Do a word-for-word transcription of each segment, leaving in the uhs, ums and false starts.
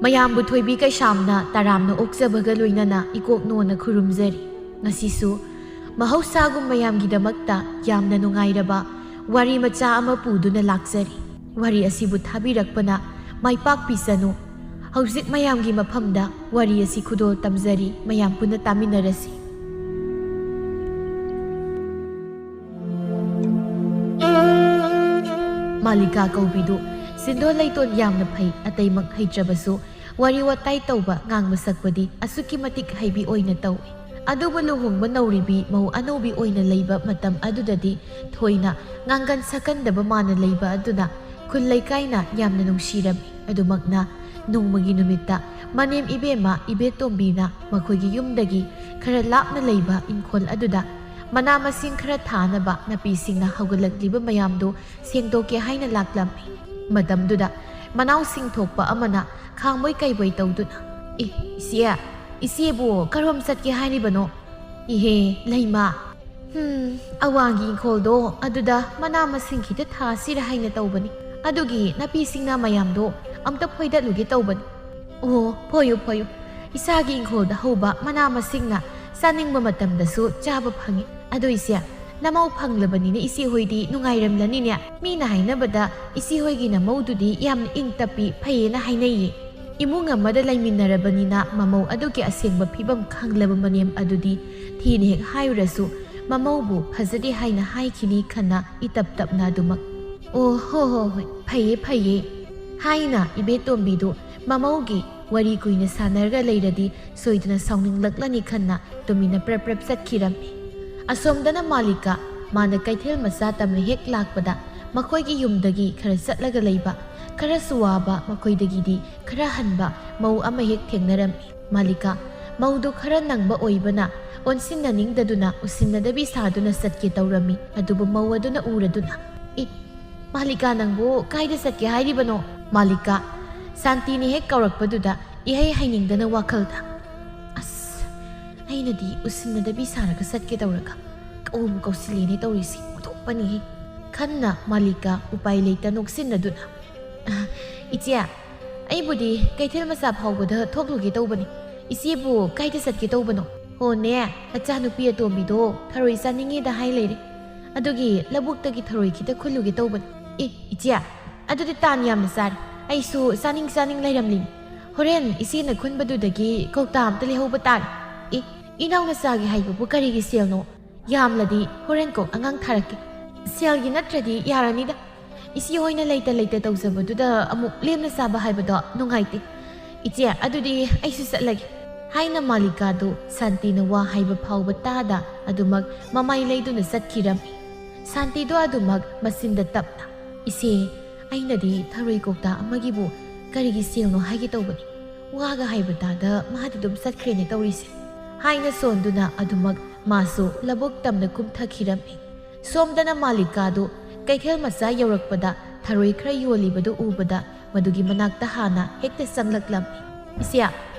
ꯃꯌꯥꯝꯕꯨ ꯊꯣꯏꯕꯤ ꯀꯩꯁꯥꯝꯅ ꯇꯔꯥꯝꯅ ꯑꯣꯛꯆꯕꯒ ꯂꯣꯏꯅꯅ ꯏꯀꯣꯛ ꯅꯣꯟꯅ ꯈꯨꯔꯨꯝꯖꯔꯤ꯫ ꯉꯁꯤꯁꯨ ꯃꯍꯧꯁꯥꯒꯨꯝ ꯃꯌꯥꯝꯒꯤꯗꯃꯛꯇ ꯌꯥꯝꯅ ꯅꯨꯡꯉꯥꯏꯔꯕ ꯋꯥꯔꯤ ꯃꯆꯥ ꯑꯃ ꯄꯨꯗꯨꯅ ꯂꯥꯛꯆꯔꯤ꯫ ꯋꯥꯔꯤ ꯑꯁꯤꯕꯨ ꯊꯥꯕꯤꯔꯛꯄꯅ ꯃꯥꯏ ꯄꯥꯛꯄꯤꯁꯅꯨ꯫ ꯍꯧꯖꯤꯛ ꯃꯌꯥꯝꯒꯤ ꯃꯐꯝꯗ ꯋꯥꯔꯤ ꯑꯁꯤ ꯈꯨꯗꯣꯜ ꯇꯝꯖꯔꯤ, ꯃꯌꯥꯝ ꯄꯨꯟꯅ ꯇꯥꯃꯤꯟꯅꯔꯁꯤ꯫ ꯃꯥꯂꯤꯀꯥ ꯀꯧꯕꯤꯗꯨ ꯁꯤꯟꯗꯣ ꯂꯩꯇꯣꯟ ꯌꯥꯝꯅ ꯐꯩ, ꯑꯇꯩꯃꯛ ꯍꯩꯇ꯭ꯔꯕꯁꯨ ꯋꯥꯔꯤ ꯋꯥꯇꯥꯏ ꯇꯧꯕ, ꯉꯥꯡꯕ ꯁꯛꯄꯗꯤ ꯑꯁꯨꯛꯀꯤ ꯃꯇꯤꯛ ꯍꯩꯕꯤ ꯑꯣꯏꯅ ꯇꯧꯏ꯫ ꯑꯗꯨꯕꯨ ꯂꯨꯍꯣꯡꯕ ꯅꯧꯔꯤꯕꯤ ꯃꯧ ꯑꯅꯧꯕꯤ ꯑꯣꯏꯅ ꯂꯩꯕ ꯃꯇꯝ ꯑꯗꯨꯗꯗꯤ ꯊꯣꯏꯅ ꯉꯥꯡꯒꯟ ꯁꯛꯀꯟꯗꯕ ꯃꯥꯅ ꯂꯩꯕ ꯑꯗꯨꯅ ꯈꯨꯜ ꯂꯩꯀꯥꯏꯅ ꯌꯥꯝꯅ ꯅꯨꯡꯁꯤꯔꯝꯃꯤ꯫ ꯑꯗꯨꯃꯛꯅ ꯅꯣꯡꯃꯒꯤ ꯅꯨꯃꯤꯠꯇ ꯃꯅꯦꯝ ꯏꯕꯦꯝꯃ ꯏꯕꯦꯇꯣꯝꯕꯤꯅ ꯃꯈꯣꯏꯒꯤ ꯌꯨꯝꯗꯒꯤ ꯈꯔ ꯂꯥꯞꯅ ꯂꯩꯕ ꯏꯪꯈꯣꯜ ꯑꯗꯨꯗ ꯃꯅꯥ ꯃꯁꯤꯡ ꯈꯔ ꯊꯥꯅꯕ ꯅꯥꯄꯤꯁꯤꯡꯅ ꯍꯧꯒꯠꯂꯛꯂꯤꯕ ꯃꯌꯥꯝꯗꯨ ꯁꯦꯡꯗꯣꯛꯀꯦ ꯍꯥꯏꯅ ꯂꯥꯛꯂꯝꯃꯤ꯫ ꯃꯇꯝꯗꯨꯗ ꯃꯅꯥꯎꯁꯤꯡ ꯊꯣꯛꯄ ꯑꯃꯅ ꯈꯥꯡꯕꯣꯏ ꯀꯩꯕꯣꯏ ꯇꯧꯗꯨꯅ, "ꯑꯦ, ꯏꯆꯦ, ꯏꯆꯦꯕꯨ ꯀꯔꯣꯝ ꯆꯠꯀꯦ ꯍꯥꯏꯔꯤꯕꯅꯣ?" "ꯏꯍꯦ, ꯂꯩꯃ, ꯍꯝ, ꯑꯋꯥꯡꯒꯤ ꯏꯪꯈꯣꯜꯗꯣ ꯑꯗꯨꯗ ꯃꯅꯥ ꯃꯁꯤꯡ ꯈꯤꯇ ꯊꯥꯁꯤꯔ ꯍꯥꯏꯅ ꯇꯧꯕꯅꯤ꯫ ꯑꯗꯨꯒꯤ ꯅꯥꯄꯤꯁꯤꯡꯅ ꯃꯌꯥꯝꯗꯣ ꯑꯝꯇ ꯐꯣꯏꯗꯠꯂꯨꯒꯦ ꯇꯧꯕꯅꯤ꯫" "ꯑꯣ, ꯐꯣꯏꯌꯨ, ꯐꯣꯏꯌꯨ꯫ ꯏꯁꯥꯒꯤ ꯏꯪꯈꯣꯜꯗ ꯍꯧꯕ ꯃꯅꯥ ꯃꯁꯤꯡꯅ ꯆꯥꯅꯤꯡꯕ ꯃꯇꯝꯗꯁꯨ ꯆꯥꯕ ꯐꯪꯉꯤ꯫ ꯑꯗꯣ ꯏꯆꯦ, ꯅꯃꯧ ꯐꯪꯂꯕꯅꯤꯅ ꯏꯆꯦ ꯍꯣꯏꯗꯤ ꯅꯨꯡꯉꯥꯏꯔꯝꯂꯅꯤꯅꯦ꯫ ꯃꯤꯅ ꯍꯥꯏꯅꯕꯗ ꯏꯆꯦ ꯍꯣꯏꯒꯤ ꯅꯃꯧꯗꯨꯗꯤ ꯌꯥꯝꯅ ꯏꯪ ꯇꯞꯄꯤ, ꯐꯩꯌꯦꯅ ꯍꯥꯏꯅꯩꯌꯦ꯫ ꯏꯃꯨꯡ ꯑꯃꯗ ꯂꯩꯃꯤꯟꯅꯔꯕꯅꯤꯅ ꯃꯃꯧ ꯑꯗꯨꯒꯤ ꯑꯁꯦꯡꯕ ꯐꯤꯕꯝ ꯈꯪꯂꯕ ꯃꯅꯦꯝ ꯑꯗꯨꯗꯤ ꯊꯤꯅ ꯍꯦꯛ ꯍꯥꯏꯔꯨꯔꯁꯨ ꯃꯃꯧꯕꯨ ꯐꯖꯗꯦ ꯍꯥꯏꯅ ꯍꯥꯏꯈꯤꯅꯤ ꯈꯟꯅ ꯏꯇꯞ ꯇꯞꯅ ꯑꯗꯨꯃꯛ, "ꯑꯣ, ꯍꯣ, ꯍꯣ, ꯍꯣꯏ, ꯐꯩꯌꯦ, ꯐꯩꯌꯦ" ꯍꯥꯏꯅ ꯏꯕꯦꯇꯣꯝꯕꯤꯗꯨ ꯃꯃꯧꯒꯤ ꯋꯥꯔꯤ ꯀꯨꯏꯅ ꯁꯥꯟꯅꯔꯒ ꯂꯩꯔꯗꯤ ꯁꯣꯏꯗꯅ ꯁꯥꯎꯅꯤꯡꯂꯛꯂꯅꯤ ꯈꯟꯅ ꯇꯨꯃꯤꯟꯅ ꯄ꯭ꯔꯞ ꯄ꯭ꯔꯞ ꯆꯠꯈꯤꯔꯝꯃꯤ꯫ ꯑꯁꯣꯝꯗꯅ ꯃꯥꯂꯤꯀꯥ, ꯃꯥꯅ ꯀꯩꯊꯦꯜ ꯃꯆꯥ ꯇꯝꯅ ꯍꯦꯛ ꯂꯥꯛꯄꯗ ꯃꯈꯣꯏꯒꯤ ꯌꯨꯝꯗꯒꯤ ꯈꯔ ꯆꯠꯂꯒ ꯂꯩꯕ, ꯈꯔꯁꯨ ꯋꯥꯕ, ꯃꯈꯣꯏꯗꯒꯤꯗꯤ ꯈꯔ ꯍꯟꯕ ꯃꯧ ꯑꯃ ꯍꯦꯛ ꯊꯦꯡꯅꯔꯝꯃꯤ꯫ ꯃꯥꯂꯤꯀꯥ, ꯃꯧꯗꯨ ꯈꯔ ꯅꯪꯕ ꯑꯣꯏꯕꯅ ꯑꯣꯟꯁꯤꯟꯅꯅꯤꯡꯗꯗꯨꯅ ꯎꯁꯤꯟꯅꯗꯕꯤ ꯁꯥꯗꯨꯅ ꯆꯠꯀꯦ ꯇꯧꯔꯝꯃꯤ꯫ ꯑꯗꯨꯕꯨ ꯃꯧ ꯑꯗꯨꯅ ꯎꯔꯗꯨꯅ, "ꯑꯦ, ꯃꯥꯂꯤꯀꯥ, ꯅꯪꯕꯨ ꯀꯥꯏꯗ ꯆꯠꯀꯦ ꯍꯥꯏꯔꯤꯕꯅꯣ?" ꯃꯥꯂꯤꯀꯥ, ꯁꯥꯟꯇꯤꯅ ꯍꯦꯛ ꯀꯧꯔꯛꯄꯗꯨꯗ ꯏꯍꯩ ꯍꯩꯅꯤꯡꯗꯅ ꯋꯥꯈꯜꯗ, "ꯑꯁ, ꯑꯩꯅꯗꯤ ꯎꯁꯤꯟꯅꯗꯕꯤ ꯁꯥꯔꯒ ꯆꯠꯀꯦ ꯇꯧꯔꯒ ꯀꯧꯕꯨ ꯀꯧꯁꯤꯜꯂꯦꯅꯦ ꯇꯧꯔꯤꯁꯤ, ꯑꯣꯟꯊꯣꯛꯄꯅꯤꯍꯦ" ꯈꯟꯅ ꯃꯥꯂꯤꯀꯥ ꯎꯄꯥꯏ ꯂꯩꯇ ꯅꯣꯛꯁꯤꯟꯅꯗꯨꯅ, "ꯏꯆꯦ, "ꯑꯩꯕꯨꯗꯤ ꯀꯩꯊꯦꯜ ꯃꯆꯥ ꯐꯥꯎꯕꯗ ꯊꯣꯛꯂꯨꯒꯦ ꯇꯧꯕꯅꯤ꯫ ꯏꯆꯦꯕꯨ ꯀꯥꯏꯗ ꯆꯠꯀꯦ ꯇꯧꯕꯅꯣ?" "ꯍꯣꯅꯦ, ꯅꯆꯥꯅꯨꯄꯤ ꯑꯇꯣꯝꯕꯤꯗꯣ ꯊꯔꯣꯏ ꯆꯥꯅꯤꯡꯉꯦꯗ ꯍꯥꯏ ꯂꯩꯔꯦ꯫ ꯑꯗꯨꯒꯤ ꯂꯧꯕꯨꯛꯇꯒꯤ ꯊꯔꯣꯏ ꯈꯤꯇ ꯈꯨꯜꯂꯨꯒꯦ ꯇꯧꯕꯅꯤ꯫" "ꯑꯦ, ꯏꯆꯦ, ꯑꯗꯨꯗꯤ ꯇꯥꯟ ꯌꯥꯝꯅ ꯆꯥꯔꯦ꯫ ꯑꯩꯁꯨ ꯆꯥꯅꯤꯡ ꯆꯥꯅꯤꯡ ꯂꯩꯔꯝꯂꯤꯅꯤ꯫ ꯍꯣꯔꯦꯟ ꯏꯆꯦꯅ ꯈꯨꯟꯕꯗꯨꯗꯒꯤ ꯀꯧꯇꯥ ꯑꯝꯇ ꯂꯩꯍꯧꯕ ꯇꯥꯔꯦ꯫" "ꯑꯦ, ꯏꯅꯥꯎꯅꯆꯥꯒꯤ ꯍꯥꯏꯕꯕꯨ ꯀꯔꯤꯒꯤ ꯁꯦꯜꯅꯣ? ꯌꯥꯝꯂꯗꯤ ꯍꯣꯔꯦꯟ ꯀꯣꯛ ꯑꯉꯥꯡ ꯊꯥꯔꯛꯀꯦ꯫ ꯁꯦꯜꯒꯤ ꯅꯠꯇ꯭ꯔꯗꯤ ꯌꯥꯔꯅꯤꯗ꯫ ꯏꯆꯦ ꯍꯣꯏꯅ ꯂꯩꯇ ꯂꯩꯇ ꯇꯧꯖꯕꯗꯨꯗ ꯑꯃꯨꯛ ꯂꯦꯝꯅ ꯆꯥꯕ ꯍꯥꯏꯕꯗꯣ ꯅꯨꯡꯉꯥꯏꯇꯦ꯫ ꯏꯆꯦ, ꯑꯗꯨꯗꯤ ꯑꯩꯁꯨ ꯆꯠꯂꯒꯦ," ꯍꯥꯏꯅ ꯃꯥꯂꯤꯀꯥꯗꯨ ꯁꯥꯟꯇꯤꯅ ꯋꯥ ꯍꯥꯏꯕ ꯐꯥꯎꯕ ꯇꯥꯗ ꯑꯗꯨꯃꯛ ꯃꯃꯥꯏ ꯂꯩꯗꯨꯅ ꯆꯠꯈꯤꯔꯝꯃꯤ꯫ ꯁꯥꯟꯇꯤꯗꯣ ꯑꯗꯨꯃꯛ ꯃꯆꯤꯟꯗ ꯇꯞꯅ, "ꯏꯆꯦ, ꯑꯩꯅꯗꯤ ꯊꯔꯣꯏ ꯀꯧꯇꯥ ꯑꯃꯒꯤꯕꯨ ꯀꯔꯤꯒꯤ ꯁꯦꯜꯅꯣ ꯍꯥꯏꯒꯦ ꯇꯧꯕꯅꯤ꯫ ꯋꯥꯒ ꯍꯥꯏꯕ ꯇꯥꯗ ꯃꯥꯗꯤ ꯑꯗꯨꯝ ꯆꯠꯈ꯭ꯔꯦꯅꯦ ꯇꯧꯔꯤꯁꯦ," ꯍꯥꯏꯅ ꯁꯣꯟꯗꯨꯅ ꯑꯗꯨꯃꯛ ꯃꯥꯁꯨ ꯂꯧꯕꯨꯛ ꯇꯝꯅ ꯀꯨꯝꯊꯈꯤꯔꯝꯃꯤ꯫ ꯁꯣꯝꯗꯅ ꯃꯥꯂꯤꯀꯥꯗꯨ ꯀꯩꯊꯦꯜ ꯃꯆꯥ ꯌꯧꯔꯛꯄꯗ ꯊꯔꯣꯏ ꯈꯔ ꯌꯣꯜꯂꯤꯕꯗꯨ ꯎꯕꯗ ꯃꯗꯨꯒꯤ ꯃꯅꯥꯛꯇ ꯍꯥꯟꯅ ꯍꯦꯛꯇ ꯆꯪꯂꯛꯂꯝꯃꯤ꯫ "ꯏꯆꯦ,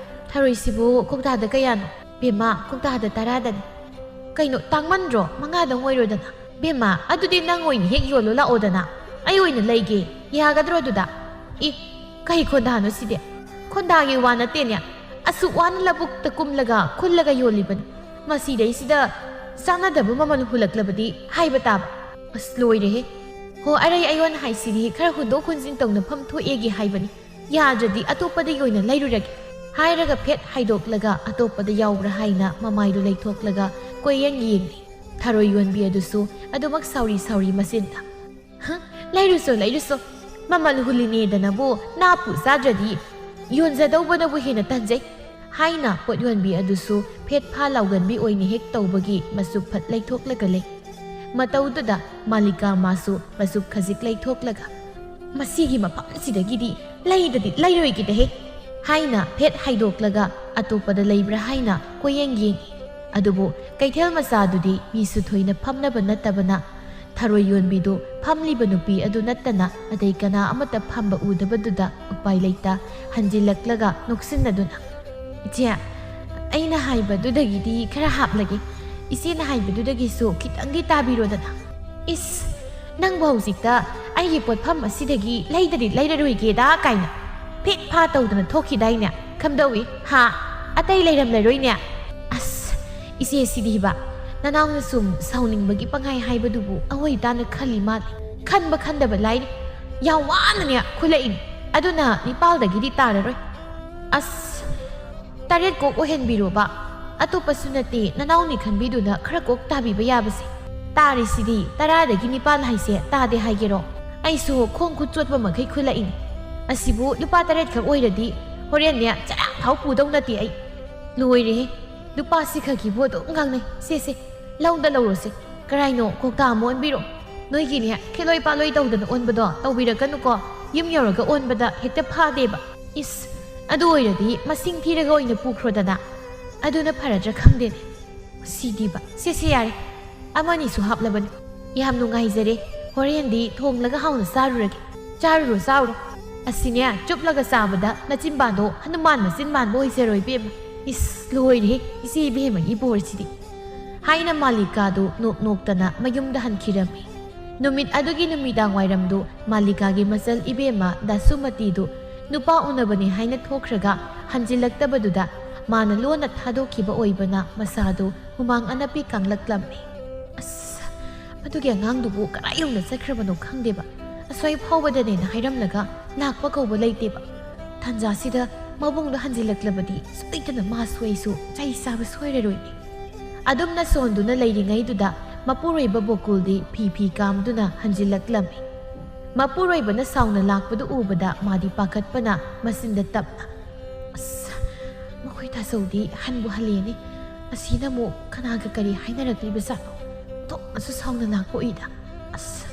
ꯊꯔꯣꯏꯁꯤꯕꯨ ꯀꯧꯇꯥꯗ ꯀꯌꯥꯅꯣ?" "ꯕꯦꯝꯃ, ꯀꯧꯇꯥꯗ ꯇꯔꯥꯗꯅꯤ꯫" "ꯀꯩꯅꯣ, ꯇꯥꯡꯃꯟꯗ꯭ꯔꯣ? ꯃꯉꯥꯗꯪ ꯑꯣꯏꯔꯣꯗꯅ꯫" "ꯕꯦꯝꯃ, ꯑꯗꯨꯗꯤ ꯅꯪ ꯑꯣꯏꯅ ꯍꯦꯛ ꯌꯣꯜꯂꯣ ꯂꯥꯛꯑꯣꯗꯅ, ꯑꯩ ꯑꯣꯏꯅ ꯂꯩꯒꯦ, ꯌꯥꯒꯗ꯭ꯔꯣ ꯑꯗꯨꯗ?" "ꯏ, ꯀꯩ ꯈꯣꯟꯗꯥꯅꯣ ꯁꯤꯗꯤ? ꯈꯣꯟꯗꯥꯒꯤ ꯋꯥ ꯅꯠꯇꯦꯅꯦ, ꯑꯁꯨꯛ ꯋꯥꯅ ꯂꯧꯕꯨꯛꯇ ꯀꯨꯝꯂꯒ ꯈꯨꯜꯂꯒ ꯌꯣꯜꯂꯤꯕꯅꯤ꯫ ꯃꯁꯤꯗꯩꯁꯤꯗ ꯆꯥꯟꯅꯗꯕ ꯃꯃꯜ ꯍꯨꯜꯂꯛꯂꯕꯗꯤ ꯍꯥꯏꯕ ꯇꯥꯕ꯫ ꯑꯁ, ꯂꯣꯏꯔꯦꯍꯦ꯫ ꯍꯣ, ꯑꯔꯩ ꯑꯌꯣꯟ ꯍꯥꯏꯁꯤꯗꯤ ꯈꯔ ꯍꯨꯟꯗꯣꯛ ꯍꯨꯟꯖꯤꯟ ꯇꯧꯅꯐꯝ ꯊꯣꯛꯑꯦꯒꯤ ꯍꯥꯏꯕꯅꯤ꯫ ꯌꯥꯗ꯭ꯔꯗꯤ ꯑꯇꯣꯞꯄꯗꯒꯤ ꯑꯣꯏꯅ ꯂꯩꯔꯨꯔꯒꯦ," ꯍꯥꯏꯔꯒ ꯐꯦꯠ ꯍꯥꯏꯗꯣꯛꯂꯒ ꯑꯇꯣꯞꯄꯗ ꯌꯥꯎꯕ꯭ꯔꯥ ꯍꯥꯏꯅ ꯃꯃꯥꯏꯗꯨ ꯂꯩꯊꯣꯛꯂꯒ ꯀꯣꯏꯌꯦꯡ ꯌꯦꯡꯂꯤ꯫ ꯊꯔꯣꯏ ꯌꯣꯟꯕꯤ ꯑꯗꯨꯁꯨ ꯑꯗꯨꯃꯛ ꯁꯥꯎꯔꯤ ꯁꯥꯎꯔꯤ ꯃꯆꯤꯟꯗ, "ꯍ, ꯂꯩꯔꯨꯁꯣ, ꯂꯩꯔꯨꯁꯣ꯫ ꯃꯃꯜ ꯍꯨꯜꯂꯤꯅꯦꯗꯅꯕꯨ ꯅꯥꯄꯨ ꯆꯥꯗ꯭ꯔꯗꯤ ꯌꯣꯟꯖꯗꯧꯕꯅꯕꯨ ꯍꯦꯟꯅ ꯇꯟꯖꯩ," ꯍꯥꯏꯅ ꯄꯣꯠ ꯌꯣꯟꯕꯤ ꯑꯗꯨꯁꯨ ꯐꯦꯠ ꯐꯥ ꯂꯥꯎꯒꯟꯕꯤ ꯑꯣꯏꯅ ꯍꯦꯛ ꯇꯧꯕꯒꯤ ꯃꯆꯨ ꯐꯠ ꯂꯩꯊꯣꯛꯂꯒ ꯂꯩ꯫ ꯃꯇꯧꯗꯨꯗ ꯃꯥꯂꯤꯀꯥ ꯃꯥꯁꯨ ꯃꯆꯨ ꯈꯖꯤꯛ ꯂꯩꯊꯣꯛꯂꯒ, "ꯃꯁꯤꯒꯤ ꯃꯐꯝꯁꯤꯗꯒꯤꯗꯤ ꯂꯩꯗꯗꯤ ꯂꯩꯔꯣꯏꯒꯦꯗꯍꯦ," ꯍꯥꯏꯅ ꯐꯦꯠ ꯍꯥꯏꯗꯣꯛꯂꯒ ꯑꯇꯣꯞꯄꯗ ꯂꯩꯕ꯭ꯔꯥ ꯍꯥꯏꯅ ꯀꯣꯏꯌꯦꯡ ꯌꯦꯡꯉꯤ꯫ ꯑꯗꯨꯕꯨ ꯀꯩꯊꯦꯜ ꯃꯆꯥꯗꯨꯗꯤ ꯃꯤꯁꯨ ꯊꯣꯏꯅ ꯐꯝꯅꯕ ꯅꯠꯇꯕꯅ ꯊꯔꯣꯏ ꯌꯣꯟꯕꯤꯗꯨ ꯐꯝꯂꯤꯕ ꯅꯨꯄꯤ ꯑꯗꯨ ꯅꯠꯇꯅ ꯑꯇꯩ ꯀꯅꯥ ꯑꯃꯠꯇ ꯐꯝꯕ ꯎꯗꯕꯗꯨꯗ ꯎꯄꯥꯏ ꯂꯩꯇ ꯍꯟꯖꯤꯜꯂꯛꯂꯒ ꯅꯣꯛꯁꯤꯟꯅꯗꯨꯅ, "ꯏꯆꯦ, ꯑꯩꯅ ꯍꯥꯏꯕꯗꯨꯗꯒꯤꯗꯤ ꯈꯔ ꯍꯥꯞꯂꯒꯦ꯫ ꯏꯆꯦꯅ ꯍꯥꯏꯕꯗꯨꯗꯒꯤꯁꯨ ꯈꯤꯇꯪꯗꯤ ꯇꯥꯕꯤꯔꯣꯗꯅ꯫" "ꯏꯁ, ꯅꯪꯕꯨ ꯍꯧꯖꯤꯛꯇ ꯑꯩꯒꯤ ꯄꯣꯠꯐꯝ ꯑꯁꯤꯗꯒꯤ ꯂꯩꯗꯗꯤ ꯂꯩꯔꯔꯣꯏꯒꯦꯗ ꯀꯥꯏꯅ꯫ ꯇꯤꯠ ꯐꯥ ꯇꯧꯗꯅ ꯊꯣꯛꯈꯤꯗꯥꯏꯅꯦ? ꯀꯝꯗꯧꯏ? ꯍꯥ? ꯑꯇꯩ ꯂꯩꯔꯝꯂꯔꯣꯏꯅꯦ? ꯑꯁ, ꯏꯆꯦꯁꯤꯗꯤꯕ, ꯅꯅꯥꯎꯅ ꯁꯨꯝ ꯁꯥꯎꯅꯤꯡꯕꯒꯤ ꯄꯪꯍꯥꯏ ꯍꯥꯏꯕꯗꯨꯕꯨ ꯑꯑꯣꯏ ꯇꯥꯅ ꯈꯜꯂꯤ ꯃꯥꯜꯂꯤ꯫ ꯈꯟꯕ ꯈꯟꯗꯕ ꯂꯥꯏꯔꯤ꯫ ꯌꯥꯝ ꯋꯥꯅꯅꯦ ꯈꯨꯠꯂꯛꯏꯅꯤ꯫ ꯑꯗꯨꯅ ꯅꯤꯄꯥꯜꯗꯒꯤꯗꯤ ꯇꯥꯔꯔꯣꯏ꯫ ꯑꯁ, ꯇꯔꯦꯠ ꯀꯣꯛ ꯑꯣꯏꯍꯟꯕꯤꯔꯣꯕ꯫ ꯑꯇꯣꯞꯄꯁꯨ ꯅꯠꯇꯦ, ꯅꯅꯥꯎꯅꯤ ꯈꯟꯕꯤꯗꯨꯅ ꯈꯔ ꯀꯣꯛ ꯇꯥꯕꯤꯕ ꯌꯥꯕꯁꯦ꯫ ꯇꯥꯔꯤꯁꯤꯗꯤ ꯇꯔꯥꯗꯒꯤ ꯅꯤꯄꯥꯟ ꯍꯥꯏꯁꯦ ꯇꯥꯗꯦ ꯍꯥꯏꯒꯦꯔꯣ? ꯑꯩꯁꯨ ꯈꯣꯡ ꯈꯨꯠ ꯆꯣꯠꯄ ꯃꯈꯩ ꯈꯨꯠꯂꯛꯏꯅꯤ꯫ ꯑꯁꯤꯕꯨ ꯂꯨꯄꯥ ꯇꯔꯦꯠ ꯈꯛ ꯑꯣꯏꯔꯗꯤ ꯍꯣꯔꯦꯟꯅꯦ ꯆꯔꯥ ꯐꯥꯎ ꯄꯨꯗꯧ ꯅꯠꯇꯦ ꯑꯩ꯫ ꯂꯣꯏꯔꯦꯍꯦ, ꯂꯨꯄꯥ ꯁꯤ ꯈꯛꯀꯤꯕꯨ ꯑꯗꯨꯝ ꯉꯥꯡꯅꯩ꯫ ꯁꯦ, ꯁꯦ, ꯂꯧꯗ ꯂꯧꯔꯣꯁꯦ꯫ ꯀꯔꯥꯏꯅꯣ ꯀꯧꯇꯥ ꯑꯃ ꯑꯣꯟꯕꯤꯔꯣ꯫ ꯅꯣꯏꯒꯤꯅꯦ ꯈꯦꯂꯣꯏ ꯄꯥꯂꯣꯏ ꯇꯧꯗꯅ ꯑꯣꯟꯕꯗꯣ ꯇꯧꯕꯤꯔꯛꯀꯅꯨꯀꯣ꯫ ꯌꯨꯝ ꯌꯧꯔꯒ ꯑꯣꯟꯕꯗ ꯍꯦꯛꯇ ꯐꯥꯗꯦꯕ꯫ ꯏꯁ, ꯑꯗꯨ ꯑꯣꯏꯔꯗꯤ ꯃꯁꯤꯡ ꯊꯤꯔꯒ ꯑꯣꯏꯅ ꯄꯨꯈ꯭ꯔꯣꯗꯅ꯫ ꯑꯗꯨꯅ ꯐꯔꯗ꯭ꯔꯥ ꯈꯪꯗꯦꯅꯦ꯫ ꯁꯤꯗꯤꯕ꯫ ꯁꯦ, ꯁꯦ, ꯌꯥꯔꯦ꯫ ꯑꯃꯅꯤꯁꯨ ꯍꯥꯞꯂꯕꯅꯤ꯫ ꯌꯥꯝ ꯅꯨꯡꯉꯥꯏꯖꯔꯦ꯫ ꯍꯣꯔꯦꯟꯗꯤ ꯊꯣꯡꯂꯒ ꯍꯥꯎꯅ ꯆꯥꯔꯨꯔꯒꯦ꯫ ꯆꯥꯔꯨꯔꯣ, ꯆꯥꯔꯨꯔꯣ꯫ ꯑꯁꯤꯅꯦ, ꯆꯨꯞꯂꯒ ꯆꯥꯕꯗ ꯅꯆꯤꯟꯕꯥꯟꯗꯣ ꯍꯅꯨꯃꯥꯟ ꯃꯆꯤꯟ ꯃꯥꯟꯕ ꯑꯣꯏꯖꯔꯣꯏ, ꯏꯕꯦꯝꯃ꯫ ꯏꯁ, ꯂꯣꯏꯔꯦꯍꯦ, ꯏꯆꯦ ꯏꯕꯦꯝꯃꯒꯤ ꯕꯣꯔꯁꯤꯗꯤ꯫ ꯍꯥꯏꯅ ꯃꯥꯂꯤꯀꯥꯗꯨ ꯅꯣꯛ ꯅꯣꯛꯇꯅ ꯃꯌꯨꯝꯗ ꯍꯟꯈꯤꯔꯝꯃꯤ꯫ ꯅꯨꯃꯤꯠ ꯑꯗꯨꯒꯤ ꯅꯨꯃꯤꯗꯥꯡ ꯋꯥꯏꯔꯝꯗꯨ ꯃꯥꯂꯤꯀꯥꯒꯤ ꯃꯆꯜ ꯏꯕꯦꯝꯃ ꯗꯥꯁꯨꯃꯇꯤꯗꯨ ꯅꯨꯄꯥ ꯎꯅꯕꯅꯤ ꯍꯥꯏꯅ ꯊꯣꯛꯈ꯭ꯔꯒ ꯍꯟꯖꯤꯜꯂꯛꯇꯕꯗꯨꯗ ꯃꯥꯅ ꯂꯣꯟꯅ ꯊꯥꯗꯣꯛꯈꯤꯕ ꯑꯣꯏꯕꯅ ꯃꯁꯥꯗꯨ ꯍꯨꯃꯥꯡ ꯑꯅꯞꯄꯤ ꯀꯥꯡꯂꯛꯂꯝꯃꯤ꯫ ꯑꯁ, ꯃꯗꯨꯒꯤ ꯑꯉꯥꯡꯗꯨꯕꯨ ꯀꯗꯥꯏ ꯌꯧꯅ ꯆꯠꯈ꯭ꯔꯕꯅꯣ ꯈꯪꯗꯦꯕ꯫ ꯑꯁ꯭ꯋꯥꯏ ꯐꯥꯎꯕꯗꯅꯦꯅ ꯍꯥꯏꯔꯝꯂꯒ ꯂꯥꯛꯄ ꯀꯧꯕ ꯂꯩꯇꯦꯕ꯫ ꯇꯥꯟꯖꯥꯁꯤꯗ ꯃꯕꯨꯡꯗꯣ ꯍꯟꯖꯤꯜꯂꯛꯂꯕꯗꯤ ꯁꯣꯏꯗꯅ ꯃꯥꯁꯨ ꯑꯩꯁꯨ ꯆꯩ ꯆꯥꯕ ꯁꯣꯏꯔꯔꯣꯏꯅꯦ꯫ ꯑꯗꯨꯝꯅ ꯁꯣꯟꯗꯨꯅ ꯂꯩꯔꯤꯉꯩꯗꯨꯗ ꯃꯄꯨꯔꯣꯏꯕ ꯕꯣꯀꯨꯜꯗꯤ ꯐꯤ ꯐꯤ ꯀꯥꯝꯗꯨꯅ ꯍꯟꯖꯤꯜꯂꯛꯂꯝꯃꯤ꯫ ꯃꯄꯨꯔꯣꯏꯕꯅ ꯁꯥꯎꯅ ꯂꯥꯛꯄꯗꯨ ꯎꯕꯗ ꯃꯥꯗꯤ ꯄꯥꯈꯠꯄꯅ ꯃꯆꯤꯟꯗ ꯇꯞꯅ, "ꯑꯁ, ꯃꯈꯣꯏ ꯇꯥꯆꯧꯗꯤ ꯍꯟꯕꯨ ꯍꯜꯂꯦꯅꯦ꯫ ꯑꯁꯤꯅ ꯑꯃꯨꯛ ꯀꯅꯥꯒ ꯀꯔꯤ ꯍꯥꯏꯅꯔꯛꯂꯤꯕꯖꯥꯠꯅꯣ? ꯑꯣꯟꯊꯣꯛꯅꯁꯨ ꯁꯥꯎꯅ ꯂꯥꯛꯄ ꯎꯏꯗ꯫ ꯑꯁ,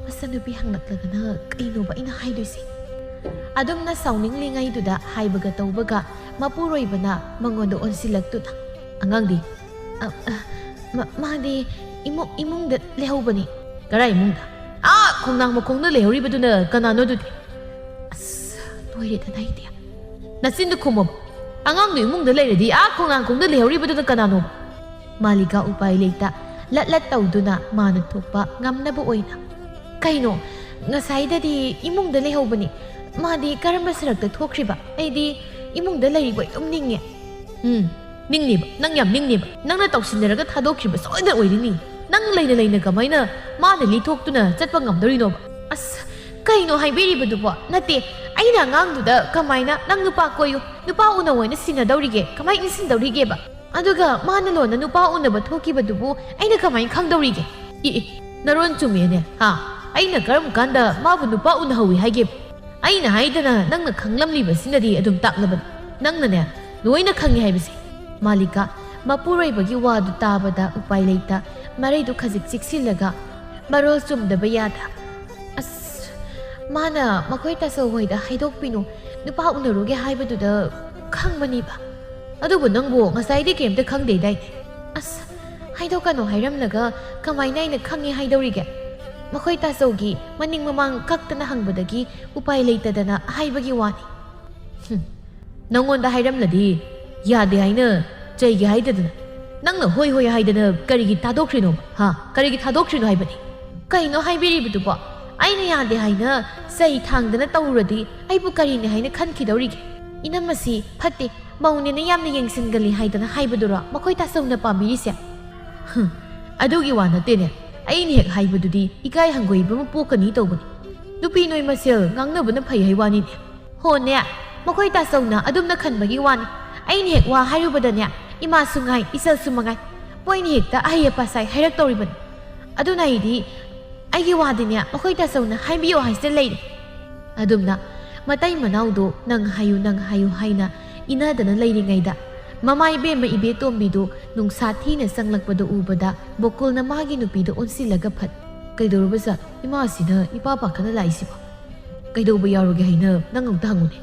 ꯃꯆꯟꯅꯨꯄꯤ ꯍꯪꯂꯛꯂꯒꯅ ꯀꯩꯅꯣꯕ ꯑꯩꯅ ꯍꯥꯏꯗꯣꯏꯁꯦ?" ꯑꯗꯨꯝꯅ ꯁꯥꯎꯅꯤꯡꯂꯤꯉꯩꯗꯨꯗ ꯍꯥꯏꯕꯒ ꯇꯧꯕꯒ ꯃꯄꯨꯔꯣꯏꯕꯅ ꯃꯉꯣꯟꯗ ꯑꯣꯟꯁꯤꯜꯂꯛꯇꯨꯅ, "ꯑꯉꯥꯡꯗꯤ?" "ꯑ, ꯑ, ꯃ-, ꯃꯥꯗꯤ ꯏꯃꯨ-, ꯏꯃꯨꯡꯗ ꯂꯩꯍꯧꯕꯅꯤ꯫" "ꯀꯔꯥꯏ ꯏꯃꯨꯡꯗ?" "ꯑꯥ, ꯈꯣꯡꯅꯥꯡ ꯃꯈꯣꯡꯗ ꯂꯩꯍꯧꯔꯤꯕꯗꯨꯅ ꯀꯅꯥꯅꯣ ꯑꯗꯨꯗꯤ?" "ꯑꯁ, ꯂꯣꯏꯔꯦꯗꯅ ꯑꯩꯗꯤ꯫ ꯅꯆꯤꯟꯗꯨ ꯈꯨꯝꯃꯣ꯫ ꯑꯉꯥꯡꯗꯨ ꯏꯃꯨꯡꯗ ꯂꯩꯔꯗꯤ ꯑꯥ ꯈꯣꯡꯅꯥꯡ ꯈꯣꯡꯗ ꯂꯩꯍꯧꯔꯤꯕꯗꯨꯅ ꯀꯅꯥꯅꯣ?" ꯃꯥꯂꯤꯀꯥ ꯎꯄꯥꯏ ꯂꯩꯇ ꯂꯠ ꯂꯠ ꯇꯧꯗꯨꯅ ꯃꯥꯅ ꯊꯣꯛꯄ ꯉꯝꯅꯕ ꯑꯣꯏꯅ, "ꯀꯩꯅꯣ? ꯉꯁꯥꯏꯗꯗꯤ ꯏꯃꯨꯡꯗ ꯂꯩꯍꯧꯕꯅꯤ꯫ ꯃꯥꯗꯤ ꯀꯔꯝꯕ ꯁꯔꯛꯇ ꯊꯣꯛꯈ꯭ꯔꯤꯕ? ꯑꯩꯗꯤ ꯏꯃꯨꯡꯗ ꯂꯩꯔꯤꯕꯣꯏ ꯑꯗꯨꯝ ꯅꯤꯡꯉꯦ꯫ ꯎꯝ, ꯅꯤꯡꯅꯦꯕ, ꯅꯪ ꯌꯥꯝ ꯅꯤꯡꯅꯦꯕ꯫ ꯅꯪꯅ ꯇꯧꯁꯤꯟꯅꯔꯒ ꯊꯥꯗꯣꯛꯈ꯭ꯔꯤꯕ ꯁꯣꯏꯗꯅ ꯑꯣꯏꯔꯤꯅꯤ꯫ ꯅꯪ ꯂꯩꯅ ꯂꯩꯅ ꯀꯃꯥꯏꯅ ꯃꯥꯅ ꯂꯤꯊꯣꯛꯇꯨꯅ ꯆꯠꯄ ꯉꯝꯗꯧꯔꯤꯅꯣꯕ? ꯑꯁ, ꯀꯩꯅꯣ ꯍꯥꯏꯕꯤꯔꯤꯕꯗꯨꯕꯣ? ꯅꯠꯇꯦ, ꯑꯩꯅ ꯑꯉꯥꯡꯗꯨꯗ ꯀꯃꯥꯏꯅ ꯅꯪ ꯅꯨꯄꯥ ꯀꯣꯏꯌꯨ, ꯅꯨꯄꯥ ꯎꯅꯧ ꯍꯥꯏꯅ ꯁꯤꯟꯅꯗꯧꯔꯤꯒꯦ? ꯀꯃꯥꯏꯅ ꯏꯟꯁꯤꯟꯗꯧꯔꯤꯒꯦꯕ? ꯑꯗꯨꯒ ꯃꯥꯅ ꯂꯣꯟꯅ ꯅꯨꯄꯥ ꯎꯅꯕ ꯊꯣꯛꯈꯤꯕꯗꯨꯕꯨ ꯑꯩꯅ ꯀꯃꯥꯏꯅ ꯈꯪꯗꯧꯔꯤꯒꯦ? ꯏ, ꯏ, ꯅꯔꯣꯟ ꯆꯨꯝꯃꯦꯅꯦ, ꯍꯥ? ꯑꯩꯅ ꯀꯔꯝ ꯀꯥꯟꯗ ꯃꯥꯕꯨ ꯅꯨꯄꯥ ꯎꯅꯍꯧꯋꯤ ꯍꯥꯏꯒꯦ? ꯑꯩꯅ ꯍꯥꯏꯗꯅ ꯅꯪꯅ ꯈꯪꯂꯝꯂꯤꯕꯁꯤꯅꯗꯤ ꯑꯗꯨꯝ ꯇꯥꯛꯂꯕꯅꯤ꯫ ꯅꯪꯅꯅꯦ, ꯂꯣꯏꯅ ꯈꯪꯉꯤ ꯍꯥꯏꯕꯁꯦ꯫ ꯃꯥꯂꯤꯀꯥ, ꯃꯄꯨꯔꯣꯏꯕꯒꯤ ꯋꯥꯗꯨ ꯇꯥꯕꯗ ꯎꯄꯥꯏ ꯂꯩꯇ, ꯃꯔꯩꯗꯨ ꯈꯖꯤꯛ ꯆꯤꯛꯁꯤꯜꯂꯒ, ꯃꯔꯣꯜ ꯆꯨꯝꯗꯕ ꯌꯥꯗ꯫ ꯑꯁ, ꯃꯥꯅ ꯃꯈꯣꯏ ꯇꯥꯆꯧ ꯍꯣꯏꯗ ꯍꯥꯏꯗꯣꯛꯄꯤꯅꯨ, ꯅꯨꯄꯥ ꯎꯅꯔꯨꯒꯦ ꯍꯥꯏꯕꯗꯨꯗ ꯈꯪꯕꯅꯤꯕ꯫ ꯑꯗꯨꯕꯨ ꯅꯪꯕꯨ ꯉꯁꯥꯏꯗꯤ ꯀꯩꯝꯇ ꯈꯪꯗꯦꯗꯥꯏꯅꯦ? ꯑꯁ, ꯍꯥꯏꯗꯣꯛꯀꯅꯨ ꯍꯥꯏꯔꯝꯂꯒ ꯀꯃꯥꯏꯅ ꯑꯩꯅ ꯈꯪꯉꯦ ꯍꯥꯏꯗꯧꯔꯤꯒꯦ? ꯃꯈꯣꯏ ꯇꯥꯆꯧꯒꯤ ꯃꯅꯤꯡ ꯃꯃꯥꯡ ꯀꯛꯇꯅ ꯍꯪꯕꯗꯒꯤ ꯎꯄꯥꯏ ꯂꯩꯇꯗꯅ ꯍꯥꯏꯕꯒꯤ ꯋꯥꯅꯤ꯫ ꯍꯨꯝ, ꯅꯪꯉꯣꯟꯗ ꯍꯥꯏꯔꯝꯂꯗꯤ ꯌꯥꯗꯦ ꯍꯥꯏꯅ ꯆꯩꯒꯦ ꯍꯥꯏꯗꯗꯅ, ꯅꯪꯅ ꯍꯣꯏ ꯍꯣꯏ ꯍꯥꯏꯗꯅ ꯀꯔꯤꯒꯤ ꯊꯥꯗꯣꯛꯈ꯭ꯔꯤꯅꯣ? ꯍꯥ? ꯀꯔꯤꯒꯤ ꯊꯥꯗꯣꯛꯈ꯭ꯔꯤꯅꯣ ꯍꯥꯏꯕꯅꯤ? ꯀꯩꯅꯣ ꯍꯥꯏꯕꯤꯔꯤꯕꯗꯨꯕꯣ? ꯑꯩꯅ ꯌꯥꯗꯦ ꯍꯥꯏꯅ ꯆꯩ ꯊꯥꯡꯗꯅ ꯇꯧꯔꯨꯔꯗꯤ ꯑꯩꯕꯨ ꯀꯔꯤꯅꯤ ꯍꯥꯏꯅ ꯈꯟꯈꯤꯗꯧꯔꯤꯒꯦ? ꯏꯅꯝ ꯑꯁꯤ ꯐꯠꯇꯦ, ꯃꯧꯅꯦꯅ ꯌꯥꯝꯅ ꯌꯦꯡꯁꯤꯟꯒꯜꯂꯤ ꯍꯥꯏꯗꯅ ꯍꯥꯏꯕꯗꯨꯔꯣ ꯃꯈꯣꯏ ꯇꯥꯆꯧꯅ ꯄꯥꯝꯕꯤꯔꯤꯁꯦ? ꯍꯨꯝ, ꯑꯗꯨꯒꯤ ꯋꯥ ꯅꯠꯇꯦꯅꯦ꯫ ꯑꯩꯅ ꯍꯦꯛ ꯍꯥꯏꯕꯗꯨꯗꯤ ꯏꯀꯥꯏ ꯍꯪꯒꯣꯏꯕ ꯑꯃ ꯄꯣꯛꯀꯅꯤ ꯇꯧꯕꯅꯤ꯫ ꯅꯨꯄꯤ ꯅꯣꯏ ꯃꯁꯦꯜ ꯉꯥꯡꯅꯕꯅ ꯐꯩ ꯍꯥꯏ ꯋꯥꯅꯤꯅꯦ꯫ ꯍꯣꯅꯦ, ꯃꯈꯣꯏ ꯇꯥꯆꯧꯅ ꯑꯗꯨꯝꯅ ꯈꯟꯕꯒꯤ ꯋꯥꯅꯤ꯫ ꯑꯩꯅ ꯍꯦꯛ ꯋꯥ ꯍꯥꯏꯔꯨꯕꯗꯅꯦ, ꯏꯃꯥꯁꯨ ꯉꯥꯏ, ꯏꯆꯜꯁꯨ ꯃꯉꯥꯏ, ꯃꯣꯏꯅ ꯍꯦꯛꯇ ꯑꯍꯩ ꯑꯄꯥ ꯁꯥꯏ ꯍꯥꯏꯔꯛꯇꯧꯔꯤꯕꯅꯤ꯫ ꯑꯗꯨꯅ ꯑꯩꯗꯤ, ꯑꯩꯒꯤ ꯋꯥꯗꯤꯅꯦ, ꯃꯈꯣꯏ ꯇꯥꯆꯧꯅ ꯍꯥꯏꯕꯤꯌꯣ ꯍꯥꯏꯁꯤꯗ ꯂꯩꯔꯦ꯫ ꯑꯗꯨꯝꯅ ꯃꯇꯩ ꯃꯅꯥꯎꯗꯣ ꯅꯪ ꯍꯥꯏꯌꯨ, ꯅꯪ ꯍꯥꯏꯌꯨ ꯍꯥꯏꯅ ꯏꯅꯗꯅ ꯂꯩꯔꯤꯉꯩꯗ, ꯃꯃꯥ ꯏꯕꯦꯝꯃ ꯏꯕꯦ ꯇꯣꯝꯕꯤꯗꯨ ꯅꯨꯡꯁꯥ ꯊꯤꯅ ꯆꯪꯂꯛꯄꯗꯨ ꯎꯕꯗ ꯕꯣꯀꯨꯜꯅ ꯃꯥꯒꯤ ꯅꯨꯄꯤꯗ ꯑꯣꯟꯁꯤꯜꯂꯒ ꯐꯠ, "ꯀꯩꯗꯧꯔꯕꯖꯥꯠꯅꯣ? ꯏꯃꯥꯁꯤꯅ ꯏꯄꯥ ꯄꯥꯈꯠꯅ ꯂꯥꯛꯏꯁꯤꯕꯣ? ꯀꯩꯗꯧꯕ ꯌꯥꯎꯔꯒꯦ ꯍꯥꯏꯅ ꯅꯪ ꯑꯝꯇ ꯍꯪꯉꯨꯅꯦ꯫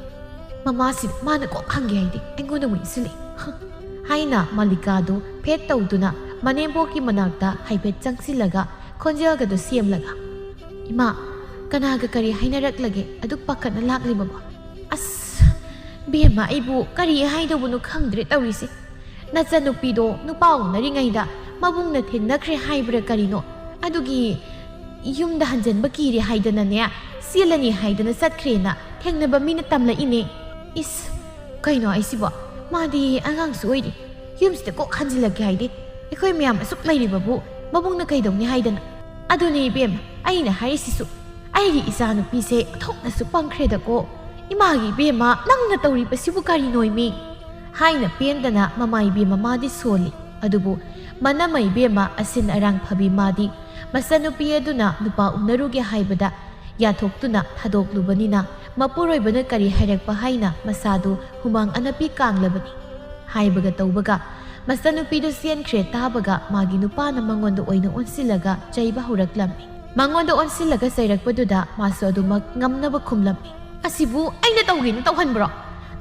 ꯃꯃꯥꯁꯤꯗ ꯃꯥꯅ ꯀꯣꯛ ꯍꯪꯒꯦ ꯍꯥꯏꯗꯤ ꯑꯩꯉꯣꯟꯗ ꯑꯃꯨꯛ ꯏꯟꯁꯤꯜꯂꯛꯏ꯫" ꯍꯥꯏꯅ ꯃꯥꯂꯤꯀꯥꯗꯨ ꯐꯦꯠ ꯇꯧꯗꯨꯅ ꯃꯅꯦꯝꯕꯣꯛꯀꯤ ꯃꯅꯥꯛꯇ ꯍꯥꯏꯐꯦꯠ ꯆꯪꯁꯤꯜꯂꯒ ꯈꯣꯟꯖꯦꯜꯒꯗꯨ ꯁꯦꯝꯂꯒ, "ꯏꯃꯥ, ꯀꯅꯥꯒ ꯀꯔꯤ ꯍꯥꯏꯅꯔꯛꯂꯒꯦ ꯑꯗꯨꯛ ꯄꯥꯈꯠꯅ ꯂꯥꯛꯂꯤꯕꯕꯣ? ꯑꯁ, ꯕꯦꯝꯃ, ꯑꯩꯕꯨ ꯀꯔꯤ ꯍꯥꯏꯗꯧꯕꯅꯣ ꯈꯪꯗ꯭ꯔꯦ ꯇꯧꯔꯤꯁꯦ꯫ ꯅꯆꯟꯅꯨꯄꯤꯗꯣ ꯅꯨꯄꯥ ꯎꯅꯔꯤꯉꯩꯗ ꯃꯕꯨꯡꯅ ꯊꯦꯡꯅꯈ꯭ꯔꯦ ꯍꯥꯏꯕ꯭ꯔꯥ ꯀꯔꯤꯅꯣ? ꯑꯗꯨꯒꯤ ꯌꯨꯝꯗ ꯍꯟꯖꯟꯕ ꯀꯤꯔꯦ ꯍꯥꯏꯗꯅꯅꯦ, ꯆꯦꯜꯂꯅꯤ ꯍꯥꯏꯗꯅ ꯆꯠꯈ꯭ꯔꯦꯅ ꯊꯦꯡꯅꯕ ꯃꯤꯅ ꯇꯝꯂꯛꯏꯅꯦ꯫ ꯏꯁ, ꯀꯩꯅꯣ ꯑꯩꯁꯤꯕꯣ? ꯃꯥꯗꯤ ꯑꯉꯥꯡꯁꯨ ꯑꯣꯏꯔꯤ꯫ ꯌꯨꯝꯁꯤꯗ ꯀꯣꯛ ꯍꯟꯖꯤꯜꯂꯛꯀꯦ ꯍꯥꯏꯗꯦ꯫ ꯑꯩꯈꯣꯏ ꯃꯌꯥꯝ ꯑꯁꯨꯛ ꯂꯩꯔꯤꯕꯕꯨ ꯃꯕꯨꯡꯅ ꯀꯩꯗꯧꯅꯤ ꯍꯥꯏꯗꯅ? ꯑꯗꯨꯅꯦ ꯏꯕꯦꯝꯃ, ꯑꯩꯅ ꯍꯥꯏꯔꯤꯁꯤꯁꯨ꯫ ꯑꯩꯒꯤ ꯏꯆꯥꯅꯨꯄꯤꯁꯦ ꯑꯣꯟꯊꯣꯛꯅꯁꯨ ꯄꯪꯈ꯭ꯔꯦꯗꯀꯣ꯫ ꯏꯃꯥꯒꯤ ꯏꯕꯦꯝꯃ, ꯅꯪꯅ ꯇꯧꯔꯤꯕꯁꯤꯕꯨ ꯀꯔꯤꯅꯣꯏꯃꯤ? ꯍꯥꯏꯅ ꯄꯦꯟꯗꯅ ꯃꯃꯥ ꯏꯕꯦꯝꯃ ꯃꯥꯗꯤ ꯁꯣꯜꯂꯤ꯫ ꯑꯗꯨꯕꯨ ꯃꯅꯝꯃ ꯏꯕꯦꯝꯃ ꯑꯁꯤꯟ ꯑꯔꯥꯡ ꯐꯕꯤ ꯃꯥꯗꯤ ꯃꯆꯟꯅꯨꯄꯤ ꯑꯗꯨꯅ ꯅꯨꯄꯥ ꯎꯅꯔꯨꯒꯦ ꯍꯥꯏꯕꯗ ꯌꯥꯊꯣꯛꯇꯨꯅ ꯊꯥꯗꯣꯛꯂꯨꯕꯅꯤꯅ ꯃꯄꯨꯔꯣꯏꯕꯅ ꯀꯔꯤ ꯍꯥꯏꯔꯛꯄ ꯍꯥꯏꯅ ꯃꯁꯥꯗꯨ ꯍꯨꯃꯥꯡ ꯑꯅꯞꯄꯤ ꯀꯥꯡꯂꯕꯅꯤ꯫ ꯍꯥꯏꯕꯒ ꯇꯧꯕꯒ ꯃꯆꯟꯅꯨꯄꯤꯗꯨ ꯆꯦꯟꯈ꯭ꯔꯦ ꯇꯥꯕꯒ ꯃꯥꯒꯤ ꯅꯨꯄꯥꯅ ꯃꯉꯣꯟꯗ ꯑꯣꯏꯅ ꯑꯣꯟꯁꯤꯜꯂꯒ ꯆꯩꯕ ꯍꯧꯔꯛꯂꯝꯃꯤ꯫ ꯃꯉꯣꯟꯗ ꯑꯣꯟꯁꯤꯜꯂꯒ ꯆꯩꯔꯛꯄꯗꯨꯗ ꯃꯥꯁꯨ ꯑꯗꯨꯃꯛ ꯉꯝꯅꯕ ꯈꯨꯝꯂꯝꯃꯤ꯫ "ꯑꯁꯤꯕꯨ ꯑꯩꯅ ꯇꯧꯒꯦꯅ ꯇꯧꯍꯟꯕ꯭ꯔꯣ?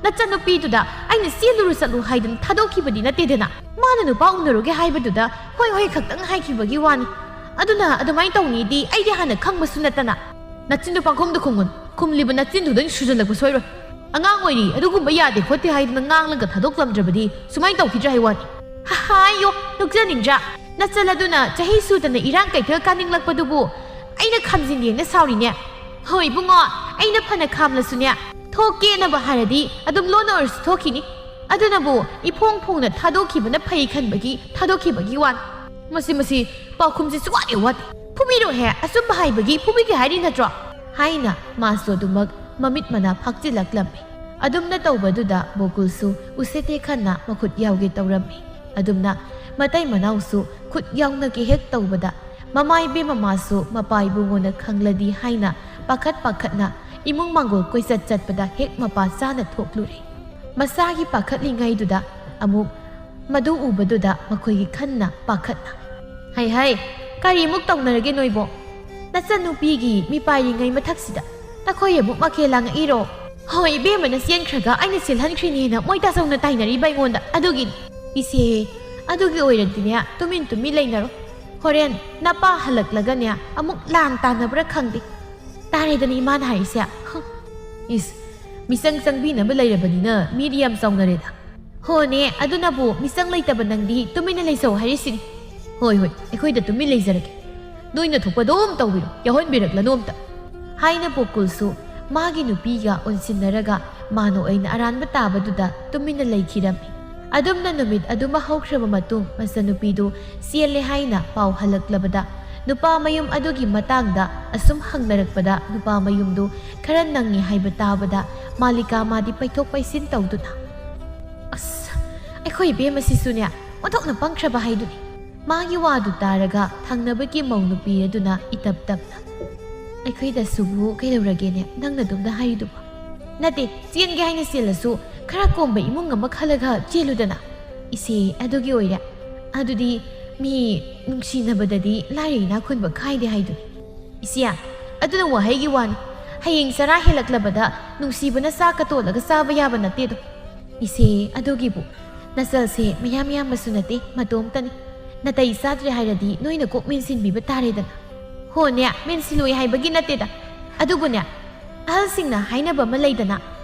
ꯅꯆꯟꯅꯨꯄꯤꯗꯨꯗ ꯑꯩꯅ ꯆꯦꯜꯂꯨꯔꯨ ꯆꯠꯂꯨ ꯍꯥꯏꯗꯅ ꯊꯥꯗꯣꯛꯈꯤꯕꯗꯤ ꯅꯠꯇꯦꯗꯅ꯫ ꯃꯥꯅ ꯅꯨꯄꯥ ꯎꯅꯔꯨꯒꯦ ꯍꯥꯏꯕꯗꯨꯗ ꯍꯣꯏ ꯍꯣꯏ ꯈꯛꯇꯪ ꯍꯥꯏꯈꯤꯕꯒꯤ ꯋꯥꯅꯤ꯫ ꯑꯗꯨꯅ ꯑꯗꯨꯃꯥꯏꯅ ꯇꯧꯅꯤꯗꯤ ꯑꯩꯗꯤ ꯍꯥꯟꯅ ꯈꯪꯕꯁꯨ ꯅꯠꯇꯅ꯫" "ꯅꯆꯤꯟꯗꯨ ꯄꯪꯈꯨꯝꯗ ꯈꯨꯝꯒꯅꯨ꯫ ꯈꯨꯝꯂꯤꯕ ꯅꯆꯤꯟꯗꯨꯗ ꯁꯨꯖꯜꯂꯛꯄ ꯁꯣꯏꯔꯣꯏ꯫ ꯑꯉꯥꯡ ꯑꯣꯏꯔꯤ, ꯑꯗꯨꯒꯨꯝꯕ ꯌꯥꯗꯦ ꯈꯣꯠꯇꯦ ꯍꯥꯏꯗꯅ ꯉꯥꯡꯂꯒ ꯊꯥꯗꯣꯛꯂꯝꯗ꯭ꯔꯕꯗꯤ ꯁꯨꯃꯥꯏꯅ ꯇꯧꯈꯤꯗ꯭ꯔꯥ ꯍꯥꯏ ꯋꯥꯅꯤ꯫" "ꯍꯥꯏꯌꯣ, ꯅꯣꯛꯆꯅꯤꯡꯗ꯭ꯔꯥ? ꯅꯆꯜ ꯑꯗꯨꯅ ꯆꯍꯤ ꯁꯨꯗꯅ ꯏꯔꯥꯡ ꯀꯩꯊꯦꯜ ꯀꯥꯅꯤꯡꯂꯛꯄꯗꯨꯕꯨ ꯑꯩꯅ ꯈꯥꯝꯖꯤꯟꯒꯦꯅ ꯁꯥꯎꯔꯤꯅꯦ꯫ ꯍꯣꯏ ꯏꯕꯨꯡꯉꯣ, ꯑꯩꯅ ꯐꯅ ꯈꯥꯝꯂꯁꯨꯅꯦ, ꯊꯣꯛꯀꯦꯅꯕ ꯍꯥꯏꯔꯗꯤ ꯑꯗꯨꯝ ꯂꯣꯟꯅ ꯑꯣꯏꯔꯁꯨ ꯊꯣꯛꯈꯤꯅꯤ꯫ ꯑꯗꯨꯅꯕꯨ ꯏꯐꯣꯡ ꯐꯣꯡꯅ ꯊꯥꯗꯣꯛꯈꯤꯕꯅ ꯐꯩ ꯈꯟꯕꯒꯤ ꯊꯥꯗꯣꯛꯈꯤꯕꯒꯤ ꯋꯥꯅꯤ꯫ ꯃꯁꯤ, ꯃꯁꯤ ꯄꯥꯎꯈꯨꯝꯁꯤꯁꯨ ꯋꯥꯠꯂꯦ, ꯋꯥꯠꯂꯦ꯫ ꯐꯨꯕꯤꯔꯣꯍꯦ, ꯑꯆꯨꯝꯕ ꯍꯥꯏꯕꯒꯤ ꯐꯨꯕꯤꯒꯦ ꯍꯥꯏꯔꯤ ꯅꯠꯇ꯭ꯔꯣ?" ꯍꯥꯏꯅ ꯃꯥꯁꯨ ꯑꯗꯨꯃꯛ ꯃꯃꯤꯠ ꯃꯅꯥ ꯐꯥꯛꯆꯤꯜꯂꯛꯂꯝꯃꯤ꯫ ꯑꯗꯨꯝꯅ ꯇꯧꯕꯗꯨꯗ ꯕꯣꯀꯨꯜꯁꯨ ꯎꯁꯦꯇꯦ ꯈꯟꯅ ꯃꯈꯨꯠ ꯌꯥꯎꯒꯦ ꯇꯧꯔꯝꯃꯤ꯫ ꯑꯗꯨꯝꯅ ꯃꯇꯩ ꯃꯅꯥꯎꯁꯨ ꯈꯨꯠ ꯌꯥꯎꯅꯒꯦ ꯍꯦꯛ ꯇꯧꯕꯗ ꯃꯃꯥ ꯏꯕꯦꯝꯃ ꯃꯥꯁꯨ ꯃꯄꯥ ꯏꯕꯨꯡꯉꯣꯅ ꯈꯪꯂꯗꯤ ꯍꯥꯏꯅ ꯄꯥꯈꯠ ꯄꯥꯈꯠꯅ ꯏꯃꯨꯡ ꯃꯥꯡꯒꯣꯜ ꯀꯣꯏꯆꯠ ꯆꯠꯄꯗ ꯍꯦꯛ ꯃꯄꯥ ꯆꯥꯅ ꯊꯣꯛꯂꯨꯔꯦ꯫ ꯃꯁꯥꯒꯤ ꯄꯥꯈꯠꯂꯤꯉꯩꯗꯨꯗ ꯑꯃꯨꯛ ꯃꯗꯨ ꯎꯕꯗꯨꯗ ꯃꯈꯣꯏꯒꯤ ꯈꯟꯅ ꯄꯥꯈꯠꯅ, "ꯍꯩ ꯍꯩ, ꯀꯔꯤꯃꯨꯛ ꯇꯧꯅꯔꯒꯦ ꯅꯣꯏꯕꯣ? ꯅꯆꯟꯅꯨꯄꯤꯒꯤ ꯃꯤꯄꯥꯏꯔꯤꯉꯩ ꯃꯊꯛꯁꯤꯗ ꯅꯈꯣꯏ ꯑꯃꯨꯛ ꯃꯈꯦꯜ ꯂꯥꯡꯉꯛꯏꯔꯣ?" "ꯍꯣꯏ, ꯏꯕꯦꯝꯃꯅ ꯆꯦꯟꯈ꯭ꯔꯒ ꯑꯩꯅ ꯆꯦꯜꯍꯟꯈ꯭ꯔꯤꯅꯦꯅ ꯃꯣꯏ ꯇꯥꯆꯧꯅ ꯇꯥꯏꯅꯔꯤꯕ ꯑꯩꯉꯣꯟꯗ꯫ ꯑꯗꯨꯒꯤꯅꯤ꯫" "ꯏꯆꯦ, ꯑꯗꯨꯒꯤ ꯑꯣꯏꯔꯗꯤꯅꯦ, ꯇꯨꯃꯤꯟ ꯇꯨꯃꯤꯟ ꯂꯩꯅꯔꯣ꯫ ꯍꯣꯔꯦꯟ ꯅꯄꯥ ꯍꯜꯂꯛꯂꯒꯅꯦ ꯑꯃꯨꯛ ꯂꯥꯟ ꯇꯥꯟꯅꯕ꯭ꯔꯥ ꯈꯪꯗꯦ꯫ ꯇꯥꯔꯦꯗꯅ ꯏꯃꯥꯅ ꯍꯥꯏꯔꯤꯁꯦ꯫" ꯍꯨꯝ꯫ "ꯏꯁ, ꯃꯤꯆꯪ ꯆꯪꯕꯤꯅꯕ ꯂꯩꯔꯕꯅꯤꯅ ꯃꯤꯗꯤ ꯌꯥꯝ ꯆꯥꯎꯅꯔꯦꯗ꯫" "ꯍꯣꯅꯦ, ꯑꯗꯨꯅꯕꯨ ꯃꯤꯆꯪ ꯂꯩꯇꯕ ꯅꯪꯗꯤ ꯇꯨꯃꯤꯟꯅ ꯂꯩꯖꯧ ꯍꯥꯏꯔꯤꯁꯤꯅꯤ꯫" "ꯍꯣꯏ ꯍꯣꯏ, ꯑꯩꯈꯣꯏꯗ ꯇꯨꯃꯤꯟ ꯂꯩꯖꯔꯒꯦ꯫ ꯅꯣꯏꯅ ꯊꯣꯛꯄ ꯑꯗꯨꯝ ꯇꯧꯕꯤꯔꯣ, ꯌꯥꯎꯍꯟꯕꯤꯔꯛꯂꯅꯨ ꯑꯝꯇ꯫" ꯍꯥꯏꯅ ꯕꯣꯀꯨꯜꯁꯨ ꯃꯥꯒꯤ ꯅꯨꯄꯤꯒ ꯑꯣꯟꯁꯤꯟꯅꯔꯒ ꯃꯥꯅ ꯑꯣꯏꯅ ꯑꯔꯥꯟꯕ ꯇꯥꯕꯗꯨꯗ ꯇꯨꯃꯤꯟꯅ ꯂꯩꯈꯤꯔꯝꯃꯤ꯫ ꯑꯗꯨꯝꯅ ꯅꯨꯃꯤꯠ ꯑꯗꯨꯃ ꯍꯧꯈ꯭ꯔꯕ ꯃꯇꯨꯡ ꯃꯆꯟꯅꯨꯄꯤꯗꯨ ꯆꯦꯜꯂꯦ ꯍꯥꯏꯅ ꯄꯥꯎ ꯍꯜꯂꯛꯂꯕꯗ ꯅꯨꯄꯥ ꯃꯌꯨꯝ ꯑꯗꯨꯒꯤ ꯃꯇꯥꯡꯗ ꯑꯁꯨꯝ ꯍꯪꯅꯔꯛꯄꯗ ꯅꯨꯄꯥ ꯃꯌꯨꯝꯗꯨ ꯈꯔ ꯅꯪꯉꯤ ꯍꯥꯏꯕ ꯇꯥꯕꯗ ꯃꯥꯂꯤꯀꯥ ꯃꯥꯗꯤ ꯄꯩꯊꯣꯛ ꯄꯩꯁꯤꯟ ꯇꯧꯗꯨꯅ, "ꯑꯁ, ꯑꯩꯈꯣꯏ ꯏꯕꯦꯝ ꯑꯁꯤꯁꯨꯅꯦ ꯑꯣꯟꯊꯣꯛꯅ ꯄꯪꯈ꯭ꯔꯕ ꯍꯥꯏꯗꯨꯅꯤ"꯫ ꯃꯥꯒꯤ ꯋꯥꯗꯨ ꯇꯥꯔꯒ ꯊꯪꯅꯕꯒꯤ ꯃꯧ ꯅꯨꯄꯤ ꯑꯗꯨꯅ ꯏꯇꯞ ꯇꯞꯅ, "ꯑꯩꯈꯣꯏꯗꯁꯨꯕꯨ ꯀꯩꯗꯧꯔꯒꯦꯅꯦ ꯅꯪꯅ ꯑꯗꯨꯝꯅ ꯍꯥꯏꯔꯤꯗꯨꯕꯣ? ꯅꯠꯇꯦ, ꯆꯦꯟꯒꯦ ꯍꯥꯏꯅ ꯆꯦꯜꯂꯁꯨ ꯈꯔ ꯀꯣꯝꯕ ꯏꯃꯨꯡ ꯑꯃ ꯈꯜꯂꯒ ꯆꯦꯜꯂꯨꯗꯅ"꯫ "ꯏꯆꯦ, ꯑꯗꯨꯒꯤ ꯑꯣꯏꯔꯦ꯫ ꯑꯗꯨꯗꯤ ꯃꯤ ꯅꯨꯡꯁꯤꯅꯕꯗꯗꯤ ꯂꯥꯏꯔ ꯏꯅꯥ ꯈꯨꯟꯕ ꯈꯥꯏꯗꯦ ꯍꯥꯏꯗꯨꯅꯤ"꯫ "ꯏꯆꯦ, ꯑꯗꯨꯅ ꯋꯥꯍꯩꯒꯤ ꯋꯥꯅꯤ꯫ ꯍꯌꯦꯡ ꯆꯔꯥ ꯍꯦꯜꯂꯛꯂꯕꯗ ꯅꯨꯡꯁꯤꯕꯅ ꯆꯥꯛꯀ ꯇꯣꯠꯂꯒ ꯆꯥꯕ ꯌꯥꯕ ꯅꯠꯇꯦꯗꯣ"꯫ "ꯏꯆꯦ, ꯑꯗꯨꯒꯤꯕꯨ ꯅꯆꯜꯁꯦ ꯃꯌꯥꯝ ꯌꯥꯝꯕꯁꯨ ꯅꯠꯇꯦ, ꯃꯇꯣꯝꯇꯅꯤ꯫ ꯅꯥꯇꯩ ꯆꯥꯗ꯭ꯔꯦ ꯍꯥꯏꯔꯗꯤ ꯅꯣꯏꯅ ꯀꯣꯛ ꯃꯦꯟꯁꯤꯟꯕꯤꯕ ꯇꯥꯔꯦꯗꯅ"꯫ "ꯍꯣꯅꯦ, ꯃꯦꯟꯁꯤꯜꯂꯣꯏ ꯍꯥꯏꯕꯒꯤ ꯅꯠꯇꯦꯗ꯫ ꯑꯗꯨꯕꯨꯅꯦ, ꯑꯍꯜꯁꯤꯡꯅ ꯍꯥꯏꯅꯕ ꯑꯃ ꯂꯩꯗꯅ,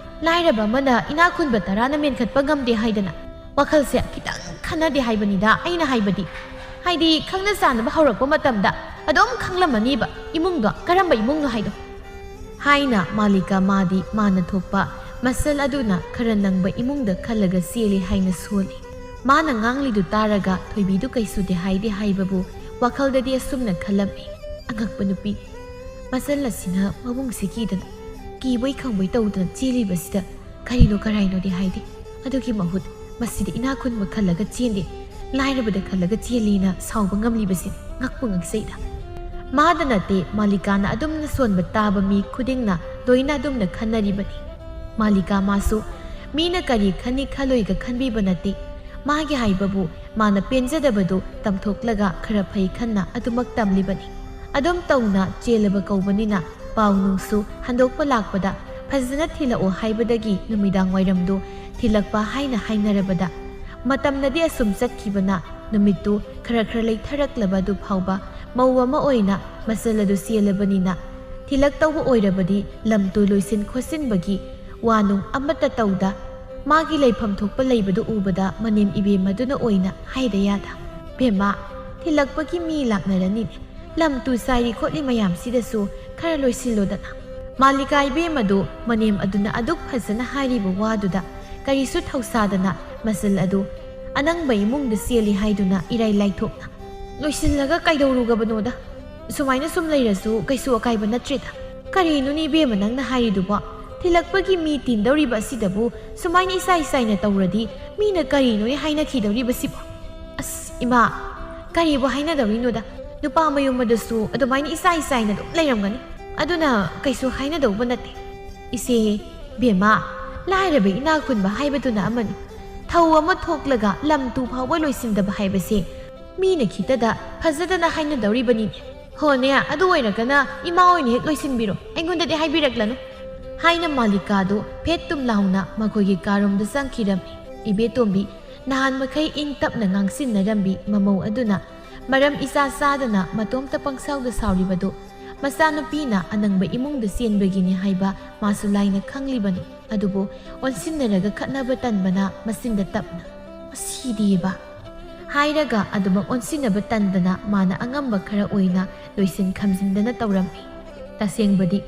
ꯂꯥꯏꯔꯕ ꯑꯃꯅ ꯏꯅꯥꯛ ꯈꯨꯟꯕ ꯇꯔꯥꯅ ꯃꯦꯟꯈꯠꯄ ꯉꯝꯗꯦ ꯍꯥꯏꯗꯅ꯫ ꯋꯥꯈꯜꯁꯦ ꯈꯤꯇꯪ ꯈꯟꯅꯗꯦ ꯍꯥꯏꯕꯅꯤꯗ ꯑꯩꯅ ꯍꯥꯏꯕꯗꯤ꯫ ꯍꯥꯏꯗꯤ ꯈꯪꯅ ꯆꯥꯟꯅꯕ ꯍꯧꯔꯛꯄ ꯃꯇꯝꯗ ꯑꯗꯨꯝ ꯈꯪꯂꯝꯃꯅꯤꯕ ꯏꯃꯨꯡꯗꯣ ꯀꯔꯝꯕ ꯏꯃꯨꯡꯅꯣ ꯍꯥꯏꯗꯣ"꯫ ꯍꯥꯏꯅ ꯃꯥꯂꯤꯀꯥ ꯃꯥꯗꯤ ꯃꯥꯅ ꯊꯣꯛꯄ ꯃꯆꯜ ꯑꯗꯨꯅ ꯈꯔ ꯅꯪꯕ ꯏꯃꯨꯡꯗ ꯈꯜꯂꯒ ꯆꯦꯜꯂꯤ ꯍꯥꯏꯅ ꯁꯣꯜꯂꯤ꯫ ꯃꯥꯅ ꯉꯥꯡꯂꯤꯗꯨ ꯇꯥꯔꯒ ꯊꯣꯏꯕꯤꯗꯨ ꯀꯩꯁꯨꯗꯤ ꯍꯥꯏꯗꯦ ꯍꯥꯏꯕꯕꯨ ꯋꯥꯈꯜꯗꯗꯤ ꯑꯁꯨꯝꯅ ꯈꯜꯂꯝꯃꯤ, "ꯑꯉꯛꯄ ꯅꯨꯄꯤ, ꯃꯆꯜ ꯑꯁꯤꯅ ꯃꯕꯨꯡꯁꯤ ꯀꯤꯗꯅ, ꯀꯤꯕꯣꯏ ꯈꯪꯕꯣꯏ ꯇꯧꯗꯅ ꯆꯦꯜꯂꯤꯕꯁꯤꯗ ꯀꯔꯤꯅꯣ ꯀꯔꯥꯏꯅꯣꯗꯤ ꯍꯥꯏꯗꯦ꯫ ꯑꯗꯨꯒꯤ ꯃꯍꯨꯠ ꯃꯁꯤꯗꯤ ꯏꯅꯥꯛ ꯈꯨꯟꯕ ꯈꯜꯂꯒ ꯆꯦꯟꯗꯦ, ꯂꯥꯏꯔꯕꯗ ꯈꯜꯂꯒ ꯆꯦꯜꯂꯤꯅ ꯁꯥꯎꯕ ꯉꯝꯂꯤꯕꯁꯤ ꯉꯛꯄꯨ ꯉꯛꯆꯩꯗ"꯫ ꯃꯥꯗ ꯅꯠꯇꯦ, ꯃꯥꯂꯤꯀꯥꯅ ꯑꯗꯨꯝꯅ ꯁꯣꯟꯕ ꯇꯥꯕ ꯃꯤ ꯈꯨꯗꯤꯡꯅ ꯂꯣꯏꯅ ꯑꯗꯨꯝꯅ ꯈꯟꯅꯔꯤꯕꯅꯤ꯫ ꯃꯥꯂꯤꯀꯥ ꯃꯥꯁꯨ ꯃꯤꯅ ꯀꯔꯤ ꯈꯟꯅꯤ ꯈꯜꯂꯣꯏꯒ ꯈꯟꯕꯤꯕ ꯅꯠꯇꯦ꯫ ꯃꯥꯒꯤ ꯍꯥꯏꯕꯕꯨ ꯃꯥꯅ ꯄꯦꯟꯖꯗꯕꯗꯨ ꯇꯝꯊꯣꯛꯂꯒ ꯈꯔ ꯐꯩ ꯈꯟꯅ ꯑꯗꯨꯃꯛ ꯇꯝꯂꯤꯕꯅꯤ꯫ ꯑꯗꯨꯝ ꯇꯧꯅ ꯆꯦꯜꯂꯕ ꯀꯧꯕꯅꯤꯅ ꯄꯥꯎ ꯅꯨꯡꯁꯨ ꯍꯟꯗꯣꯛꯄ ꯂꯥꯛꯄꯗ ꯐꯖꯅ ꯊꯤꯜꯂꯛꯑꯣ ꯍꯥꯏꯕꯗꯒꯤ ꯅꯨꯃꯤꯗꯥꯡ ꯋꯥꯏꯔꯝꯗꯨ ꯊꯤꯜꯂꯛꯄ ꯍꯥꯏꯅ ꯍꯥꯏꯅꯔꯕꯗ ꯃꯇꯝꯅꯗꯤ ꯑꯁꯨꯝ ꯆꯠꯈꯤꯕꯅ ꯅꯨꯃꯤꯠꯇꯨ ꯈꯔ ꯈꯔ ꯂꯩꯊꯔꯛꯂꯕ ꯑꯗꯨ ꯐꯥꯎꯕ ꯃꯧ ꯑꯃ ꯑꯣꯏꯅ ꯃꯆꯜ ꯑꯗꯨ ꯆꯦꯜꯂꯕꯅꯤꯅ ꯊꯤꯜꯂꯛꯇꯧꯕ ꯑꯣꯏꯔꯕꯗꯤ ꯂꯝ ꯇꯨ ꯂꯣꯏꯁꯤꯟ ꯈꯣꯠꯆꯤꯟꯕꯒꯤ ꯋꯥ ꯅꯨꯡ ꯑꯃꯠꯇ ꯇꯧꯗ ꯃꯥꯒꯤ ꯂꯩꯐꯝ ꯊꯣꯛꯄ ꯂꯩꯕꯗꯨ ꯎꯕꯗ ꯃꯅꯦꯝ ꯏꯕꯦꯝ ꯑꯗꯨꯅ ꯑꯣꯏꯅ ꯍꯥꯏꯗ ꯌꯥꯗ, "ꯕꯦꯝꯃ, ꯊꯤꯜꯂꯛꯄꯒꯤ ꯃꯤ ꯂꯥꯛꯅꯔꯅꯤꯅꯦ꯫ ꯂꯝ ꯇꯨ ꯆꯥꯏꯔꯤ ꯈꯣꯠꯂꯤ ꯃꯌꯥꯝꯁꯤꯗꯁꯨ ꯈꯔ ꯂꯣꯏꯁꯤꯜꯂꯣꯗꯅ"꯫ ꯃꯥꯂꯤꯀꯥ ꯏꯕꯦꯝ ꯑꯗꯨ ꯃꯅꯦꯝ ꯑꯗꯨꯅ ꯑꯗꯨꯛ ꯐꯖꯅ ꯍꯥꯏꯔꯤꯕ ꯋꯥꯗꯨꯗ ꯀꯔꯤꯁꯨ ꯊꯧꯁꯥꯗꯅ ꯃꯆꯜ ꯑꯗꯨ ꯑꯅꯪꯕ ꯏꯃꯨꯡꯗ ꯆꯦꯜꯂꯤ ꯍꯥꯏꯗꯨꯅ ꯏꯔꯥꯏ ꯂꯥꯏꯊꯣꯛꯅ ꯂꯣꯏꯁꯤꯜꯂꯒ ꯀꯩꯗꯧꯔꯨꯒꯕꯅꯣꯗ? ꯁꯨꯃꯥꯏꯅ ꯁꯨꯝ ꯂꯩꯔꯁꯨ ꯀꯩꯁꯨ ꯑꯀꯥꯏꯕ ꯅꯠꯇ꯭ꯔꯦꯗ꯫ ꯀꯔꯤꯅꯣꯅꯦ ꯏꯕꯦꯝꯃ ꯅꯪꯅ ꯍꯥꯏꯔꯤꯗꯨꯕꯣ? ꯊꯤꯜꯂꯛꯄꯒꯤ ꯃꯤ ꯇꯤꯟꯗꯧꯔꯤꯕ ꯑꯁꯤꯗꯕꯨ ꯁꯨꯃꯥꯏꯅ ꯏꯆꯥꯏ ꯆꯥꯏꯅ ꯇꯧꯔꯗꯤ ꯃꯤꯅ ꯀꯔꯤꯅꯣꯅꯦ ꯍꯥꯏꯅꯈꯤꯗꯧꯔꯤꯕꯁꯤꯕꯣ? ꯑꯁ ꯏꯃꯥ, ꯀꯔꯤꯕꯨ ꯍꯥꯏꯅꯗꯧꯔꯤꯅꯣꯗ? ꯅꯨꯄꯥ ꯃꯌꯨꯝ ꯑꯗꯨꯁꯨ ꯑꯗꯨꯃꯥꯏꯅ ꯏꯆꯥꯏ ꯆꯥꯏꯅ ꯑꯗꯨꯝ ꯂꯩꯔꯝꯒꯅꯤ꯫ ꯑꯗꯨꯅ ꯀꯩꯁꯨ ꯍꯥꯏꯅꯗꯧꯕ ꯅꯠꯇꯦ꯫ ꯏꯆꯦ, ꯕꯦꯝꯃ, ꯂꯥꯏꯔꯕ ꯏꯅꯥꯛ ꯈꯨꯟꯕ ꯍꯥꯏꯕꯗꯨꯅ ꯑꯃꯅꯤ꯫ ꯊꯧ ꯑꯃ ꯊꯣꯛꯂꯒ ꯂꯝ ꯇꯨ ꯐꯥꯎꯕ ꯂꯣꯏꯁꯤꯟꯗꯕ ꯍꯥꯏꯕꯁꯦ ꯃꯤꯅ ꯈꯤꯇꯗ ꯐꯖꯗꯅ ꯍꯥꯏꯅꯗꯧꯔꯤꯕꯅꯤꯅꯦ꯫ ꯍꯣꯅꯦ, ꯑꯗꯨ ꯑꯣꯏꯔꯒꯅ ꯏꯃꯥ ꯑꯣꯏꯅ ꯍꯦꯛ ꯂꯣꯏꯁꯤꯟꯕꯤꯔꯣ, ꯑꯩꯉꯣꯟꯗꯗꯤ ꯍꯥꯏꯕꯤꯔꯛꯂꯅꯨ꯫ ꯍꯥꯏꯅ ꯃꯥꯂꯤꯀꯥꯗꯨ ꯐꯦꯠ ꯇꯨꯝ ꯂꯥꯎꯅ ꯃꯈꯣꯏꯒꯤ ꯀꯥꯔꯣꯝꯗ ꯆꯪꯈꯤꯔꯝꯃꯤ꯫ ꯏꯕꯦꯇꯣꯝꯕꯤ ꯅꯍꯥꯟ ꯃꯈꯩ ꯏꯪ ꯇꯞꯅ ꯉꯥꯡꯁꯤꯟꯅꯔꯝꯕꯤ ꯃꯃꯧ ꯑꯗꯨꯅ ꯃꯔꯝ ꯏꯆꯥ ꯆꯥꯗꯅ ꯃꯇꯣꯝꯇ ꯄꯪꯁꯥꯎꯗ ꯁꯥꯎꯔꯤꯕꯗꯨ ꯃꯆꯥꯅꯨꯄꯤꯅ ꯑꯅꯪꯕ ꯏꯃꯨꯡꯗ ꯆꯦꯟꯕꯒꯤꯅꯤ ꯍꯥꯏꯕ ꯃꯥꯁꯨ ꯂꯥꯏꯅ ꯈꯪꯂꯤꯕꯅꯤ꯫ ꯑꯗꯨꯕꯨ ꯑꯣꯟꯁꯤꯟꯅꯔꯒ ꯈꯠꯅꯕ ꯇꯟꯕꯅ ꯃꯆꯤꯟꯗ ꯇꯞꯅ, "ꯃꯁꯤꯗꯤꯕ" ꯍꯥꯏꯔꯒ ꯑꯗꯨꯃꯛ ꯑꯣꯟꯁꯤꯟꯅꯕ ꯇꯟꯗꯅ ꯃꯥꯅ ꯑꯉꯝꯕ ꯈꯔ ꯑꯣꯏꯅ ꯂꯣꯏꯁꯤꯟ ꯈꯝꯖꯤꯟꯗꯅ ꯇꯧꯔꯝꯃꯤ꯫ ꯇꯁꯦꯡꯕꯗꯤ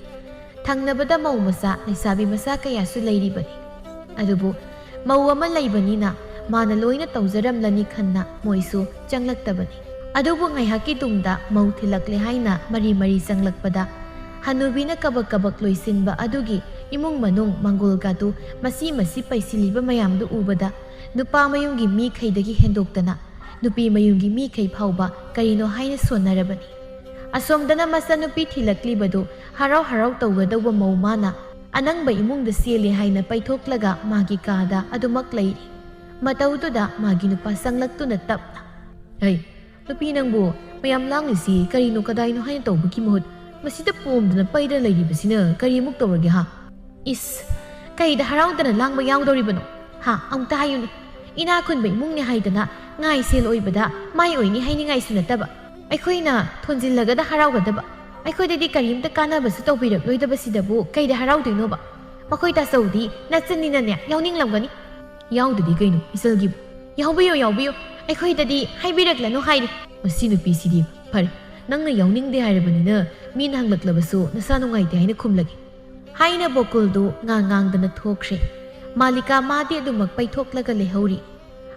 ꯊꯪꯅꯕꯗ ꯃꯧ ꯃꯆꯥ, ꯂꯩꯁꯥꯕꯤ ꯃꯆꯥ ꯀꯌꯥꯁꯨ ꯂꯩꯔꯤꯕꯅꯤ꯫ ꯑꯗꯨꯕꯨ ꯃꯧ ꯑꯃ ꯂꯩꯕꯅꯤꯅ ꯃꯥꯅ ꯂꯣꯏꯅ ꯇꯧꯖꯔꯝꯂꯅꯤ ꯈꯟꯅ ꯃꯣꯏꯁꯨ ꯆꯪꯂꯛꯇꯕꯅꯤ꯫ ꯑꯗꯨꯕꯨ ꯉꯥꯏꯍꯥꯛꯀꯤ ꯇꯨꯡꯗ ꯃꯧ ꯊꯤꯜꯂꯛꯂꯦ ꯍꯥꯏꯅ ꯃꯔꯤ ꯃꯔꯤ ꯆꯪꯂꯛꯄꯗ ꯍꯅꯨꯕꯤꯅ ꯀꯕꯛ ꯀꯕꯛ ꯂꯣꯏꯁꯤꯟꯕ ꯑꯗꯨꯒꯤ ꯏꯃꯨꯡ ꯃꯅꯨꯡ ꯃꯪꯒꯣꯜꯒꯗꯨ ꯃꯁꯤ ꯃꯁꯤ ꯄꯩꯁꯤꯜꯂꯤꯕ ꯃꯌꯥꯝꯗꯨ ꯎꯕꯗ ꯅꯨꯄꯥ ꯃꯌꯨꯝꯒꯤ ꯃꯤꯈꯩꯗꯒꯤ ꯍꯦꯟꯗꯣꯛꯇꯅ ꯅꯨꯄꯤ ꯃꯌꯨꯝꯒꯤ ꯃꯤꯈꯩ ꯐꯥꯎꯕ ꯀꯔꯤꯅꯣ ꯍꯥꯏꯅ ꯁꯣꯟꯅꯔꯕꯅꯤ꯫ ꯑꯁꯣꯝꯗꯅ ꯃꯆꯥꯅꯨꯄꯤ ꯊꯤꯜꯂꯛꯂꯤꯕꯗꯨ ꯍꯔꯥꯎ ꯍꯔꯥꯎ ꯇꯧꯒꯗꯧꯕ ꯃꯧ ꯃꯥꯅ ꯑꯅꯪꯕ ꯏꯃꯨꯡꯗ ꯆꯦꯜꯂꯤ ꯍꯥꯏꯅ ꯄꯩꯊꯣꯛꯂꯒ ꯃꯥꯒꯤ ꯀꯥꯗ ꯑꯗꯨꯃꯛ ꯂꯩꯔꯤ꯫ ꯃꯇꯧꯗꯨꯗ ꯃꯥꯒꯤ ꯅꯨꯄꯥ ꯆꯪꯂꯛꯇꯨꯅ ꯇꯞꯅ, "ꯍꯩ, ꯅꯨꯄꯤ ꯅꯪꯕꯨ, ꯃꯌꯥꯝ ꯂꯥꯡꯂꯤꯁꯤ ꯀꯔꯤꯅꯣ ꯀꯗꯥꯏꯅꯣ ꯍꯥꯏꯅ ꯇꯧꯕꯒꯤ ꯃꯍꯨꯠ ꯃꯁꯤꯗ ꯄꯣꯝꯗꯅ ꯄꯩꯗꯅ ꯂꯩꯔꯤꯕꯁꯤꯅ ꯀꯔꯤꯃꯨꯛ ꯇꯧꯔꯒꯦ ꯍꯥ?" "ꯏꯁ, ꯀꯩꯗ ꯍꯔꯥꯎꯗꯅ ꯂꯥꯡꯕ ꯌꯥꯎꯗꯧꯔꯤꯕꯅꯣ? ꯍꯥ, ꯑꯃꯨꯛꯇ ꯍꯥꯏꯌꯨꯅꯦ꯫ ꯏꯅꯥ ꯈꯨꯟꯕ ꯏꯃꯨꯡꯅꯦ ꯍꯥꯏꯗꯅ ꯉꯥꯏ ꯁꯦꯜ ꯑꯣꯏꯕꯗ ꯃꯥꯏ ꯑꯣꯏꯅꯤ ꯍꯥꯏꯅꯤꯡꯉꯥꯏꯁꯨ ꯅꯠꯇꯕ꯫ ꯑꯩꯈꯣꯏꯅ ꯊꯣꯟꯖꯤꯜꯂꯒꯗ ꯍꯔꯥꯎꯒꯗꯕ꯫ ꯑꯩꯈꯣꯏꯗꯗꯤ ꯀꯔꯤꯝꯇ ꯀꯥꯟꯅꯕꯁꯨ ꯇꯧꯕꯤꯔꯛꯂꯣꯏꯗꯕꯁꯤꯗꯕꯨ ꯀꯩꯗ ꯍꯔꯥꯎꯗꯣꯏꯅꯣꯕ?" "ꯃꯈꯣꯏ ꯇꯥꯆꯧꯗꯤ ꯅꯆꯟꯅꯤꯅꯅꯦ ꯌꯥꯎꯅꯤꯡꯂꯝꯒꯅꯤ꯫" "ꯌꯥꯎꯗꯗꯤ ꯀꯩꯅꯣ ꯏꯆꯜꯒꯤꯕꯨ?" "ꯌꯥꯎꯕꯤꯌꯨ, ꯌꯥꯎꯕꯤꯌꯨ꯫ ꯑꯩꯈꯣꯏꯗꯗꯤ ꯍꯥꯏꯕꯤꯔꯛꯂꯅꯨ ꯍꯥꯏꯔꯤ꯫" "ꯃꯁꯤ ꯅꯨꯄꯤꯁꯤꯗꯤ꯫ ꯐꯔꯦ, ꯅꯪꯅ ꯌꯥꯎꯅꯤꯡꯗꯦ ꯍꯥꯏꯔꯕꯅꯤꯅ ꯃꯤꯅ ꯍꯪꯂꯛꯂꯕꯁꯨ ꯅꯁꯥ ꯅꯨꯡꯉꯥꯏꯇꯦ ꯍꯥꯏꯅ ꯈꯨꯝꯂꯒꯦ꯫ ꯍꯥꯏꯅ ꯕꯣꯀꯨꯜꯗꯨ ꯉꯥꯡ ꯉꯥꯡꯗꯅ ꯊꯣꯛꯈ꯭ꯔꯦ꯫ ꯃꯥꯂꯤꯀꯥ ꯃꯥꯗꯤ ꯑꯗꯨꯃꯛ ꯄꯩꯊꯣꯛꯂꯒ ꯂꯩꯍꯧꯔꯤ꯫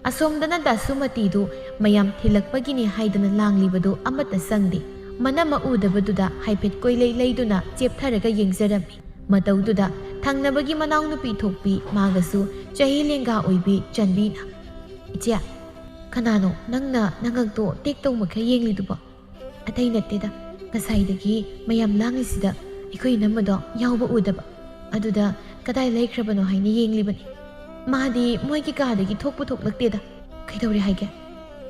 ꯑꯁꯣꯝꯗꯅ ꯗꯥꯁꯨꯃꯇꯤꯗꯨ ꯃꯌꯥꯝ ꯊꯤꯜꯂꯛꯄꯒꯤꯅꯤ ꯍꯥꯏꯗꯅ ꯂꯥꯡꯂꯤꯕꯗꯨ ꯑꯃꯠꯇ ꯆꯪꯗꯦ꯫ ꯃꯅꯝ ꯑꯃ ꯎꯗꯕꯗꯨꯗ ꯍꯥꯏꯐꯦꯠ ꯀꯣꯏꯂꯩ ꯂꯩꯗꯨꯅ ꯆꯦꯞꯊꯔꯒ ꯌꯦꯡꯖꯔꯝꯃꯤ꯫ ꯃꯇꯧꯗꯨꯗ ꯊꯪꯅꯕꯒꯤ ꯃꯅꯥꯎꯅꯨꯄꯤ ꯊꯣꯛꯄꯤ ꯃꯥꯒꯁꯨ ꯆꯍꯤ ꯂꯦꯡꯒꯥ ꯑꯣꯏꯕꯤ ꯆꯟꯕꯤꯅ, "ꯏꯆꯦ, ꯀꯅꯥꯅꯣ ꯅꯪꯅ ꯅꯉꯛꯇꯣ ꯇꯦꯛ ꯇꯧ ꯃꯈꯩ ꯌꯦꯡꯂꯤꯗꯨꯕꯣ?" "ꯑꯇꯩ ꯅꯠꯇꯦꯗ, ꯉꯁꯥꯏꯗꯒꯤ ꯃꯌꯥꯝ ꯂꯥꯡꯂꯤꯁꯤꯗ ꯑꯩꯈꯣꯏ ꯏꯅꯝꯃꯗꯣ ꯌꯥꯎꯕ ꯎꯗꯕ꯫ ꯑꯗꯨꯗ ꯀꯗꯥꯏ ꯂꯩꯈ꯭ꯔꯕꯅꯣ ꯍꯥꯏꯅ ꯌꯦꯡꯂꯤꯕꯅꯤ꯫ ꯃꯥꯗꯤ ꯃꯣꯏꯒꯤ ꯀꯥꯗꯒꯤ ꯊꯣꯛꯄꯨ ꯊꯣꯛꯂꯛꯇꯦꯗ꯫ ꯀꯩꯗꯧꯔꯦ ꯍꯥꯏꯒꯦ?"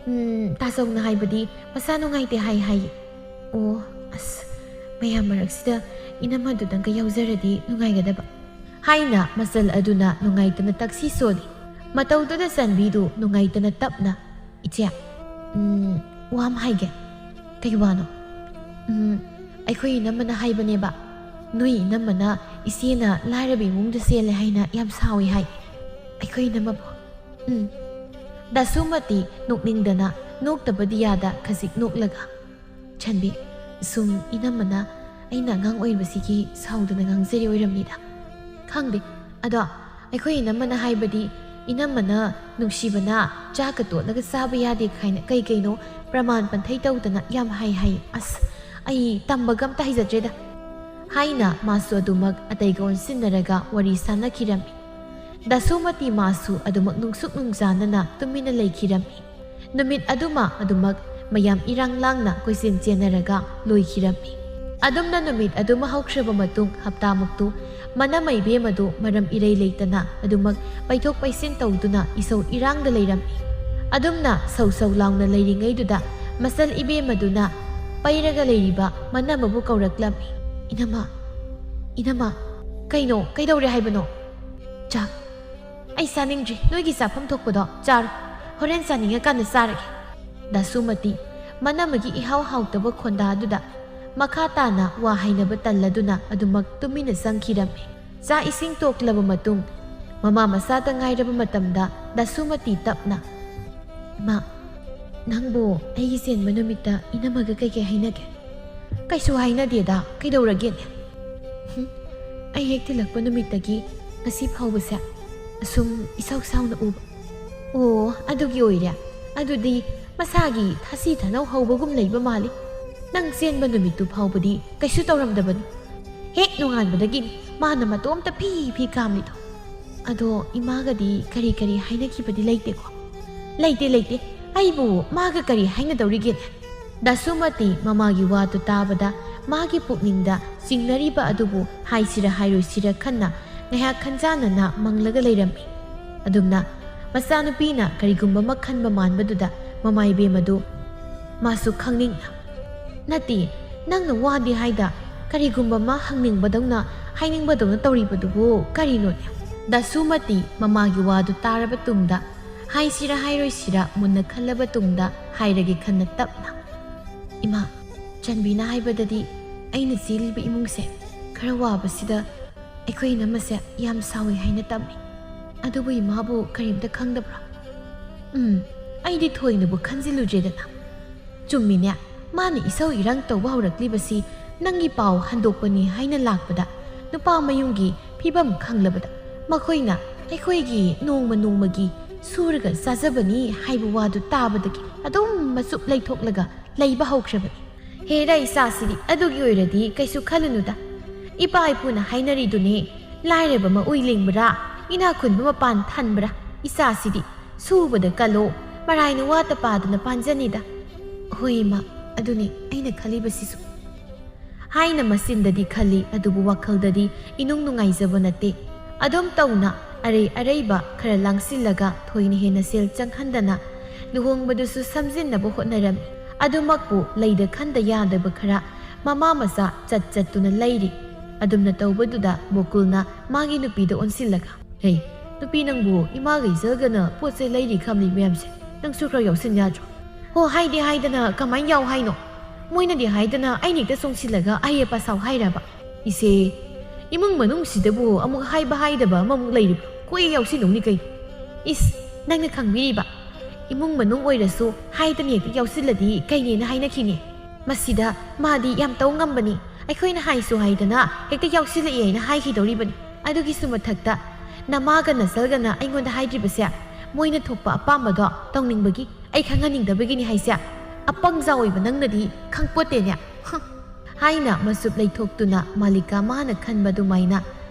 "ꯎꯝ, ꯇꯥꯆꯧꯅ ꯍꯥꯏꯕꯗꯤ ꯃꯁꯥ ꯅꯨꯡꯉꯥꯏꯇꯦ ꯍꯥꯏ ꯍꯥꯏꯌꯦ꯫" "ꯑꯣ, ꯑꯁ, ꯃꯌꯥꯝ ꯃꯔꯛꯁꯤꯗ ꯏꯅꯝꯃꯗꯨꯗꯪꯒ ꯌꯥꯎꯖꯔꯗꯤ ꯅꯨꯡꯉꯥꯏꯒꯗꯕ," ꯍꯥꯏꯅ ꯃꯆꯜ ꯑꯗꯨꯅ ꯅꯨꯡꯉꯥꯏꯇꯅ ꯇꯛꯁꯤ ꯁꯣꯜꯂꯤ꯫ ꯃꯇꯧꯗꯨꯗ ꯆꯟꯕꯤꯗꯨ ꯅꯨꯡꯉꯥꯏꯇꯅ ꯇꯞꯅ, "ꯏꯆꯦ, ꯎꯝ, ꯋꯥ ꯑꯃ ꯍꯥꯏꯒꯦ꯫" "ꯀꯩ ꯋꯥꯅꯣ?" "ꯎꯝ, ꯑꯩꯈꯣꯏ ꯏꯅꯝꯃꯅ ꯍꯥꯏꯕꯅꯦꯕ, ꯅꯣꯏ ꯏꯅꯝꯃꯅ ꯏꯆꯦꯅ ꯂꯥꯏꯔꯕ ꯏꯃꯨꯡꯗ ꯆꯦꯜꯂꯦ ꯍꯥꯏꯅ ꯌꯥꯝ ꯁꯥꯎꯏ ꯍꯥꯏ꯫ ꯑꯩꯈꯣꯏ ꯏꯅꯝꯃꯕꯨ?" "ꯎꯝ꯫" ꯗꯥꯁꯨꯃꯇꯤ ꯅꯣꯛꯅꯤꯡꯗꯅ ꯅꯣꯛꯇꯕꯗꯤ ꯌꯥꯗ ꯈꯖꯤꯛ ꯅꯣꯛꯂꯒ, "ꯆꯟꯕꯤ, ꯁꯨꯝ ꯏꯅꯝꯃꯅ ꯑꯩꯅ ꯑꯉꯥꯡ ꯑꯣꯏꯕꯁꯤꯒꯤ ꯁꯥꯎꯗꯅ ꯉꯥꯡꯖꯔꯤ ꯑꯣꯏꯔꯝꯅꯤꯗ꯫ ꯈꯪꯗꯦ, ꯑꯗꯣ ꯑꯩꯈꯣꯏ ꯏꯅꯝꯃꯅ ꯍꯥꯏꯕꯗꯤ ꯏꯅꯝꯃꯅ ꯅꯨꯡꯁꯤꯕꯅ ꯆꯥꯛꯀ ꯇꯣꯠꯂꯒ ꯆꯥꯕ ꯌꯥꯗꯦ ꯀꯥꯏꯅ ꯀꯩ ꯀꯩꯅꯣ ꯄ꯭ꯔꯃꯥꯟ ꯄꯟꯊꯩ ꯇꯧꯗꯅ ꯌꯥꯝ ꯍꯥꯏ ꯍꯥꯏ꯫ ꯑꯁ, ꯑꯩ ꯇꯝꯕꯒ ꯑꯝꯇ ꯍꯩꯖꯗ꯭ꯔꯦꯗ," ꯍꯥꯏꯅ ꯃꯥꯁꯨ ꯑꯗꯨꯃꯛ ꯑꯇꯩꯒ ꯑꯣꯟꯁꯤꯟꯅꯔꯒ ꯋꯥꯔꯤ ꯁꯥꯟꯅꯈꯤꯔꯝꯃꯤ꯫ ꯗꯥꯁꯨꯃꯇꯤ ꯃꯥꯁꯨ ꯑꯗꯨꯃꯛ ꯅꯨꯡꯁꯨꯛ ꯅꯨꯡꯖꯥꯅꯅ ꯇꯨꯃꯤꯟꯅ ꯂꯩꯈꯤꯔꯝꯃꯤ꯫ ꯅꯨꯃꯤꯠ ꯑꯗꯨꯃ ꯑꯗꯨꯃꯛ ꯃꯌꯥꯝ ꯏꯔꯥꯡ ꯂꯥꯡꯅ ꯀꯣꯏꯆꯦꯟ ꯆꯦꯟꯅꯔꯒ ꯂꯣꯏꯈꯤꯔꯝꯃꯤ꯫ ꯑꯗꯨꯝꯅ ꯅꯨꯃꯤꯠ ꯑꯗꯨꯃ ꯍꯧꯈ꯭ꯔꯕ ꯃꯇꯨꯡ ꯍꯞꯇꯥꯃꯨꯛꯇꯨ ꯃꯅꯃ ꯏꯕꯦꯝ ꯑꯗꯨ ꯃꯔꯝ ꯏꯔꯩ ꯂꯩꯇꯅ ꯑꯗꯨꯃꯛ ꯄꯩꯊꯣꯛ ꯄꯩꯁꯤꯟ ꯇꯧꯗꯨꯅ ꯏꯁꯧ ꯏꯔꯥꯡꯗ ꯂꯩꯔꯝꯃꯤ꯫ ꯑꯗꯨꯝꯅ ꯁꯧ ꯁꯧ ꯂꯥꯎꯅ ꯂꯩꯔꯤꯉꯩꯗꯨꯗ ꯃꯆꯜ ꯏꯕꯦꯝ ꯑꯗꯨꯅ ꯄꯩꯔꯒ ꯂꯩꯔꯤꯕ ꯃꯅꯃꯕꯨ ꯀꯧꯔꯛꯂꯝꯃꯤ꯫ "ꯏꯅꯝꯃ, ꯏꯅꯝꯃ, ꯀꯩꯅꯣ? ꯀꯩꯗꯧꯔꯦ ꯍꯥꯏꯕꯅꯣ?" "ꯆꯥꯛ ꯑꯩ ꯆꯥꯅꯤꯡꯗ꯭ꯔꯤ꯫ ꯅꯣꯏꯒꯤ ꯆꯥꯐꯝ ꯊꯣꯛꯄꯗꯣ ꯆꯥꯔꯣ꯫ ꯍꯣꯔꯦꯟ ꯆꯥꯅꯤꯡꯉꯀꯥꯟꯗ ꯆꯥꯔꯒꯦ꯫" ꯗꯥꯁꯨꯃꯇꯤ ꯃꯅꯃꯒꯤ ꯏꯍꯥꯎ ꯍꯥꯎꯇꯕ ꯈꯣꯟꯗꯥꯗꯨꯗ ꯃꯈꯥ ꯇꯥꯅ ꯋꯥ ꯍꯥꯏꯅꯕ ꯇꯜꯂꯗꯨꯅ ꯑꯗꯨꯃꯛ ꯇꯨꯃꯤꯟꯅ ꯆꯪꯈꯤꯔꯝꯃꯤ꯫ ꯆꯥꯛ ꯏꯁꯤꯡ ꯇꯣꯛꯂꯕ ꯃꯇꯨꯡ ꯃꯃꯥ ꯃꯆꯥꯇ ꯉꯥꯏꯔꯕ ꯃꯇꯝꯗ ꯗꯥꯁꯨꯃꯇꯤ ꯇꯞꯅ, "ꯏꯃꯥ, ꯅꯪꯕꯨ ꯑꯩꯒꯤ ꯆꯦꯟꯕ ꯅꯨꯃꯤꯠꯇ ꯏꯅꯝꯃꯒ ꯀꯩꯀꯩ ꯍꯥꯏꯅꯒꯦ?" "ꯀꯩꯁꯨ ꯍꯥꯏꯅꯗꯦꯗ, ꯀꯩꯗꯧꯔꯒꯦꯅꯦ?" "ꯍꯨꯝ, ꯑꯩ ꯍꯦꯛ ꯊꯤꯜꯂꯛꯄ ꯅꯨꯃꯤꯠꯇꯒꯤ ꯉꯁꯤ ꯐꯥꯎꯕꯁꯦ ꯑꯁꯨꯝ ꯏꯁꯥꯎ ꯁꯥꯎꯅ ꯎꯕ꯫ ꯑꯣ, ꯑꯗꯨꯒꯤ ꯑꯣꯏꯔꯦ꯫ ꯑꯗꯨꯗꯤ ꯃꯁꯥꯒꯤ ꯊꯥꯁꯤ ꯊꯥꯅꯧ ꯍꯧꯕꯒꯨꯝ ꯂꯩꯕ ꯃꯥꯜꯂꯤ꯫ ꯅꯪ ꯆꯦꯟꯕ ꯅꯨꯃꯤꯠꯇꯨ ꯐꯥꯎꯕꯗꯤ ꯀꯩꯁꯨ ꯇꯧꯔꯝꯗꯕꯅꯤ꯫ ꯍꯦꯛ ꯅꯣꯡꯉꯥꯟꯕꯗꯒꯤꯅꯤ ꯃꯥꯅ ꯃꯇꯣꯝꯇ ꯐꯤ ꯐꯤ ꯀꯥꯝꯂꯤꯗꯣ꯫ ꯑꯗꯣ ꯏꯃꯥꯒꯗꯤ ꯀꯔꯤ ꯀꯔꯤ ꯍꯥꯏꯅꯈꯤꯕꯗꯤ ꯂꯩꯇꯦꯀꯣ? ꯂꯩꯇꯦ, ꯂꯩꯇꯦ꯫ ꯑꯩꯕꯨ ꯃꯥꯒ ꯀꯔꯤ ꯍꯥꯏꯅꯗꯧꯔꯤꯒꯦꯅꯦ? ꯗꯥꯁꯨꯃꯇꯤ ꯃꯃꯥꯒꯤ ꯋꯥꯗꯨ ꯇꯥꯕꯗ ꯃꯥꯒꯤ ꯄꯨꯛꯅꯤꯡꯗ ꯆꯤꯡꯅꯔꯤꯕ ꯑꯗꯨꯕꯨ ꯍꯥꯏꯁꯤꯔ ꯍꯥꯏꯔꯣꯏꯁꯤꯔ ꯈꯟꯅ ꯉꯥꯏꯍꯥꯛ ꯈꯟꯖꯥꯟꯅꯅ ꯃꯪꯂꯒ ꯂꯩꯔꯝꯃꯤ꯫ ꯑꯗꯨꯝꯅ ꯃꯆꯥꯅꯨꯄꯤꯅ ꯀꯔꯤꯒꯨꯝꯕ ꯑꯃ ꯈꯟꯕ ꯃꯥꯟꯕꯗꯨꯗ ꯃꯃꯥ ꯏꯕꯦꯝ ꯑꯗꯨ ꯃꯥꯁꯨ ꯈꯪꯅꯤꯡꯅ, "ꯅꯠꯇꯦ, ꯅꯪꯅ ꯋꯥꯗꯤ ꯍꯥꯏꯗ ꯀꯔꯤꯒꯨꯝꯕ ꯑꯃ ꯍꯪꯅꯤꯡꯕꯗꯧꯅ ꯍꯥꯏꯅꯤꯡꯕꯗꯧꯅ ꯇꯧꯔꯤꯕꯗꯨꯕꯨ ꯀꯔꯤꯅꯣꯅꯦ?" ꯗꯥꯁꯨꯃꯇꯤ ꯃꯃꯥꯒꯤ ꯋꯥꯗꯨ ꯇꯥꯔꯕ ꯇꯨꯡꯗ ꯍꯥꯏꯁꯤꯔ ꯍꯥꯏꯔꯣꯏꯁꯤꯔ ꯃꯨꯟꯅ ꯈꯜꯂꯕ ꯇꯨꯡꯗ ꯍꯥꯏꯔꯒꯦ ꯈꯟꯅ ꯇꯞꯅ, "ꯏꯃꯥ, ꯆꯟꯕꯤꯅ ꯍꯥꯏꯕꯗꯗꯤ ꯑꯩꯅ ꯆꯦꯜꯂꯤꯕ ꯏꯃꯨꯡꯁꯦ ꯈꯔ ꯋꯥꯕꯁꯤꯗ ꯑꯩꯈꯣꯏ ꯏꯅꯝꯃꯁꯦ ꯌꯥꯝ ꯁꯥꯎꯏ ꯍꯥꯏꯅ ꯇꯝꯃꯤ꯫ ꯑꯗꯨꯕꯨ ꯏꯃꯥꯕꯨ ꯀꯔꯤꯝꯇ ꯈꯪꯗꯕ꯭ꯔꯣ?" "ꯎꯝ, ꯑꯩꯗꯤ ꯊꯣꯏꯅꯕꯨ ꯈꯟꯖꯤꯜꯂꯨꯗ꯭ꯔꯦꯗꯅ꯫ ꯆꯨꯝꯃꯤꯅꯦ, ꯃꯥꯅ ꯏꯁꯧ ꯏꯔꯥꯡ ꯇꯧꯕ ꯍꯧꯔꯛꯂꯤꯕꯁꯤ ꯅꯪꯒꯤ ꯄꯥꯎ ꯍꯟꯗꯣꯛꯄꯅꯤ ꯍꯥꯏꯅ ꯂꯥꯛꯄꯗ ꯅꯨꯄꯥ ꯃꯌꯨꯝꯒꯤ ꯐꯤꯕꯝ ꯈꯪꯂꯕꯗ ꯃꯈꯣꯏꯅ ꯑꯩꯈꯣꯏꯒꯤ ꯅꯣꯡꯃ ꯅꯣꯡꯃꯒꯤ ꯁꯨꯔꯒ ꯆꯥꯖꯕꯅꯤ ꯍꯥꯏꯕ ꯋꯥꯗꯨ ꯇꯥꯕꯗꯒꯤ ꯑꯗꯨꯝ ꯃꯆꯨꯞ ꯂꯩꯊꯣꯛꯂꯒ ꯂꯩꯕ ꯍꯧꯈ꯭ꯔꯕꯅꯤ꯫ ꯍꯦꯔꯥ ꯏꯆꯥꯁꯤꯗꯤ ꯑꯗꯨꯒꯤ ꯑꯣꯏꯔꯗꯤ ꯀꯩꯁꯨ ꯈꯜꯂꯨꯅꯨꯗ꯫ ꯏꯄꯥ ꯏꯄꯨꯅ ꯍꯥꯏꯅꯔꯤꯗꯨꯅꯦ, ꯂꯥꯏꯔꯕ ꯃꯑꯣꯏ ꯂꯦꯡꯕ꯭ꯔꯥ, ꯏꯅꯥꯛ ꯈꯨꯟꯕ ꯃꯄꯥꯟ ꯊꯟꯕ꯭ꯔꯥ? ꯏꯆꯥꯁꯤꯗꯤ ꯁꯨꯕꯗ ꯀꯜꯂꯣ, ꯃꯔꯥꯏꯅ ꯋꯥꯠꯇ ꯄꯥꯗꯅ ꯄꯥꯟꯖꯅꯤꯗ꯫ ꯍꯣꯏ ꯏꯃꯥ, ꯑꯗꯨꯅꯤ ꯑꯩꯅ ꯈꯜꯂꯤꯕꯁꯤꯁꯨ꯫ ꯍꯥꯏꯅ ꯃꯆꯤꯟꯗꯗꯤ ꯈꯜꯂꯤ, ꯑꯗꯨꯕꯨ ꯋꯥꯈꯜꯗꯗꯤ ꯏꯅꯨꯡ ꯅꯨꯡꯉꯥꯏꯖꯕ ꯅꯠꯇꯦ꯫ ꯑꯗꯨꯝ ꯇꯧꯅ ꯑꯔꯩ ꯑꯔꯩꯕ ꯈꯔ ꯂꯥꯡꯁꯤꯜꯂꯒ ꯊꯣꯏꯅ ꯍꯦꯟꯅ ꯁꯦꯜ ꯆꯪꯍꯟꯗꯅ ꯂꯨꯍꯣꯡꯕꯗꯨꯁꯨ ꯁꯝꯖꯤꯟꯅꯕ ꯍꯣꯠꯅꯔꯝꯃꯤ꯫ ꯑꯗꯨꯃꯛꯄꯨ ꯂꯩꯗ ꯈꯟꯗ ꯌꯥꯗꯕ ꯈꯔ ꯃꯃꯥ ꯃꯆꯥ ꯆꯠ ꯆꯠꯇꯨꯅ ꯂꯩꯔꯤ꯫ ꯑꯗꯨꯝꯅ ꯇꯧꯕꯗꯨꯗ ꯕꯣꯀꯨꯜꯅ ꯃꯥꯒꯤ ꯅꯨꯄꯤꯗ ꯑꯣꯟꯁꯤꯜꯂꯒ, "ꯍꯦ, ꯅꯨꯄꯤ ꯅꯪꯕꯨ, ꯏꯃꯥꯒ ꯏꯆꯜꯒꯅ ꯄꯣꯠ ꯆꯩ ꯂꯩꯔꯤ ꯈꯝꯂꯤ ꯃꯌꯥꯝꯁꯦ ꯅꯪꯁꯨ ꯈꯔ ꯌꯥꯎꯁꯤꯟ ꯌꯥꯗ꯭ꯔꯣ?" "ꯍꯣ, ꯍꯥꯏꯗꯤ ꯍꯥꯏꯗꯅ ꯀꯃꯥꯏꯅ ꯌꯥꯎ ꯍꯥꯏꯅꯣ? ꯃꯣꯏꯅꯗꯤ ꯍꯥꯏꯗꯅ ꯑꯩꯅ ꯍꯦꯛꯇ ꯆꯣꯡꯁꯤꯜꯂꯒ ꯑꯍꯩ ꯑꯄꯥ ꯁꯥꯎ ꯍꯥꯏꯔꯕ?" "ꯏꯆꯦ, ꯏꯃꯨꯡ ꯃꯅꯨꯡꯁꯤꯗꯕꯨ ꯑꯃꯨꯛ ꯍꯥꯏꯕ ꯍꯥꯏꯗꯕ ꯑꯃꯃꯨꯛ ꯂꯩꯔꯤꯕ꯭ꯔꯣ? ꯀꯣꯏ ꯌꯥꯎꯁꯤꯟꯅꯧꯅꯤ ꯀꯩꯅꯣ?" "ꯏꯁ, ꯅꯪꯅ ꯈꯪꯕꯤꯔꯤꯕ? ꯏꯃꯨꯡ ꯃꯅꯨꯡ ꯑꯣꯏꯔꯁꯨ ꯍꯥꯏꯗꯅ ꯍꯦꯛꯇ ꯌꯥꯎꯁꯤꯜꯂꯗꯤ ꯀꯩꯅꯦꯅ ꯍꯥꯏꯅꯈꯤꯅꯤ꯫ ꯃꯁꯤꯗ ꯃꯥꯗꯤ ꯌꯥꯝ ꯇꯧ ꯉꯝꯕꯅꯤ, ꯑꯩꯈꯣꯏꯅ ꯍꯥꯏꯁꯨ ꯍꯥꯏꯗꯅ ꯍꯦꯛꯇ ꯌꯥꯎꯁꯤꯜꯂꯛꯑꯦ ꯍꯥꯏꯅ ꯍꯥꯏꯈꯤꯗꯧꯔꯤꯕꯅꯤ꯫ ꯑꯗꯨꯒꯤꯁꯨ ꯃꯊꯛꯇ ꯅꯃꯥꯒ ꯅꯆꯜꯒꯅ ꯑꯩꯉꯣꯟꯗ ꯍꯥꯏꯗ꯭ꯔꯤꯕꯁꯦ ꯃꯣꯏꯅ ꯊꯣꯛꯄ ꯑꯄꯥꯝꯕꯗꯣ ꯇꯧꯅꯤꯡꯕꯒꯤ ꯑꯩ ꯈꯪꯍꯟꯅꯤꯡꯗꯕꯒꯤꯅꯤ ꯍꯥꯏꯁꯦ꯫ ꯑꯄꯪꯖꯥ ꯑꯣꯏꯕ ꯅꯪꯅꯗꯤ ꯈꯪꯄꯣꯠꯇꯦꯅꯦ꯫ ꯍꯨꯝ꯫ ꯍꯥꯏꯅ ꯃꯆꯨꯞ ꯂꯩꯊꯣꯛꯇꯨꯅ ꯃꯥꯂꯤꯀꯥ ꯃꯥꯅ ꯈꯟꯕ ꯑꯗꯨꯃꯥꯏꯅ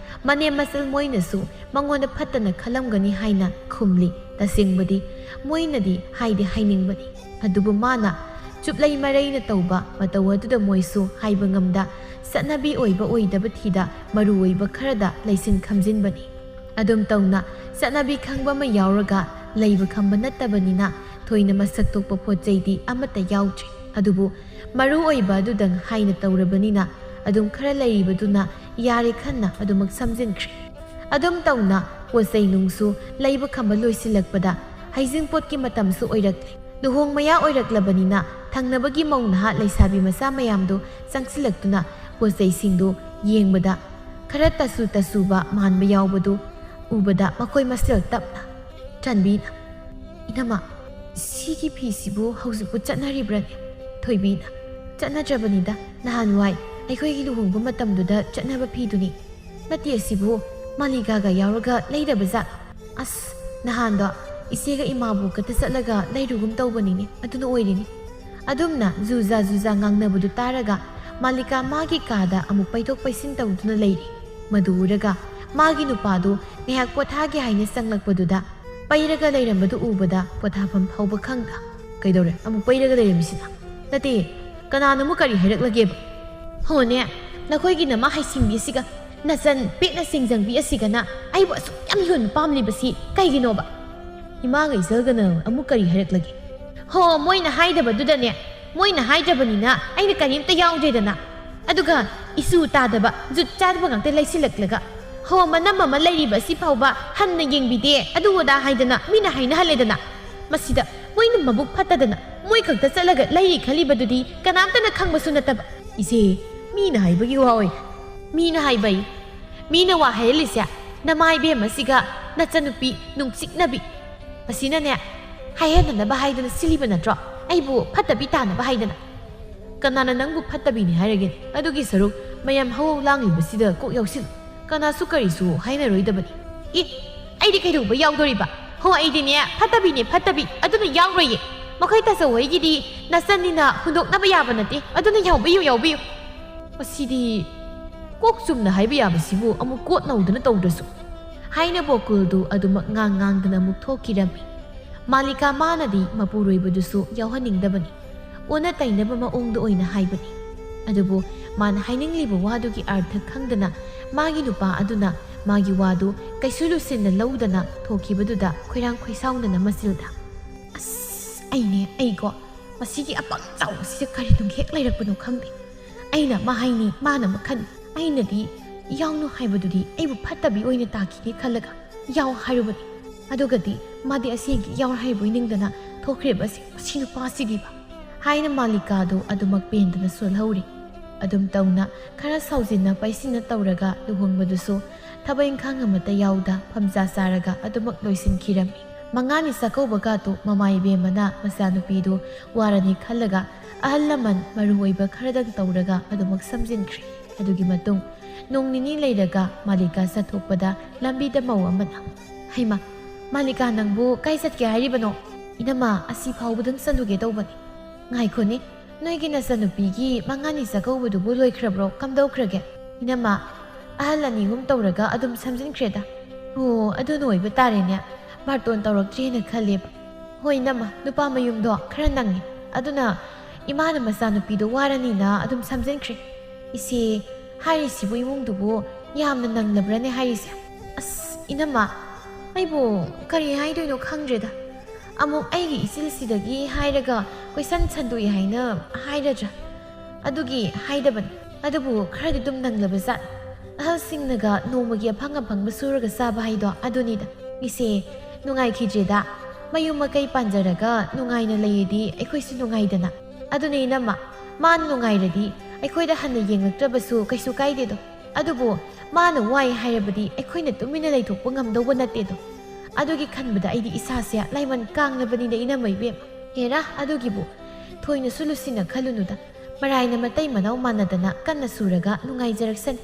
ꯃꯅꯦꯝ ꯃꯆꯜ ꯃꯣꯏꯅꯁꯨ ꯃꯉꯣꯟꯗ ꯐꯠꯇꯅ ꯈꯜꯂꯝꯒꯅꯤ ꯍꯥꯏꯅ ꯈꯨꯝꯂꯤ꯫ ꯇꯁꯦꯡꯕꯗꯤ ꯃꯣꯏꯅꯗꯤ ꯍꯥꯏꯗꯤ ꯍꯥꯏꯅꯤꯡꯕꯅꯤ, ꯑꯗꯨꯕꯨ ꯃꯥꯅ ꯆꯨꯞꯂꯩ ꯃꯔꯩꯅ ꯇꯧꯕ ꯃꯇꯧ ꯑꯗꯨꯗ ꯃꯣꯏꯁꯨ ꯍꯥꯏꯕ ꯉꯝꯗ ꯆꯠꯅꯕꯤ ꯑꯣꯏꯕ ꯑꯣꯏꯗꯕ ꯊꯤꯗ ꯃꯔꯨ ꯑꯣꯏꯕ ꯈꯔꯗ ꯂꯩꯁꯤꯟ ꯈꯝꯖꯤꯟꯕꯅꯤ꯫ ꯑꯗꯨꯝ ꯇꯧꯅ ꯆꯠꯅꯕꯤ ꯈꯪꯕ ꯑꯃ ꯌꯥꯎꯔꯒ ꯂꯩꯕ ꯈꯪꯕ ꯅꯠꯇꯕꯅꯤꯅ ꯊꯣꯏꯅ ꯃꯁꯛ ꯊꯣꯛꯄ ꯄꯣꯠ ꯆꯩꯗꯤ ꯑꯃꯠꯇ ꯌꯥꯎꯗ꯭ꯔꯤ꯫ ꯑꯗꯨꯕꯨ ꯃꯔꯨ ꯑꯣꯏꯕ ꯑꯗꯨꯗꯪ ꯍꯥꯏꯅ ꯇꯧꯔꯕꯅꯤꯅ ꯑꯗꯨꯝ ꯈꯔ ꯂꯩꯔꯤꯕꯗꯨꯅ ꯌꯥꯔꯦ ꯈꯟꯅ ꯑꯗꯨꯃꯛ ꯁꯝꯖꯤꯟꯈ꯭ꯔꯦ꯫ ꯑꯗꯨꯝ ꯇꯧꯅ ꯄꯣꯠ ꯆꯩ ꯅꯨꯡꯁꯨ ꯂꯩꯕ ꯈꯝꯕ ꯂꯣꯏꯁꯤꯜꯂꯛꯄꯗ ꯍꯩꯖꯤꯡꯄꯣꯠꯀꯤ ꯃꯇꯝꯁꯨ ꯑꯣꯏꯔꯛꯂꯦ꯫ ꯂꯨꯍꯣꯡ ꯃꯌꯥ ꯑꯣꯏꯔꯛꯂꯕꯅꯤꯅ ꯊꯪꯅꯕꯒꯤ ꯃꯧ ꯅꯍꯥ ꯂꯩꯁꯥꯕꯤ ꯃꯆꯥ ꯃꯌꯥꯝꯗꯨ ꯆꯪꯁꯤꯜꯂꯛꯇꯨꯅ ꯄꯣꯠ ꯆꯩꯁꯤꯡꯗꯨ ꯌꯦꯡꯕꯗ ꯈꯔ ꯇꯁꯨ ꯇꯁꯨꯕ ꯃꯥꯟꯕ ꯌꯥꯎꯕꯗꯨ ꯎꯕꯗ ꯃꯈꯣꯏ ꯃꯁꯦꯜ ꯇꯞꯅ ꯆꯥꯟꯕꯤꯅ, "ꯏꯅꯝꯃ, ꯁꯤꯒꯤ ꯐꯤꯁꯤꯕꯨ ꯍꯧꯖꯤꯛꯄꯨ ꯆꯠꯅꯔꯤꯕ꯭ꯔꯅꯦ?" ꯊꯣꯏꯕꯤꯅ, "ꯆꯠꯅꯗ꯭ꯔꯕꯅꯤꯗ, ꯅꯍꯥꯟꯋꯥꯏ ꯑꯩꯈꯣꯏꯒꯤ ꯂꯨꯍꯣꯡꯕ ꯃꯇꯝꯗꯨꯗ ꯆꯠꯅꯕ ꯐꯤꯗꯨꯅꯤ꯫ ꯅꯠꯇꯦ, ꯑꯁꯤꯕꯨ ꯃꯥꯂꯤꯀꯥꯒ ꯌꯥꯎꯔꯒ ꯂꯩꯔꯕ ꯖꯥꯠꯂꯣ? ꯑꯁ, ꯅꯍꯥꯟꯗꯣ ꯏꯆꯦꯒ ꯏꯃꯥꯕꯣꯛꯀꯗ ꯆꯠꯂꯒ ꯂꯩꯔꯨꯒꯨꯝ ꯇꯧꯕꯅꯤꯅꯦ, ꯑꯗꯨꯅ ꯑꯣꯏꯔꯤꯅꯤ꯫" ꯑꯗꯨꯝꯅ ꯖꯨꯖꯥ ꯖꯨꯖꯥ ꯉꯥꯡꯅꯕꯗꯨ ꯇꯥꯔꯒ ꯃꯥꯂꯤꯀꯥ ꯃꯥꯒꯤ ꯀꯥꯗ ꯑꯃꯨꯛ ꯄꯩꯊꯣꯛ ꯄꯩꯁꯤꯟ ꯇꯧꯗꯨꯅ ꯂꯩꯔꯤ꯫ ꯃꯗꯨ ꯎꯔꯒ ꯃꯥꯒꯤ ꯅꯨꯄꯥꯗꯨ ꯉꯥꯏꯍꯥꯛ ꯄꯣꯊꯥꯒꯦ ꯍꯥꯏꯅ ꯆꯪꯂꯛꯄꯗꯨꯗ ꯄꯩꯔꯒ ꯂꯩꯔꯝꯕꯗꯨ ꯎꯕꯗ ꯄꯣꯊꯥꯐꯝ ꯐꯥꯎꯕ ꯈꯪꯗ, "ꯀꯩꯗꯧꯔꯦ? ꯑꯃꯨꯛ ꯄꯩꯔꯒ ꯂꯩꯔꯝꯃꯤꯁꯤꯅ?" "ꯅꯠꯇꯦ, ꯀꯅꯥꯅ ꯑꯃꯨꯛ ꯀꯔꯤ ꯍꯥꯏꯔꯛꯂꯒꯦꯕ?" "ꯍꯣꯅꯦ, ꯅꯈꯣꯏꯒꯤ ꯅꯃꯥ ꯍꯩꯁꯤꯡꯕꯤ ꯑꯁꯤꯒ ꯅꯆꯟ ꯄꯤꯛꯅ ꯆꯤꯡꯖꯪꯕꯤ ꯑꯁꯤꯒꯅ ꯑꯩꯕꯨ ꯑꯁꯨꯛ ꯌꯥꯝ ꯌꯣꯟꯕ ꯄꯥꯝꯂꯤꯕꯁꯤ ꯀꯩꯒꯤꯅꯣꯕ?" "ꯏꯃꯥꯒ ꯏꯆꯜꯒꯅ ꯑꯃꯨꯛ ꯀꯔꯤ ꯍꯥꯏꯔꯛꯂꯒꯦ?" "ꯍꯣ, ꯃꯣꯏꯅ ꯍꯥꯏꯗꯕꯗꯨꯗꯅꯦ, ꯃꯣꯏꯅ ꯍꯥꯏꯗ꯭ꯔꯕꯅꯤꯅ ꯑꯩꯅ ꯀꯔꯤꯝꯇ ꯌꯥꯎꯗ꯭ꯔꯦꯗꯅ꯫ ꯑꯗꯨꯒ ꯏꯆꯨ ꯇꯥꯗꯕ, ꯖꯨꯠ ꯆꯥꯗꯕ ꯉꯥꯛꯇ ꯂꯩꯁꯤꯜꯂꯛꯂꯒ, ꯍꯣ, ꯃꯅꯝ ꯑꯃ ꯂꯩꯔꯤꯕ ꯑꯁꯤ ꯐꯥꯎꯕ ꯍꯟꯅ ꯌꯦꯡꯕꯤꯗꯦ, ꯑꯗꯨ ꯑꯗꯥ ꯍꯥꯏꯗꯅ ꯃꯤꯅ ꯍꯥꯏꯅꯍꯜꯂꯦꯗꯅ꯫ ꯃꯁꯤꯗ ꯃꯣꯏꯅ ꯃꯕꯨꯛ ꯐꯠꯇꯗꯅ ꯃꯣꯏ ꯈꯛꯇ ꯆꯠꯂꯒ ꯂꯩꯔꯤ ꯈꯜꯂꯤꯕꯗꯨꯗꯤ ꯀꯅꯥꯝꯇꯅ ꯈꯪꯕꯁꯨ ꯅꯠꯇꯕ꯫" "ꯏꯆꯦ, ꯃꯤꯅ ꯍꯥꯏꯕꯒꯤ ꯋꯥ ꯑꯣꯏ꯫" "ꯃꯤꯅ ꯍꯥꯏꯕꯩ? ꯃꯤꯅ ꯋꯥ ꯍꯥꯏꯍꯜꯂꯤꯁꯦ ꯅꯃꯥ ꯏꯕꯦꯝꯃꯁꯤꯒ ꯅꯆꯟꯅꯨꯄꯤ ꯅꯨꯡꯆꯤꯛꯅꯕꯤ ꯑꯁꯤꯅꯅꯦ, ꯍꯥꯏꯍꯟꯅꯅꯕ ꯍꯥꯏꯗꯅ ꯁꯤꯜꯂꯤꯕ ꯅꯠꯇ꯭ꯔꯣ? ꯑꯩꯕꯨ ꯐꯠꯇꯕꯤ ꯇꯥꯅꯕ ꯍꯥꯏꯗꯅ?" ꯀꯅꯥꯅ ꯅꯪꯕꯨ ꯐꯠꯇꯕꯤꯅꯤ ꯍꯥꯏꯔꯒꯦ? ꯑꯗꯨꯒꯤ ꯁꯔꯨꯛ ꯃꯌꯥꯝ ꯍꯧꯍꯧ ꯂꯥꯡꯂꯤꯕꯁꯤꯗ ꯀꯣꯛ ꯌꯥꯎꯁꯤꯜꯂꯨ꯫ ꯀꯅꯥꯁꯨ ꯀꯔꯤꯁꯨ ꯍꯥꯏꯅꯔꯣꯏꯗꯕꯅꯤ꯫ ꯏ, ꯑꯩꯗꯤ ꯀꯩꯗꯧꯕ ꯌꯥꯎꯗꯣꯔꯤꯕ? ꯍꯣ, ꯑꯩꯗꯤꯅꯦ ꯐꯠꯇꯕꯤꯅꯦ, ꯐꯠꯇꯕꯤ꯫ ꯑꯗꯨꯅ ꯌꯥꯎꯔꯣꯏꯌꯦ꯫ ꯃꯈꯣꯏ ꯇꯥꯆꯧ ꯍꯣꯏꯒꯤꯗꯤ ꯅꯆꯟꯅꯤꯅ ꯍꯨꯟꯗꯣꯛꯅꯕ ꯌꯥꯕ ꯅꯠꯇꯦ꯫ ꯑꯗꯨꯅ ꯌꯥꯎꯕꯤꯌꯨ, ꯌꯥꯎꯕꯤꯌꯨ꯫ ꯃꯁꯤꯗꯤ ꯀꯣꯛ ꯆꯨꯝꯅ ꯍꯥꯏꯕ ꯌꯥꯕꯁꯤꯕꯨ ꯑꯃꯨꯛ ꯀꯣꯠ ꯅꯧꯗꯅ ꯇꯧꯗ꯭ꯔꯁꯨ꯫ ꯍꯥꯏꯅ ꯕꯣꯀꯨꯜꯗꯨ ꯑꯗꯨꯃꯛ ꯉꯥꯡ ꯉꯥꯡꯗꯅ ꯑꯃꯨꯛ ꯊꯣꯛꯈꯤꯔꯝꯃꯤ꯫ ꯃꯥꯂꯤꯀꯥ ꯃꯥꯅꯗꯤ ꯃꯄꯨꯔꯣꯏꯕꯗꯨꯁꯨ ꯌꯥꯎꯍꯟꯅꯤꯡꯗꯕꯅꯤ꯫ ꯑꯣꯟꯅ ꯇꯩꯅꯕ ꯃꯑꯣꯡꯗ ꯑꯣꯏꯅ ꯍꯥꯏꯕꯅꯤ꯫ ꯑꯗꯨꯕꯨ ꯃꯥꯅ ꯍꯥꯏꯅꯤꯡꯂꯤꯕ ꯋꯥꯗꯨꯒꯤ ꯑꯔꯊ ꯈꯪꯗꯅ ꯃꯥꯒꯤ ꯅꯨꯄꯥ ꯑꯗꯨꯅ ꯃꯥꯒꯤ ꯋꯥꯗꯨ ꯀꯩꯁꯨ ꯂꯨꯁꯤꯟꯅ ꯂꯧꯗꯅ ꯊꯣꯛꯈꯤꯕꯗꯨꯗ ꯈꯣꯏꯔꯥꯡ ꯈꯣꯏꯁꯥꯎꯅꯅ ꯃꯆꯤꯜꯗ, "ꯑꯁ, ꯑꯩꯅꯦ, ꯑꯩꯀꯣ, ꯃꯁꯤꯒꯤ ꯑꯄꯪ ꯆꯥꯎꯕꯁꯤꯗ ꯀꯔꯤ ꯅꯨꯡꯍꯦꯛ ꯂꯩꯔꯛꯄꯅꯣ ꯈꯪꯗꯦ꯫ ꯑꯩꯅ ꯑꯃ ꯍꯥꯏꯅꯤ, ꯃꯥꯅ ꯃꯈꯟ꯫ ꯑꯩꯅꯗꯤ ꯌꯥꯎꯅꯨ ꯍꯥꯏꯕꯗꯨꯗꯤ ꯑꯩꯕꯨ ꯐꯠꯇꯕꯤ ꯑꯣꯏꯅ ꯇꯥꯈꯤꯅꯤ ꯈꯜꯂꯒ ꯌꯥꯎ ꯍꯥꯏꯔꯨꯕꯅꯤ꯫ ꯑꯗꯨꯒꯗꯤ ꯃꯥꯗꯤ ꯑꯁꯦꯡꯒꯤ ꯌꯥꯎ ꯍꯥꯏꯕꯣꯏ ꯅꯤꯡꯗꯅ ꯊꯣꯛꯈ꯭ꯔꯦꯕ ꯑꯁꯤ, ꯃꯁꯤ ꯅꯨꯄꯥꯁꯤꯗꯤꯕ"꯫ ꯍꯥꯏꯅ ꯃꯥꯂꯤꯀꯥꯗꯨ ꯑꯗꯨꯃꯛ ꯄꯦꯟꯗꯅ ꯁꯣꯜꯍꯧꯔꯤ꯫ ꯑꯗꯨꯝ ꯇꯧꯅ ꯈꯔ ꯁꯥꯎꯖꯤꯟꯅ ꯄꯩꯁꯤꯟꯅ ꯇꯧꯔꯒ ꯂꯨꯍꯣꯡꯕꯗꯨꯁꯨ ꯊꯕꯛ ꯏꯪꯈꯥꯡ ꯑꯃꯠꯇ ꯌꯥꯎꯗ ꯐꯝꯖꯥ ꯆꯥꯔꯒ ꯑꯗꯨꯃꯛ ꯂꯣꯏꯁꯤꯟꯈꯤꯔꯝꯃꯤ꯫ ꯃꯉꯥꯅꯤ ꯆꯥꯛꯀꯧꯕꯒꯥꯗꯨ ꯃꯃꯥ ꯏꯕꯦꯝꯃꯅ ꯃꯆꯥꯅꯨꯄꯤꯗꯨ ꯋꯥꯔꯅꯤ ꯈꯜꯂꯒ ꯑꯍꯜ ꯂꯃꯟ ꯃꯔꯨ ꯑꯣꯏꯕ ꯈꯔꯗꯪ ꯇꯧꯔꯒ ꯑꯗꯨꯃꯛ ꯁꯝꯖꯤꯟꯈ꯭ꯔꯦ꯫ ꯑꯗꯨꯒꯤ ꯃꯇꯨꯡ ꯅꯣꯡ ꯅꯤꯅꯤ ꯂꯩꯔꯒ ꯃꯥꯂꯤꯀꯥ ꯆꯠꯊꯣꯛꯄꯗ ꯂꯝꯕꯤꯗ ꯃꯧ ꯑꯃꯅ, "ꯍꯩꯃꯥ, ꯃꯥꯂꯤꯀꯥ, ꯅꯪꯕꯨ ꯀꯥꯏ ꯆꯠꯀꯦ ꯍꯥꯏꯔꯤꯕꯅꯣ?" "ꯏꯅꯝꯃ, ꯑꯁꯤ ꯐꯥꯎꯕꯗꯪ ꯆꯠꯂꯨꯒꯦ ꯇꯧꯕꯅꯤ꯫" "ꯉꯥꯏꯈꯣꯅꯦ, ꯅꯣꯏꯒꯤ ꯅꯆꯟꯅꯨꯄꯤꯒꯤ ꯃꯉꯥꯅꯤ ꯆꯥꯛꯀꯧꯕꯗꯨꯕꯨ ꯂꯣꯏꯈ꯭ꯔꯕ꯭ꯔꯣ? ꯀꯝꯗꯧꯈ꯭ꯔꯒꯦ?" "ꯏꯅꯝꯃ, ꯑꯍꯜ ꯑꯅꯤ ꯑꯍꯨꯝ ꯇꯧꯔꯒ ꯑꯗꯨꯝ ꯁꯝꯖꯤꯟꯈ꯭ꯔꯦꯗ꯫" "ꯑꯣ, ꯑꯗꯨꯅ ꯑꯣꯏꯕ ꯇꯥꯔꯦꯅꯦ꯫ ꯕꯥꯔꯇꯣꯟ ꯇꯧꯔꯛꯇ꯭ꯔꯦꯅ ꯈꯜꯂꯦꯕ꯫" "ꯍꯣꯏ ꯏꯅꯝꯃ, ꯅꯨꯄꯥ ꯃꯌꯨꯝꯗꯣ ꯈꯔ ꯅꯪꯉꯤ꯫ ꯑꯗꯨꯅ ꯏꯃꯥꯅ ꯃꯆꯥꯅꯨꯄꯤꯗꯣ ꯋꯥꯔꯅꯤꯅ ꯑꯗꯨꯝ ꯁꯝꯖꯤꯟꯈ꯭ꯔꯦ꯫" "ꯏꯆꯦ, ꯍꯥꯏꯔꯤꯁꯤꯕꯨ ꯏꯃꯨꯡꯗꯨꯕꯨ ꯌꯥꯝꯅ ꯅꯪꯂꯕ꯭ꯔꯅꯦ ꯍꯥꯏꯔꯤꯁꯦ?" "ꯑꯁ, ꯏꯅꯝꯃ, ꯑꯩꯕꯨ ꯀꯔꯤ ꯍꯥꯏꯗꯣꯏꯅꯣ ꯈꯪꯗ꯭ꯔꯦꯗ꯫ ꯑꯃꯨꯛ ꯑꯩꯒꯤ ꯏꯆꯤꯜꯁꯤꯗꯒꯤ ꯍꯥꯏꯔꯒ ꯀꯣꯏꯁꯟ ꯁꯟꯗꯣꯛꯏ ꯍꯥꯏꯅ ꯍꯥꯏꯔꯗ꯭ꯔꯥ? ꯑꯗꯨꯒꯤ ꯍꯥꯏꯗꯕꯅꯤ꯫ ꯑꯗꯨꯕꯨ ꯈꯔꯗꯤ ꯑꯗꯨꯝ ꯅꯪꯂꯕ ꯖꯥꯠꯅꯤ꯫ ꯑꯍꯜꯁꯤꯡꯅꯒ ꯅꯣꯡꯃꯒꯤ ꯑꯐꯪ ꯑꯐꯪꯕ ꯁꯨꯔꯒ ꯆꯥꯕ ꯍꯥꯏꯗꯣ ꯑꯗꯨꯅꯤꯗ꯫ ꯏꯆꯦ, ꯅꯨꯡꯉꯥꯏꯈꯤꯗ꯭ꯔꯦꯗ꯫ ꯃꯌꯨꯝ ꯃꯀꯩ ꯄꯥꯟꯖꯔꯒ ꯅꯨꯡꯉꯥꯏꯅ ꯂꯩꯔꯗꯤ ꯑꯩꯈꯣꯏꯁꯨ ꯅꯨꯡꯉꯥꯏꯗꯅ꯫ ꯑꯗꯨꯅ ꯏꯅꯝꯃ, ꯃꯥꯅ ꯅꯨꯡꯉꯥꯏꯔꯗꯤ ꯑꯩꯈꯣꯏꯗ ꯍꯟꯅ ꯌꯦꯡꯂꯛꯇ꯭ꯔꯕꯁꯨ ꯀꯩꯁꯨ ꯀꯥꯏꯗꯦꯗꯣ꯫ ꯑꯗꯨꯕꯨ ꯃꯥꯅ ꯋꯥꯏ ꯍꯥꯏꯔꯕꯗꯤ ꯑꯩꯈꯣꯏꯅ ꯇꯨꯃꯤꯟꯅ ꯂꯩꯊꯣꯛꯄ ꯉꯝꯗꯧꯕ ꯅꯠꯇꯦꯗꯣ꯫ ꯑꯗꯨꯒꯤ ꯈꯟꯕꯗ ꯑꯩꯗꯤ ꯏꯁꯥꯁꯦ ꯂꯥꯏꯃꯟ ꯀꯥꯡꯂꯕꯅꯤꯗ ꯏꯅꯝꯃ ꯏꯕꯦꯝꯃ꯫ ꯍꯦꯔꯥ, ꯑꯗꯨꯒꯤꯕꯨ ꯊꯣꯏꯅꯁꯨ ꯂꯨꯁꯤꯟꯅ ꯈꯜꯂꯨꯅꯨꯗ꯫ ꯃꯔꯥꯏꯅ ꯃꯇꯩ ꯃꯅꯥꯎ ꯃꯥꯟꯅꯗꯅ ꯀꯟꯅ ꯁꯨꯔꯒ ꯅꯨꯡꯉꯥꯏꯖꯔꯛꯁꯅꯤ"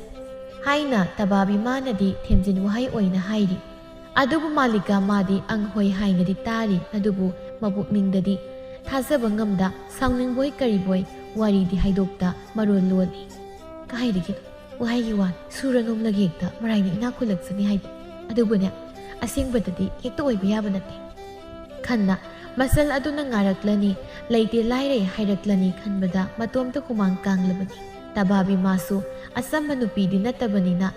ꯍꯥꯏꯅ ꯇꯕꯥꯕꯤꯃꯥꯅꯗꯤ ꯊꯦꯝꯖꯤꯟ ꯋꯥꯍꯩ ꯑꯣꯏꯅ ꯍꯥꯏꯔꯤ꯫ ꯑꯗꯨꯕꯨ ꯃꯥꯂꯤꯀꯥ ꯃꯥꯗꯤ ꯑꯪ ꯍꯣꯏ ꯍꯥꯏꯅꯗꯤ ꯇꯥꯔꯤ, ꯑꯗꯨꯕꯨ ꯃꯄꯨꯛꯅꯤꯡꯗꯗꯤ ꯊꯥꯖꯕ ꯉꯝꯗ, ꯁꯥꯎꯅꯤꯡꯕꯣꯏ ꯀꯔꯤꯕꯣꯏ ꯋꯥꯔꯤꯗꯤ ꯍꯥꯏꯗꯣꯛꯇ ꯃꯔꯣꯜ ꯂꯣꯜꯂꯤ꯫ "ꯀꯥꯏꯗꯒꯤꯅꯣ? ꯋꯥꯍꯩꯒꯤ ꯋꯥꯅꯤ, ꯁꯨꯔ ꯅꯣꯝꯂꯒ ꯍꯦꯛꯇ ꯃꯔꯥꯏꯅ ꯏꯅꯥꯛ ꯈꯨꯜꯂꯛꯆꯅꯤ ꯍꯥꯏꯕ꯫ ꯑꯗꯨꯕꯨꯅꯦ, ꯑꯁꯦꯡꯕꯗꯗꯤ ꯍꯦꯛꯇ ꯑꯣꯏꯕ ꯌꯥꯕ ꯅꯠꯇꯦ" ꯈꯟꯅ ꯃꯁꯜ ꯑꯗꯨꯅ ꯉꯥꯔꯛꯂꯅꯤ, ꯂꯩꯇꯦ ꯂꯥꯏꯔꯦ ꯍꯥꯏꯔꯛꯂꯅꯤ ꯈꯟꯕꯗ ꯃꯇꯣꯝꯇ ꯍꯨꯃꯥꯡ ꯀꯥꯡꯂꯕꯅꯤ꯫ ꯇꯕꯥꯕꯤ ꯃꯥꯁꯨ ꯑꯆꯝꯕ ꯅꯨꯄꯤꯗꯤ ꯅꯠꯇꯕꯅꯤꯅ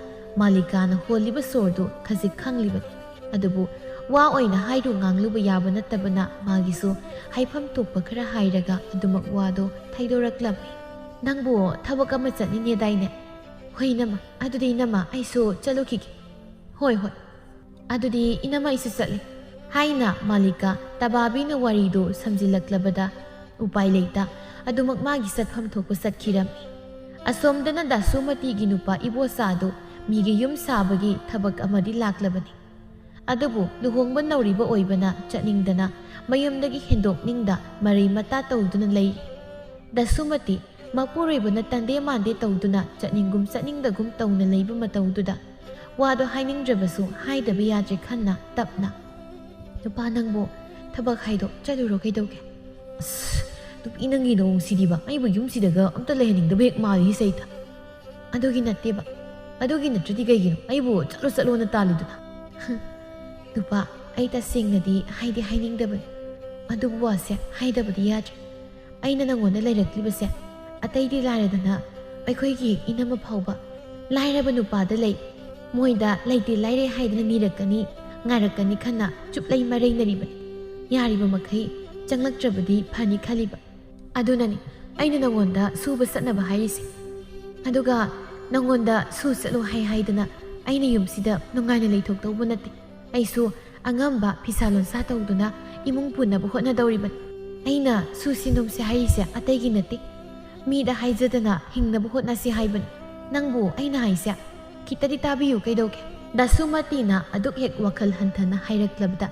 ꯃꯥꯂꯤꯀꯥꯅ ꯍꯣꯜꯂꯤꯕ ꯁꯣꯔꯗꯨ ꯈꯖꯤꯛ ꯈꯪꯂꯤꯕꯅꯤ꯫ ꯑꯗꯨꯕꯨ ꯋꯥ ꯑꯣꯏꯅ ꯍꯥꯏꯔꯨ ꯉꯥꯡꯂꯨꯕ ꯌꯥꯕ ꯅꯠꯇꯕꯅ ꯃꯥꯒꯤꯁꯨ ꯍꯥꯏꯐꯝ ꯊꯣꯛꯄ ꯈꯔ ꯍꯥꯏꯔꯒ ꯑꯗꯨꯃꯛ ꯋꯥꯗꯣ ꯊꯩꯗꯣꯔꯛꯂꯝꯃꯤ꯫ "ꯅꯪꯕꯨ ꯊꯕꯛ ꯑꯃ ꯆꯠꯅꯤꯡꯉꯦꯗꯥꯏꯅꯦ?" "ꯍꯣꯏ ꯏꯅꯝꯃ, ꯑꯗꯨꯗꯤ ꯏꯅꯝꯃ ꯑꯩꯁꯨ ꯆꯠꯂꯨꯈꯤꯒꯦ"꯫ "ꯍꯣꯏ ꯍꯣꯏ, ꯑꯗꯨꯗꯤ ꯏꯅꯝꯃ ꯑꯩꯁꯨ ꯆꯠꯂꯤ" ꯍꯥꯏꯅ ꯃꯥꯂꯤꯀꯥ ꯇꯕꯥꯕꯤꯅ ꯋꯥꯔꯤꯗꯨ ꯁꯝꯖꯤꯜꯂꯛꯂꯕꯗ ꯎꯄꯥꯏ ꯂꯩꯇ ꯑꯗꯨꯃꯛ ꯃꯥꯒꯤ ꯆꯠꯐꯝ ꯊꯣꯛꯄ ꯆꯠꯈꯤꯔꯝꯃꯤ꯫ ꯑꯁꯣꯝꯗꯅ ꯗꯥꯁꯨꯃꯇꯤꯒꯤ ꯅꯨꯄꯥ ꯏꯕꯣꯆꯥꯗꯨ ꯃꯤꯒꯤ ꯌꯨꯝ ꯁꯥꯕꯒꯤ ꯊꯕꯛ ꯑꯃꯗꯤ ꯂꯥꯛꯂꯕꯅꯤ꯫ ꯑꯗꯨꯕꯨ ꯂꯨꯍꯣꯡꯕ ꯅꯧꯔꯤꯕ ꯑꯣꯏꯕꯅ ꯆꯠꯅꯤꯡꯗꯅ ꯃꯌꯨꯝꯗꯒꯤ ꯍꯦꯟꯗꯣꯛꯅꯤꯡꯗ ꯃꯔꯩ ꯃꯇꯥ ꯇꯧꯗꯨꯅ ꯂꯩꯔꯤ꯫ ꯗꯥꯁꯨꯃꯇꯤ ꯃꯄꯨꯔꯣꯏꯕꯅ ꯇꯟꯗꯦ ꯃꯥꯟꯗꯦ ꯇꯧꯗꯨꯅ ꯆꯠꯅꯤꯡꯒꯨꯝ ꯆꯠꯅꯤꯡꯗꯒꯨꯝ ꯇꯧꯅ ꯂꯩꯕ ꯃꯇꯧꯗꯨꯗ ꯋꯥꯗꯣ ꯍꯥꯏꯅꯤꯡꯗ꯭ꯔꯕꯁꯨ ꯍꯥꯏꯗꯕ ꯌꯥꯗ꯭ꯔꯦ ꯈꯟꯅ ꯇꯞꯅ, "ꯅꯨꯄꯥ ꯅꯪꯕꯨ ꯊꯕꯛ ꯍꯥꯏꯗꯣ ꯆꯠꯂꯨꯔꯣ ꯀꯩꯗꯧꯒꯦ?" "ꯑꯁ, ꯅꯨꯄꯤ ꯅꯪꯒꯤ ꯅꯑꯣꯡꯁꯤꯗꯤꯕ, ꯑꯩꯕꯨ ꯌꯨꯝꯁꯤꯗꯒ ꯑꯝꯇ ꯂꯩꯍꯟꯅꯤꯡꯗꯕ ꯍꯦꯛ ꯃꯥꯜꯂꯤ ꯁꯩꯇ"꯫ "ꯑꯗꯨꯒꯤ ꯅꯠꯇꯦꯕ, ꯑꯗꯨꯒꯤ ꯅꯠꯇ꯭ꯔꯗꯤ ꯀꯩꯒꯤꯅꯣ ꯑꯩꯕꯨ ꯆꯠꯂꯣ ꯆꯠꯂꯣꯅ ꯇꯥꯜꯂꯤꯗꯨꯅ?" "ꯅꯨꯄꯥ, ꯑꯩ ꯇꯁꯦꯡꯅꯗꯤ ꯍꯥꯏꯗꯤ ꯍꯥꯏꯅꯤꯡꯗꯕꯅꯤ, ꯑꯗꯨꯕꯨ ꯋꯥꯁꯦ ꯍꯥꯏꯗꯕꯗꯤ ꯌꯥꯗ꯭ꯔꯦ꯫ ꯑꯩꯅ ꯅꯉꯣꯟꯗ ꯂꯩꯔꯛꯂꯤꯕꯁꯦ ꯑꯇꯩꯗꯤ ꯂꯥꯏꯔꯗꯅ ꯑꯩꯈꯣꯏꯒꯤ ꯏꯅꯝꯃ ꯐꯥꯎꯕ ꯂꯥꯏꯔꯕ ꯅꯨꯄꯥꯗ ꯂꯩ, ꯃꯣꯏꯗ ꯂꯩꯇꯦ ꯂꯥꯏꯔꯦ ꯍꯥꯏꯗꯅ ꯅꯤꯔꯛꯀꯅꯤ, ꯉꯥꯏꯔꯛꯀꯅꯤ ꯈꯟꯅ ꯆꯨꯞꯂꯩ ꯃꯔꯩꯅꯔꯤꯕꯅꯤ꯫ ꯌꯥꯔꯤꯕ ꯃꯈꯩ ꯆꯪꯂꯛꯇ꯭ꯔꯕꯗꯤ ꯐꯅꯤ ꯈꯜꯂꯤꯕ꯫ ꯑꯗꯨꯅꯅꯤ ꯑꯩꯅ ꯅꯉꯣꯟꯗ ꯁꯨꯕ ꯆꯠꯅꯕ ꯍꯥꯏꯔꯤꯁꯦ꯫ ꯑꯗꯨꯒ ꯅꯉꯣꯟꯗ ꯁꯨ ꯆꯠꯂꯣ ꯍꯥꯏ ꯍꯥꯏꯗꯅ ꯑꯩꯅ ꯌꯨꯝꯁꯤꯗ ꯅꯨꯡꯉꯥꯏꯅ ꯂꯩꯊꯣꯛꯇꯧꯕ ꯅꯠꯇꯦ꯫ ꯑꯩꯁꯨ ꯑꯉꯝꯕ ꯐꯤꯁꯥ ꯂꯣꯟꯁꯥ ꯇꯧꯗꯨꯅ ꯏꯃꯨꯡ ꯄꯨꯅꯕ ꯍꯣꯠꯅꯗꯧꯔꯤꯕꯅꯤ꯫ ꯑꯩꯅ ꯁꯨꯁꯤ ꯅꯣꯝꯁꯤ ꯍꯥꯏꯔꯤꯁꯦ ꯑꯇꯩꯒꯤ ꯅꯠꯇꯦ, ꯃꯤꯗ ꯍꯥꯏꯖꯗꯅ ꯍꯤꯡꯅꯕ ꯍꯣꯠꯅꯁꯤ ꯍꯥꯏꯕꯅꯤ꯫ ꯅꯪꯕꯨ ꯑꯩꯅ ꯍꯥꯏꯁꯦ ꯈꯤꯇꯗꯤ ꯇꯥꯕꯤꯌꯨ ꯀꯩꯗꯧꯒꯦ?" ꯗꯥꯁꯨꯃꯇꯤꯅ ꯑꯗꯨꯛ ꯍꯦꯛ ꯋꯥꯈꯜ ꯍꯟꯊꯅ ꯍꯥꯏꯔꯛꯂꯕꯗ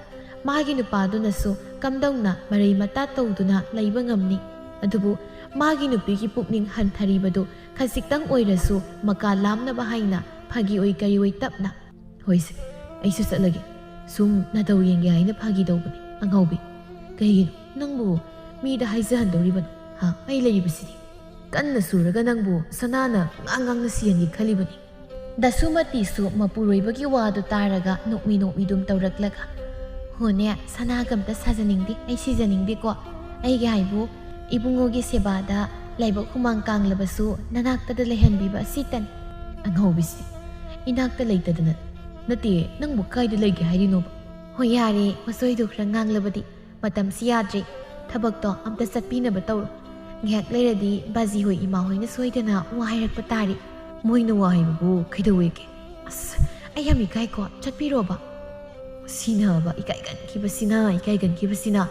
ꯃꯥꯒꯤ ꯅꯨꯄꯥꯗꯨꯅꯁꯨ ꯀꯝꯗꯧꯅ ꯃꯔꯩ ꯃꯇꯥ ꯇꯧꯗꯨꯅ ꯂꯩꯕ ꯉꯝꯅꯤ? ꯑꯗꯨꯕꯨ ꯃꯥꯒꯤ ꯅꯨꯄꯤꯒꯤ ꯄꯨꯛꯅꯤꯡ ꯍꯟꯊꯔꯤꯕꯗꯨ ꯈꯖꯤꯛꯇꯪ ꯑꯣꯏꯔꯁꯨ ꯃꯀꯥ ꯂꯥꯝꯅꯕ ꯍꯥꯏꯅ ꯐꯥꯒꯤ ꯑꯣꯏ ꯀꯔꯤ ꯑꯣꯏ ꯇꯞꯅ, "ꯍꯣꯏꯁꯦ, ꯑꯩꯁꯨ ꯆꯠꯂꯒꯦ꯫ ꯁꯨꯝ ꯅꯇꯧ ꯌꯦꯡꯒꯦ ꯍꯥꯏꯅ ꯐꯥꯒꯤ ꯇꯧꯕꯅꯤ꯫ ꯑꯉꯥꯎꯕꯤ, ꯀꯩꯒꯤꯅꯣ ꯅꯪꯕꯨ ꯃꯤꯗ ꯍꯥꯏꯖꯍꯟꯗꯧꯔꯤꯕꯅꯣ? ꯍꯥ? ꯑꯩ ꯂꯩꯔꯤꯕꯁꯤꯗꯤ꯫ ꯀꯟꯅ ꯁꯨꯔꯒ ꯅꯪꯕꯨ ꯁꯅꯥꯅ ꯉꯥꯡ ꯉꯥꯡꯅ ꯁꯤꯍꯟꯒꯦ ꯈꯜꯂꯤꯕꯅꯤ꯫" ꯗꯁꯨꯃꯇꯤꯁꯨ ꯃꯄꯨꯔꯣꯏꯕꯒꯤ ꯋꯥꯗꯨ ꯇꯥꯔꯒ ꯅꯣꯛꯃꯤ ꯅꯣꯛꯃꯤꯗꯨꯝ ꯇꯧꯔꯛꯂꯒ, "ꯍꯣꯅꯦ, ꯁꯅꯥꯒ ꯑꯝꯇ ꯁꯥꯖꯅꯤꯡꯗꯦ, ꯑꯩ ꯁꯤꯖꯅꯤꯡꯗꯦꯀꯣ꯫ ꯑꯩꯒꯤ ꯍꯥꯏꯕꯨ ꯏꯕꯨꯡꯉꯣꯒꯤ ꯁꯦꯕꯥꯗ ꯂꯥꯏꯕꯛ ꯍꯨꯃꯥꯡ ꯀꯥꯡꯂꯕꯁꯨ ꯅꯅꯥꯛꯇꯗ ꯂꯩꯍꯟꯕꯤꯕ ꯑꯁꯤꯇꯅꯤ꯫" "ꯑꯉꯥꯎꯕꯤꯁꯤ, ꯏꯅꯥꯛꯇ ꯂꯩꯇꯗꯅ ꯅꯠꯇꯦ, ꯅꯪꯕꯨ ꯀꯥꯏꯗ ꯂꯩꯒꯦ ꯍꯥꯏꯔꯤꯅꯣꯕ?" "ꯍꯣꯏ, ꯌꯥꯔꯦ, ꯃꯆꯣꯏꯗꯨ ꯈꯔ ꯉꯥꯡꯂꯕꯗꯤ꯫ ꯃꯇꯝꯁꯤ ꯌꯥꯗ꯭ꯔꯦ꯫ ꯊꯕꯛꯇꯣ ꯑꯝꯇ ꯆꯠꯄꯤꯅꯕ ꯇꯧꯔꯣ꯫ ꯉꯥꯏꯍꯥꯛ ꯂꯩꯔꯗꯤ ꯕꯥꯖꯤ ꯍꯣꯏ ꯏꯃꯥ ꯍꯣꯏꯅ ꯁꯣꯏꯗꯅ ꯋꯥ ꯍꯥꯏꯔꯛꯄ ꯇꯥꯔꯦ꯫" "ꯃꯣꯏꯅ ꯋꯥ ꯍꯥꯏꯕꯕꯨ ꯀꯩꯗꯧꯋꯦꯒꯦ? ꯑꯁ, ꯑꯩ ꯌꯥꯝ ꯏꯀꯥꯏꯀꯣ, ꯆꯠꯄꯤꯔꯣꯕ꯫" "ꯁꯤꯅꯕ, ꯏꯀꯥꯏꯒꯟꯈꯤꯕꯁꯤꯅ, ꯏꯀꯥꯏꯒꯟꯈꯤꯕꯁꯤꯅ꯫"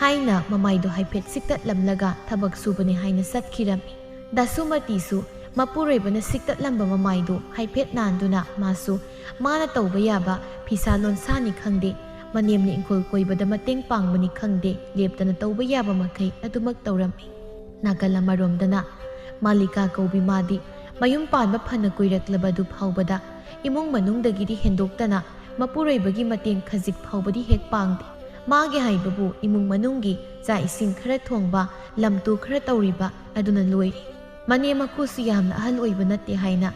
ꯍꯥꯏꯅ ꯃꯃꯥꯏꯗꯣ ꯍꯥꯏꯐꯦꯠ ꯁꯤꯛꯇꯠꯂꯝꯂꯒ ꯊꯕꯛ ꯁꯨꯕꯅꯦ ꯍꯥꯏꯅ ꯆꯠꯈꯤꯔꯝꯃꯤ꯫ ꯗꯥꯁꯨꯃꯇꯤꯁꯨ ꯃꯄꯨꯔꯣꯏꯕꯅ ꯁꯤꯛꯇꯠꯂꯝꯕ ꯃꯃꯥꯏꯗꯨ ꯍꯥꯏꯐꯦꯠ ꯅꯥꯟꯗꯨꯅ ꯃꯥꯁꯨ ꯃꯥꯅ ꯇꯧꯕ ꯌꯥꯕ ꯐꯤꯁꯥ ꯂꯣꯟꯁꯥꯅꯤ ꯈꯪꯗꯦ, ꯃꯅꯦꯝꯅ ꯏꯪꯈꯣꯜ ꯀꯣꯏꯕꯗ ꯃꯇꯦꯡ ꯄꯥꯡꯕꯅꯤ ꯈꯪꯗꯦ, ꯂꯦꯞꯇꯅ ꯇꯧꯕ ꯌꯥꯕ ꯃꯈꯩ ꯑꯗꯨꯃꯛ ꯇꯧꯔꯝꯃꯤ꯫ ꯅꯥꯀꯜ ꯑꯃꯔꯣꯝꯗꯅ ꯃꯥꯂꯤꯀꯥ ꯀꯧꯕꯤ ꯃꯥꯗꯤ ꯃꯌꯨꯝ ꯄꯥꯟꯕ ꯐꯅ ꯀꯨꯏꯔꯛꯂꯕ ꯑꯗꯨ ꯐꯥꯎꯕꯗ ꯏꯃꯨꯡ ꯃꯅꯨꯡꯗꯒꯤꯗꯤ ꯍꯦꯟꯗꯣꯛꯇꯅ ꯃꯄꯨꯔꯣꯏꯕꯒꯤ ꯃꯇꯦꯡ ꯈꯖꯤꯛ ꯐꯥꯎꯕꯗꯤ ꯍꯦꯛ ꯄꯥꯡꯗꯦ꯫ ꯃꯥꯒꯤ ꯍꯥꯏꯕꯕꯨ ꯏꯃꯨꯡ ꯃꯅꯨꯡꯒꯤ ꯆꯥꯛ ꯏꯁꯤꯡ ꯈꯔ ꯊꯣꯡꯕ, ꯂꯝꯇꯨ ꯈꯔ ꯇꯧꯔꯤꯕ ꯑꯗꯨꯅ ꯂꯣꯏꯔꯦ꯫ ꯃꯅꯦꯝ ꯃꯀꯨꯁꯨ ꯌꯥꯝꯅ ꯑꯍꯜ ꯑꯣꯏꯕ ꯅꯠꯇꯦ ꯍꯥꯏꯅ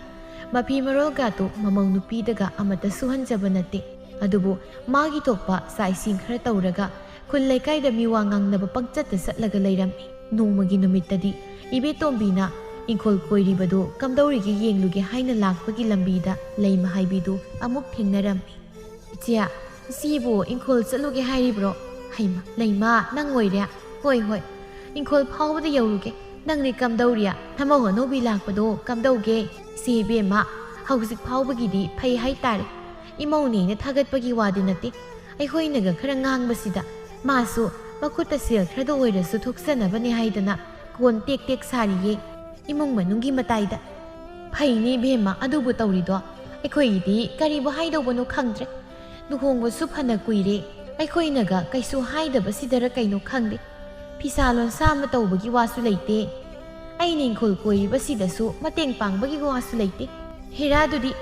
ꯃꯐꯤ ꯃꯔꯣꯜꯒꯥꯗꯨ ꯃꯃꯧ ꯅꯨꯄꯤꯗꯒ ꯑꯃꯠꯇ ꯁꯨꯍꯟꯖꯕ ꯅꯠꯇꯦ꯫ ꯑꯗꯨꯕꯨ ꯃꯥꯒꯤ ꯊꯣꯛꯄ ꯆꯥꯛ ꯏꯁꯤꯡ ꯈꯔ ꯇꯧꯔꯒ ꯈꯨꯜ ꯂꯩꯀꯥꯏꯗ ꯃꯤꯋꯥ ꯉꯥꯡꯅꯕ ꯄꯪꯆꯠꯇ ꯆꯠꯂꯒ ꯂꯩꯔꯝꯃꯤ꯫ ꯅꯣꯡꯃꯒꯤ ꯅꯨꯃꯤꯠꯇꯗꯤ ꯏꯕꯦꯇꯣꯝꯕꯤꯅ ꯏꯪꯈꯣꯜ ꯀꯣꯏꯔꯤꯕꯗꯨ ꯀꯝꯗꯧꯔꯤꯒꯦ ꯌꯦꯡꯂꯨꯒꯦ ꯍꯥꯏꯅ ꯂꯥꯛꯄꯒꯤ ꯂꯝꯕꯤꯗ ꯂꯩꯃ ꯍꯥꯏꯕꯤꯗꯨ ꯑꯃꯨꯛ ꯊꯦꯡꯅꯔꯝꯃꯤ꯫ "ꯏꯆꯦ, ꯏꯆꯦꯕꯨ ꯏꯪꯈꯣꯜ ꯆꯠꯂꯨꯒꯦ ꯍꯥꯏꯔꯤꯕ꯭ꯔꯣ?" "ꯍꯩꯃ, ꯂꯩꯃ, ꯅꯪ ꯑꯣꯏꯔꯦ?" "ꯍꯣꯏ, ꯍꯣꯏ, ꯏꯪꯈꯣꯜ ꯐꯥꯎꯕꯗ ꯌꯧꯔꯨꯒꯦ꯫ ꯅꯪꯗꯤ ꯀꯝꯗꯧꯔꯤ? ꯅꯃꯧ ꯑꯅꯧꯕꯤ ꯂꯥꯛꯄꯗꯣ ꯀꯝꯗꯧꯒꯦ?" "ꯏꯆꯦ ꯏꯕꯦꯝꯃ, ꯍꯧꯖꯤꯛ ꯐꯥꯎꯕꯒꯤꯗꯤ ꯐꯩ ꯍꯥꯏꯇꯥꯔꯦ꯫ ꯏꯃꯧꯅꯦꯅ ꯊꯥꯒꯠꯄꯒꯤ ꯋꯥꯗꯤ ꯅꯠꯇꯦ꯫ ꯑꯩꯈꯣꯏꯅꯒ ꯈꯔ ꯉꯥꯡꯕꯁꯤꯗ ꯃꯥꯁꯨ ꯃꯈꯨꯠꯇ ꯁꯦꯜ ꯈꯔꯗ ꯑꯣꯏꯔꯁꯨ ꯊꯣꯛꯆꯅꯕꯅꯦ ꯍꯥꯏꯗꯅ ꯀꯣꯟ ꯇꯦꯛ ꯇꯦꯛ ꯁꯥꯔꯤꯌꯦ ꯏꯃꯨꯡ ꯃꯅꯨꯡꯒꯤ ꯃꯇꯥꯏꯗ꯫" "ꯐꯩꯅꯦ ꯏꯕꯦꯝꯃ, ꯑꯗꯨꯕꯨ ꯇꯧꯔꯤꯗꯣ꯫ ꯑꯩꯈꯣꯏꯒꯤꯗꯤ ꯀꯔꯤꯕꯨ ꯍꯥꯏꯗꯧꯕꯅꯣ ꯈꯪꯗ꯭ꯔꯦ꯫ ꯂꯨꯍꯣꯡꯕꯁꯨ ꯐꯅ ꯀꯨꯏꯔꯦ꯫ ꯑꯩꯈꯣꯏꯅꯒ ꯀꯩꯁꯨ ꯍꯥꯏꯗꯕꯁꯤꯗꯔ ꯀꯩꯅꯣ ꯈꯪꯗꯦ꯫ ꯐꯤꯁꯥ ꯂꯣꯟꯁꯥ ꯑꯃ ꯇꯧꯕꯒꯤ ꯋꯥꯁꯨ ꯂꯩꯇꯦ꯫ ꯑꯩꯅ ꯏꯪꯈꯣꯜ ꯀꯣꯏꯔꯤꯕꯁꯤꯗꯁꯨ ꯃꯇꯦꯡ ꯄꯥꯡꯕꯒꯤ ꯋꯥꯁꯨ ꯂꯩꯇꯦ꯫ ꯍꯦꯔꯥꯗꯨꯗꯤ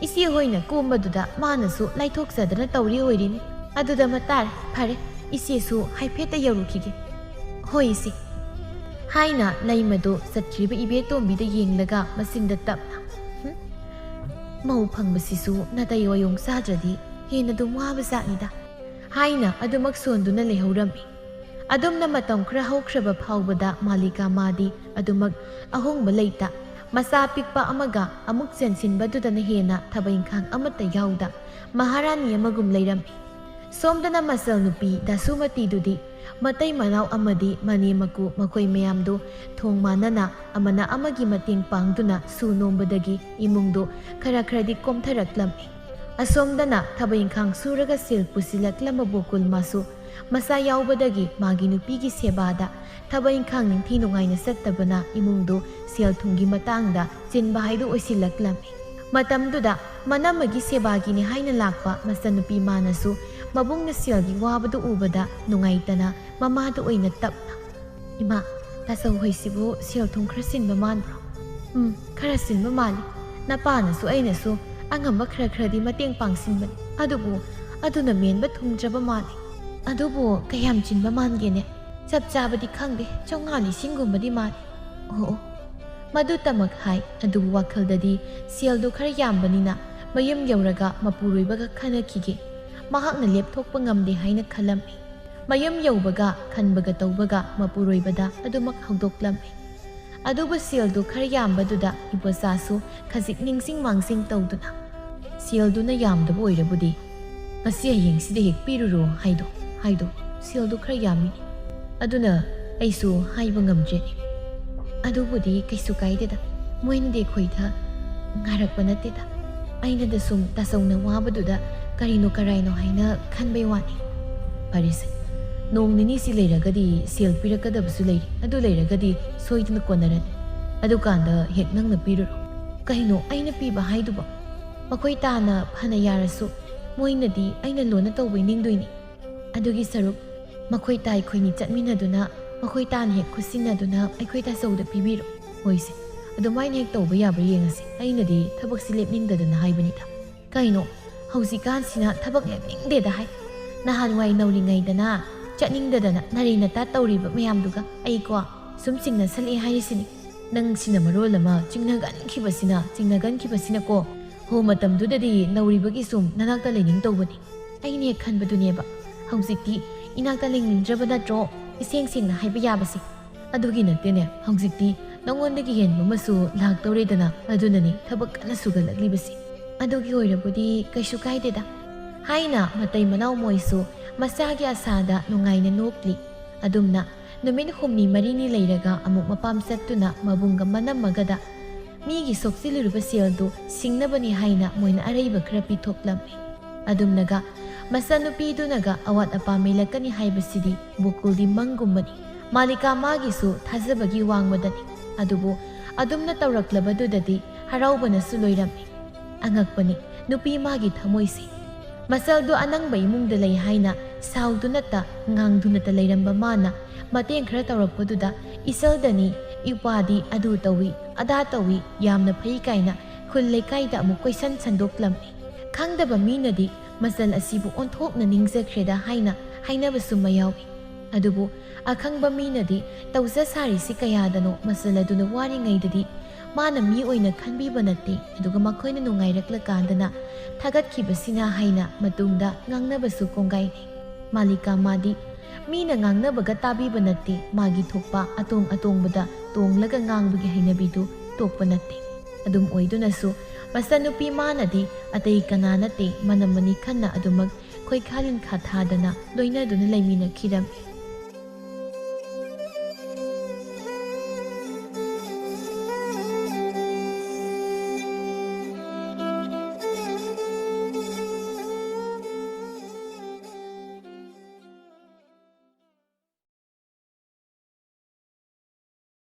ꯏꯆꯦ ꯍꯣꯏꯅ ꯀꯣꯝꯕꯗꯨꯗ ꯃꯥꯅꯁꯨ ꯂꯥꯏꯊꯣꯛꯆꯗꯅ ꯇꯧꯔꯤ ꯑꯣꯏꯔꯤꯅꯤ꯫ ꯑꯗꯨꯗ ꯃꯇꯥꯔꯦ, ꯐꯔꯦ, ꯏꯆꯦꯁꯨ ꯍꯥꯏꯐꯦꯠꯇ ꯌꯧꯔꯨꯈꯤꯒꯦ꯫ ꯍꯣꯏ ꯏꯆꯦ꯫ ꯍꯥꯏꯅ ꯂꯩꯃꯗꯨ ꯆꯠꯈ꯭ꯔꯤꯕ ꯏꯕꯦꯇꯣꯝꯕꯤꯗ ꯌꯦꯡꯂꯒ ꯃꯆꯤꯟꯗ ꯇꯞꯅ, "ꯍꯨꯝ, ꯃꯧ ꯐꯪꯕꯁꯤꯁꯨ ꯅꯥꯇꯩ ꯋꯥꯌꯣꯡ ꯆꯥꯗ꯭ꯔꯗꯤ ꯍꯦꯟꯅ ꯑꯗꯨꯝ ꯋꯥꯕ ꯖꯥꯠꯅꯤꯗ" ꯍꯥꯏꯅ ꯑꯗꯨꯃꯛ ꯁꯣꯟꯗꯨꯅ ꯂꯩꯍꯧꯔꯝꯃꯤ꯫ ꯑꯗꯨꯝꯅ ꯃꯇꯝ ꯈꯔ ꯍꯧꯈ꯭ꯔꯕ ꯐꯥꯎꯕꯗ ꯃꯥꯂꯤꯀꯥ ꯃꯥꯗꯤ ꯑꯗꯨꯃꯛ ꯑꯍꯣꯡꯕ ꯂꯩꯇ, ꯃꯆꯥ ꯄꯤꯛꯄ ꯑꯃꯒ ꯑꯃꯨꯛ ꯆꯦꯟꯁꯤꯟꯕꯗꯨꯗꯅ ꯍꯦꯟꯅ ꯊꯕꯛ ꯏꯪꯈꯥꯡ ꯑꯃꯠꯇ ꯌꯥꯎꯗ ꯃꯍꯥꯔꯥꯅꯤ ꯑꯃꯒꯨꯝ ꯂꯩꯔꯝꯃꯤ꯫ ꯁꯣꯝꯗꯅ ꯃꯆꯜ ꯅꯨꯄꯤ ꯗꯥꯁꯨꯃꯇꯤꯗꯨꯗꯤ ꯃꯇꯩ ꯃꯅꯥꯎ ꯑꯃꯗꯤ ꯃꯅꯦ ꯃꯀꯨ ꯃꯈꯣꯏ ꯃꯌꯥꯝꯗꯨ ꯊꯣꯡ ꯃꯥꯟꯅꯅ ꯑꯃꯅ ꯑꯃꯒꯤ ꯃꯇꯦꯡ ꯄꯥꯡꯗꯨꯅ ꯁꯨ ꯅꯣꯝꯕꯗꯒꯤ ꯏꯃꯨꯡꯗꯨ ꯈꯔ ꯈꯔꯗꯤ ꯀꯣꯝꯊꯔꯛꯂꯝꯃꯤ꯫ ꯑꯁꯣꯝꯗꯅ ꯊꯕꯛ ꯏꯪꯈꯥꯡ ꯁꯨꯔꯒ ꯁꯦꯜ ꯄꯨꯁꯤꯜꯂꯛꯂꯝꯕ ꯕꯣꯀꯨꯜꯃꯥꯁꯨ ꯃꯆꯥ ꯌꯥꯎꯕꯗꯒꯤ ꯃꯥꯒꯤ ꯅꯨꯄꯤꯒꯤ ꯁꯦꯕꯥꯗ ꯊꯕꯛ ꯏꯪꯈꯥꯡ ꯅꯤꯡꯊꯤ ꯅꯨꯡꯉꯥꯏꯅ ꯆꯠꯇꯕꯅ ꯏꯃꯨꯡꯗꯨ ꯁꯦꯜ ꯊꯨꯝꯒꯤ ꯃꯇꯥꯡꯗ ꯆꯤꯟꯕ ꯍꯥꯏꯗꯨ ꯑꯣꯏꯁꯤꯜꯂꯛꯂꯝꯃꯤ꯫ ꯃꯇꯝꯗꯨꯗ ꯃꯅꯝꯃꯒꯤ ꯁꯦꯕꯥꯒꯤꯅꯤ ꯍꯥꯏꯅ ꯂꯥꯛꯄ ꯃꯆꯟꯅꯨꯄꯤ ꯃꯥꯅꯁꯨ ꯃꯕꯨꯡꯅ ꯁꯦꯜꯒꯤ ꯋꯥꯕꯗꯨ ꯎꯕꯗ ꯅꯨꯡꯉꯥꯏꯇꯅ ꯃꯃꯥꯗ ꯑꯣꯏꯅ ꯇꯞꯅ, "ꯏꯃꯥ, ꯇꯥꯆꯧ ꯍꯣꯏꯁꯤꯕꯨ ꯁꯦꯜ ꯊꯨꯝ ꯈꯔ ꯆꯤꯟꯕ ꯃꯥꯟꯕ꯭ꯔꯣ?" "ꯎꯝ, ꯈꯔ ꯆꯤꯟꯕ ꯃꯥꯜꯂꯤ꯫ ꯅꯄꯥꯅꯁꯨ ꯑꯩꯅꯁꯨ ꯑꯉꯝꯕ ꯈꯔ ꯈꯔꯗꯤ ꯃꯇꯦꯡ ꯄꯥꯡꯁꯤꯟꯕꯅꯤ꯫ ꯑꯗꯨꯕꯨ ꯑꯗꯨꯅ ꯃꯦꯟꯕ ꯊꯨꯡꯗ꯭ꯔꯕ ꯃꯥꯜꯂꯤ꯫ ꯑꯗꯨꯕꯨ ꯀꯌꯥꯝ ꯆꯤꯟꯕ ꯃꯥꯟꯒꯦꯅꯦ? ꯆꯞ ꯆꯥꯕꯗꯤ ꯈꯪꯗꯦ, ꯆꯥꯝꯃꯉꯥ ꯂꯤꯁꯤꯡꯒꯨꯝꯕꯗꯤ ꯃꯥꯜꯂꯤ꯫ ꯑꯣ, ꯑꯣ, ꯃꯗꯨꯇꯃꯛ ꯍꯥꯏ, ꯑꯗꯨꯕꯨ ꯋꯥꯈꯜꯗꯗꯤ ꯁꯦꯜꯗꯨ ꯈꯔ ꯌꯥꯝꯕꯅꯤꯅ ꯃꯌꯨꯝ ꯌꯧꯔꯒ ꯃꯄꯨꯔꯣꯏꯕꯒ ꯈꯟꯅꯈꯤꯒꯦ꯫ ꯃꯍꯥꯛꯅ ꯂꯦꯞꯊꯣꯛꯄ ꯉꯝꯗꯦ ꯍꯥꯏꯅ ꯈꯜꯂꯝꯃꯤ꯫ ꯃꯌꯨꯝ ꯌꯧꯕꯒ ꯈꯟꯕꯒ ꯇꯧꯕꯒ ꯃꯄꯨꯔꯣꯏꯕꯗ ꯑꯗꯨꯃꯛ ꯍꯧꯗꯣꯛꯂꯝꯃꯤ꯫ ꯑꯗꯨꯕꯨ ꯁꯦꯜꯗꯨ ꯈꯔ ꯌꯥꯝꯕꯗꯨꯗ ꯏꯕꯣꯆꯥꯁꯨ ꯈꯖꯤꯛ ꯅꯤꯡꯁꯤꯡ ꯃꯥꯡꯁꯤꯡ ꯇꯧꯗꯨꯅ, "ꯁꯦꯜꯗꯨꯅ ꯌꯥꯝꯗꯕ ꯑꯣꯏꯔꯕꯨꯗꯤ ꯉꯁꯤ ꯍꯌꯦꯡꯁꯤꯗ ꯍꯦꯛ ꯄꯤꯔꯨꯔꯣ ꯍꯥꯏꯗꯣ, ꯍꯥꯏꯗꯣ, ꯁꯦꯜꯗꯨ ꯈꯔ ꯌꯥꯝꯃꯤ꯫ ꯑꯗꯨꯅ ꯑꯩꯁꯨ ꯍꯥꯏꯕ ꯉꯝꯗ꯭ꯔꯦꯅꯦ꯫ ꯑꯗꯨꯕꯨꯗꯤ ꯀꯩꯁꯨ ꯀꯥꯏꯗꯦꯗ, ꯃꯣꯏꯅꯗꯤ ꯑꯩꯈꯣꯏꯗ ꯉꯥꯏꯔꯛꯄ ꯅꯠꯇꯦꯗ꯫ ꯑꯩꯅꯗ ꯁꯨꯝ ꯇꯥꯆꯧꯅ ꯋꯥꯕꯗꯨꯗ ꯀꯔꯤꯅꯣ ꯀꯔꯥꯏꯅꯣ ꯍꯥꯏꯅ ꯈꯟꯕꯩ ꯋꯥꯅꯤ꯫ ꯐꯔꯦꯁꯦ, ꯅꯣꯡ ꯅꯤꯅꯤꯁꯤ ꯂꯩꯔꯒꯗꯤ ꯁꯦꯜ ꯄꯤꯔꯛꯀꯗꯕꯁꯨ ꯂꯩꯔꯤ, ꯑꯗꯨ ꯂꯩꯔꯒꯗꯤ ꯁꯣꯏꯗꯅ ꯀꯣꯟꯅꯔꯅꯤ꯫ ꯑꯗꯨꯀꯥꯟꯗ ꯍꯦꯛ ꯅꯪꯅ ꯄꯤꯔꯨꯔꯣ꯫" "ꯀꯩꯅꯣ ꯑꯩꯅ ꯄꯤꯕ ꯍꯥꯏꯗꯨꯕꯣ? ꯃꯈꯣꯏ ꯇꯥꯅ ꯐꯅ ꯌꯥꯔꯁꯨ ꯃꯣꯏꯅꯗꯤ ꯑꯩꯅ ꯂꯣꯟꯅ ꯇꯧꯕꯩ ꯅꯤꯡꯗꯣꯏꯅꯤ꯫ ꯑꯗꯨꯒꯤ ꯁꯔꯨꯛ ꯃꯈꯣꯏ ꯇꯥꯏ ꯈꯣꯏꯅꯤ ꯆꯠꯃꯤꯟꯅꯗꯨꯅ, ꯃꯈꯣꯏ ꯇꯥꯅ ꯍꯦꯛ ꯈꯨꯠꯁꯤꯟꯅꯗꯨꯅ ꯑꯩꯈꯣꯏ ꯇꯥꯆꯧꯗ ꯄꯤꯕꯤꯔꯣ꯫ ꯍꯣꯏꯁꯦ, ꯑꯗꯨꯃꯥꯏꯅ ꯍꯦꯛ ꯇꯧꯕ ꯌꯥꯕ꯭ꯔꯥ ꯌꯦꯡꯉꯁꯤ꯫ ꯑꯩꯅꯗꯤ ꯊꯕꯛꯁꯤ ꯂꯦꯞꯅꯤꯡꯗꯗꯅ ꯍꯥꯏꯕꯅꯤꯗ꯫ ꯀꯩꯅꯣ, ꯍꯧꯖꯤꯛꯀꯥꯟꯁꯤꯅ ꯊꯕꯛ ꯂꯦꯞꯅꯤꯡꯗꯦꯗ ꯍꯥꯏ꯫ ꯅꯍꯥꯟꯋꯥꯏ ꯅꯧꯔꯤꯉꯩꯗꯅ ꯆꯠꯅꯤꯡꯗꯗꯅ ꯅꯔꯩ ꯅꯇꯥ ꯇꯧꯔꯤꯕ ꯃꯌꯥꯝꯗꯨꯒ ꯑꯩꯀꯣ ꯁꯨꯝ ꯆꯤꯡꯅꯁꯜꯂꯛꯑꯦ ꯍꯥꯏꯔꯤꯁꯤꯅꯤ꯫ ꯅꯪꯁꯤꯅ ꯃꯔꯣꯜ ꯑꯃ ꯆꯤꯡꯅꯒꯟꯈꯤꯕꯁꯤꯅ, ꯆꯤꯡꯅꯒꯟꯈꯤꯕꯁꯤꯅꯀꯣ꯫ ꯍꯣ, ꯃꯇꯝꯗꯨꯗꯗꯤ ꯅꯧꯔꯤꯕꯒꯤ ꯁꯨꯝ ꯅꯅꯥꯛꯇ ꯂꯩꯅꯤꯡ ꯇꯧꯕꯅꯤ꯫ ꯑꯩꯅ ꯍꯦꯛ ꯈꯟꯕꯗꯨꯅꯦꯕ꯫ ꯍꯧꯖꯤꯛꯇꯤ ꯏꯅꯥꯛꯇ ꯂꯩꯅꯤꯡꯗ꯭ꯔꯕ ꯅꯠꯇ꯭ꯔꯣ? ꯏꯁꯦꯡ ꯁꯦꯡꯅ ꯍꯥꯏꯕ ꯌꯥꯕꯁꯦ꯫ ꯑꯗꯨꯒꯤ ꯅꯠꯇꯦꯅꯦ, ꯍꯧꯖꯤꯛꯇꯤ ꯅꯉꯣꯟꯗꯒꯤ ꯍꯦꯟꯕ ꯑꯃꯁꯨ ꯂꯥꯛꯇꯧꯔꯦꯗꯅ, ꯑꯗꯨꯅꯅꯤ ꯊꯕꯛ ꯀꯟꯅ ꯁꯨꯒꯠꯂꯛꯂꯤꯕꯁꯤ꯫ ꯑꯗꯨꯒꯤ ꯑꯣꯏꯔꯕꯨꯗꯤ ꯀꯩꯁꯨ ꯀꯥꯏꯗꯦꯗ, ꯍꯥꯏꯅ ꯃꯇꯩ ꯃꯅꯥꯎ ꯃꯣꯏꯁꯨ ꯃꯆꯥꯒꯤ ꯑꯁꯥꯗ ꯅꯨꯡꯉꯥꯏꯅ ꯅꯣꯛꯂꯤ꯫ ꯑꯗꯨꯝꯅ ꯅꯨꯃꯤꯠ ꯍꯨꯝꯅꯤ ꯃꯔꯤꯅꯤ ꯂꯩꯔꯒ ꯑꯃꯨꯛ ꯃꯄꯥꯝ ꯆꯠꯇꯨꯅ ꯃꯕꯨꯡꯒ ꯃꯅꯝꯃꯒꯗ ꯃꯤꯒꯤ ꯁꯣꯛꯆꯤꯜꯂꯨꯔꯕ ꯁꯦꯜꯗꯨ ꯁꯤꯡꯅꯕꯅꯤ ꯍꯥꯏꯅ ꯃꯣꯏꯅ ꯑꯔꯩꯕ ꯈꯔ ꯄꯤꯊꯣꯛꯂꯝꯃꯤ꯫ ꯑꯗꯨꯝꯅꯒ ꯃꯆꯥꯅꯨꯄꯤꯗꯨꯅꯒ ꯑꯋꯥꯠ ꯑꯄꯥ ꯃꯦꯜꯂꯛꯀꯅꯤ ꯍꯥꯏꯕꯁꯤꯗꯤ ꯕꯨꯀꯨꯜꯗꯤ ꯃꯪꯒꯨꯝꯕꯅꯤ꯫ ꯃꯥꯂꯤꯀꯥ ꯃꯥꯒꯤꯁꯨ ꯊꯥꯖꯕꯒꯤ ꯋꯥꯡꯃꯗꯅꯤ꯫ ꯑꯗꯨꯕꯨ ꯑꯗꯨꯝꯅ ꯇꯧꯔꯛꯂꯕꯗꯨꯗꯗꯤ ꯍꯔꯥꯎꯕꯅꯁꯨ ꯂꯣꯏꯔꯝꯃꯤ꯫ ꯑꯉꯛꯄꯅꯤ, ꯅꯨꯄꯤ ꯃꯥꯒꯤ ꯊꯃꯣꯏꯁꯦ꯫ ꯃꯆꯜꯗꯨ ꯑꯅꯪꯕ ꯏꯃꯨꯡꯗ ꯂꯩ ꯍꯥꯏꯅ ꯁꯥꯎꯗꯨꯅꯇ ꯉꯥꯡꯗꯨꯅꯇ ꯂꯩꯔꯝꯕ ꯃꯥꯅ ꯃꯇꯦꯡ ꯈꯔ ꯇꯧꯔꯛꯄꯗꯨꯗ ꯏꯆꯜꯗꯅꯤ, ꯏꯄ꯭ꯋꯥꯗꯤ ꯑꯗꯨ ꯇꯧꯏ, ꯑꯗꯥ ꯇꯧꯏ, ꯌꯥꯝꯅ ꯐꯩ ꯀꯥꯏꯅ ꯈꯨꯜ ꯂꯩꯀꯥꯏꯗ ꯑꯃꯨꯛ ꯀꯣꯏꯁꯟ ꯁꯟꯗꯣꯛꯂꯝꯃꯤ꯫ ꯈꯪꯗꯕ ꯃꯤꯅꯗꯤ ꯃꯆꯜ ꯑꯁꯤꯕꯨ ꯑꯣꯟꯊꯣꯛꯅ ꯅꯤꯡꯖꯈ꯭ꯔꯦꯗ ꯍꯥꯏꯅ ꯍꯥꯏꯅꯕꯁꯨ ꯃꯌꯥꯎꯏ꯫ ꯑꯗꯨꯕꯨ ꯑꯈꯪꯕ ꯃꯤꯅꯗꯤ ꯇꯧꯖ ꯁꯥꯔꯤꯁꯤ ꯀꯌꯥꯗꯅꯣ ꯃꯆꯜ ꯑꯗꯨꯅ ꯋꯥꯔꯤꯉꯩꯗꯗꯤ ꯃꯥꯅ ꯃꯤ ꯑꯣꯏꯅ ꯈꯟꯕꯤꯕ ꯅꯠꯇꯦ, ꯑꯗꯨꯒ ꯃꯈꯣꯏꯅ ꯅꯨꯡꯉꯥꯏꯔꯛꯂꯀꯥꯟꯗꯅ ꯊꯥꯒꯠꯈꯤꯕꯁꯤꯅ ꯍꯥꯏꯅ ꯃꯇꯨꯡꯗ ꯉꯥꯡꯅꯕꯁꯨ ꯀꯣꯡꯒꯥꯏꯅꯩ꯫ ꯃꯥꯂꯤꯀꯥ ꯃꯥꯗꯤ ꯃꯤꯅ ꯉꯥꯡꯅꯕꯒ ꯇꯥꯕꯤꯕ ꯅꯠꯇꯦ, ꯃꯥꯒꯤ ꯊꯣꯛꯄ ꯑꯇꯣꯡ ꯑꯇꯣꯡꯕꯗ ꯇꯣꯡꯂꯒ ꯉꯥꯡꯕꯒꯤ ꯍꯩꯅꯕꯤꯗꯨ ꯇꯣꯛꯄ ꯅꯠꯇꯦ꯫ ꯑꯗꯨꯝ ꯑꯣꯏꯗꯨꯅꯁꯨ ꯃꯆꯟꯅꯨꯄꯤ ꯃꯥꯅꯗꯤ ꯑꯇꯩ ꯀꯅꯥ ꯅꯠꯇꯦ, ꯃꯅꯝꯃꯅꯤ ꯈꯟꯅ ꯑꯗꯨꯃꯛ ꯈꯣꯏꯈꯥ ꯂꯤꯟꯈꯥ ꯊꯥꯗꯅ ꯂꯣꯏꯅꯗꯨꯅ ꯂꯩꯃꯤꯟꯅꯈꯤꯔꯝꯃꯤ꯫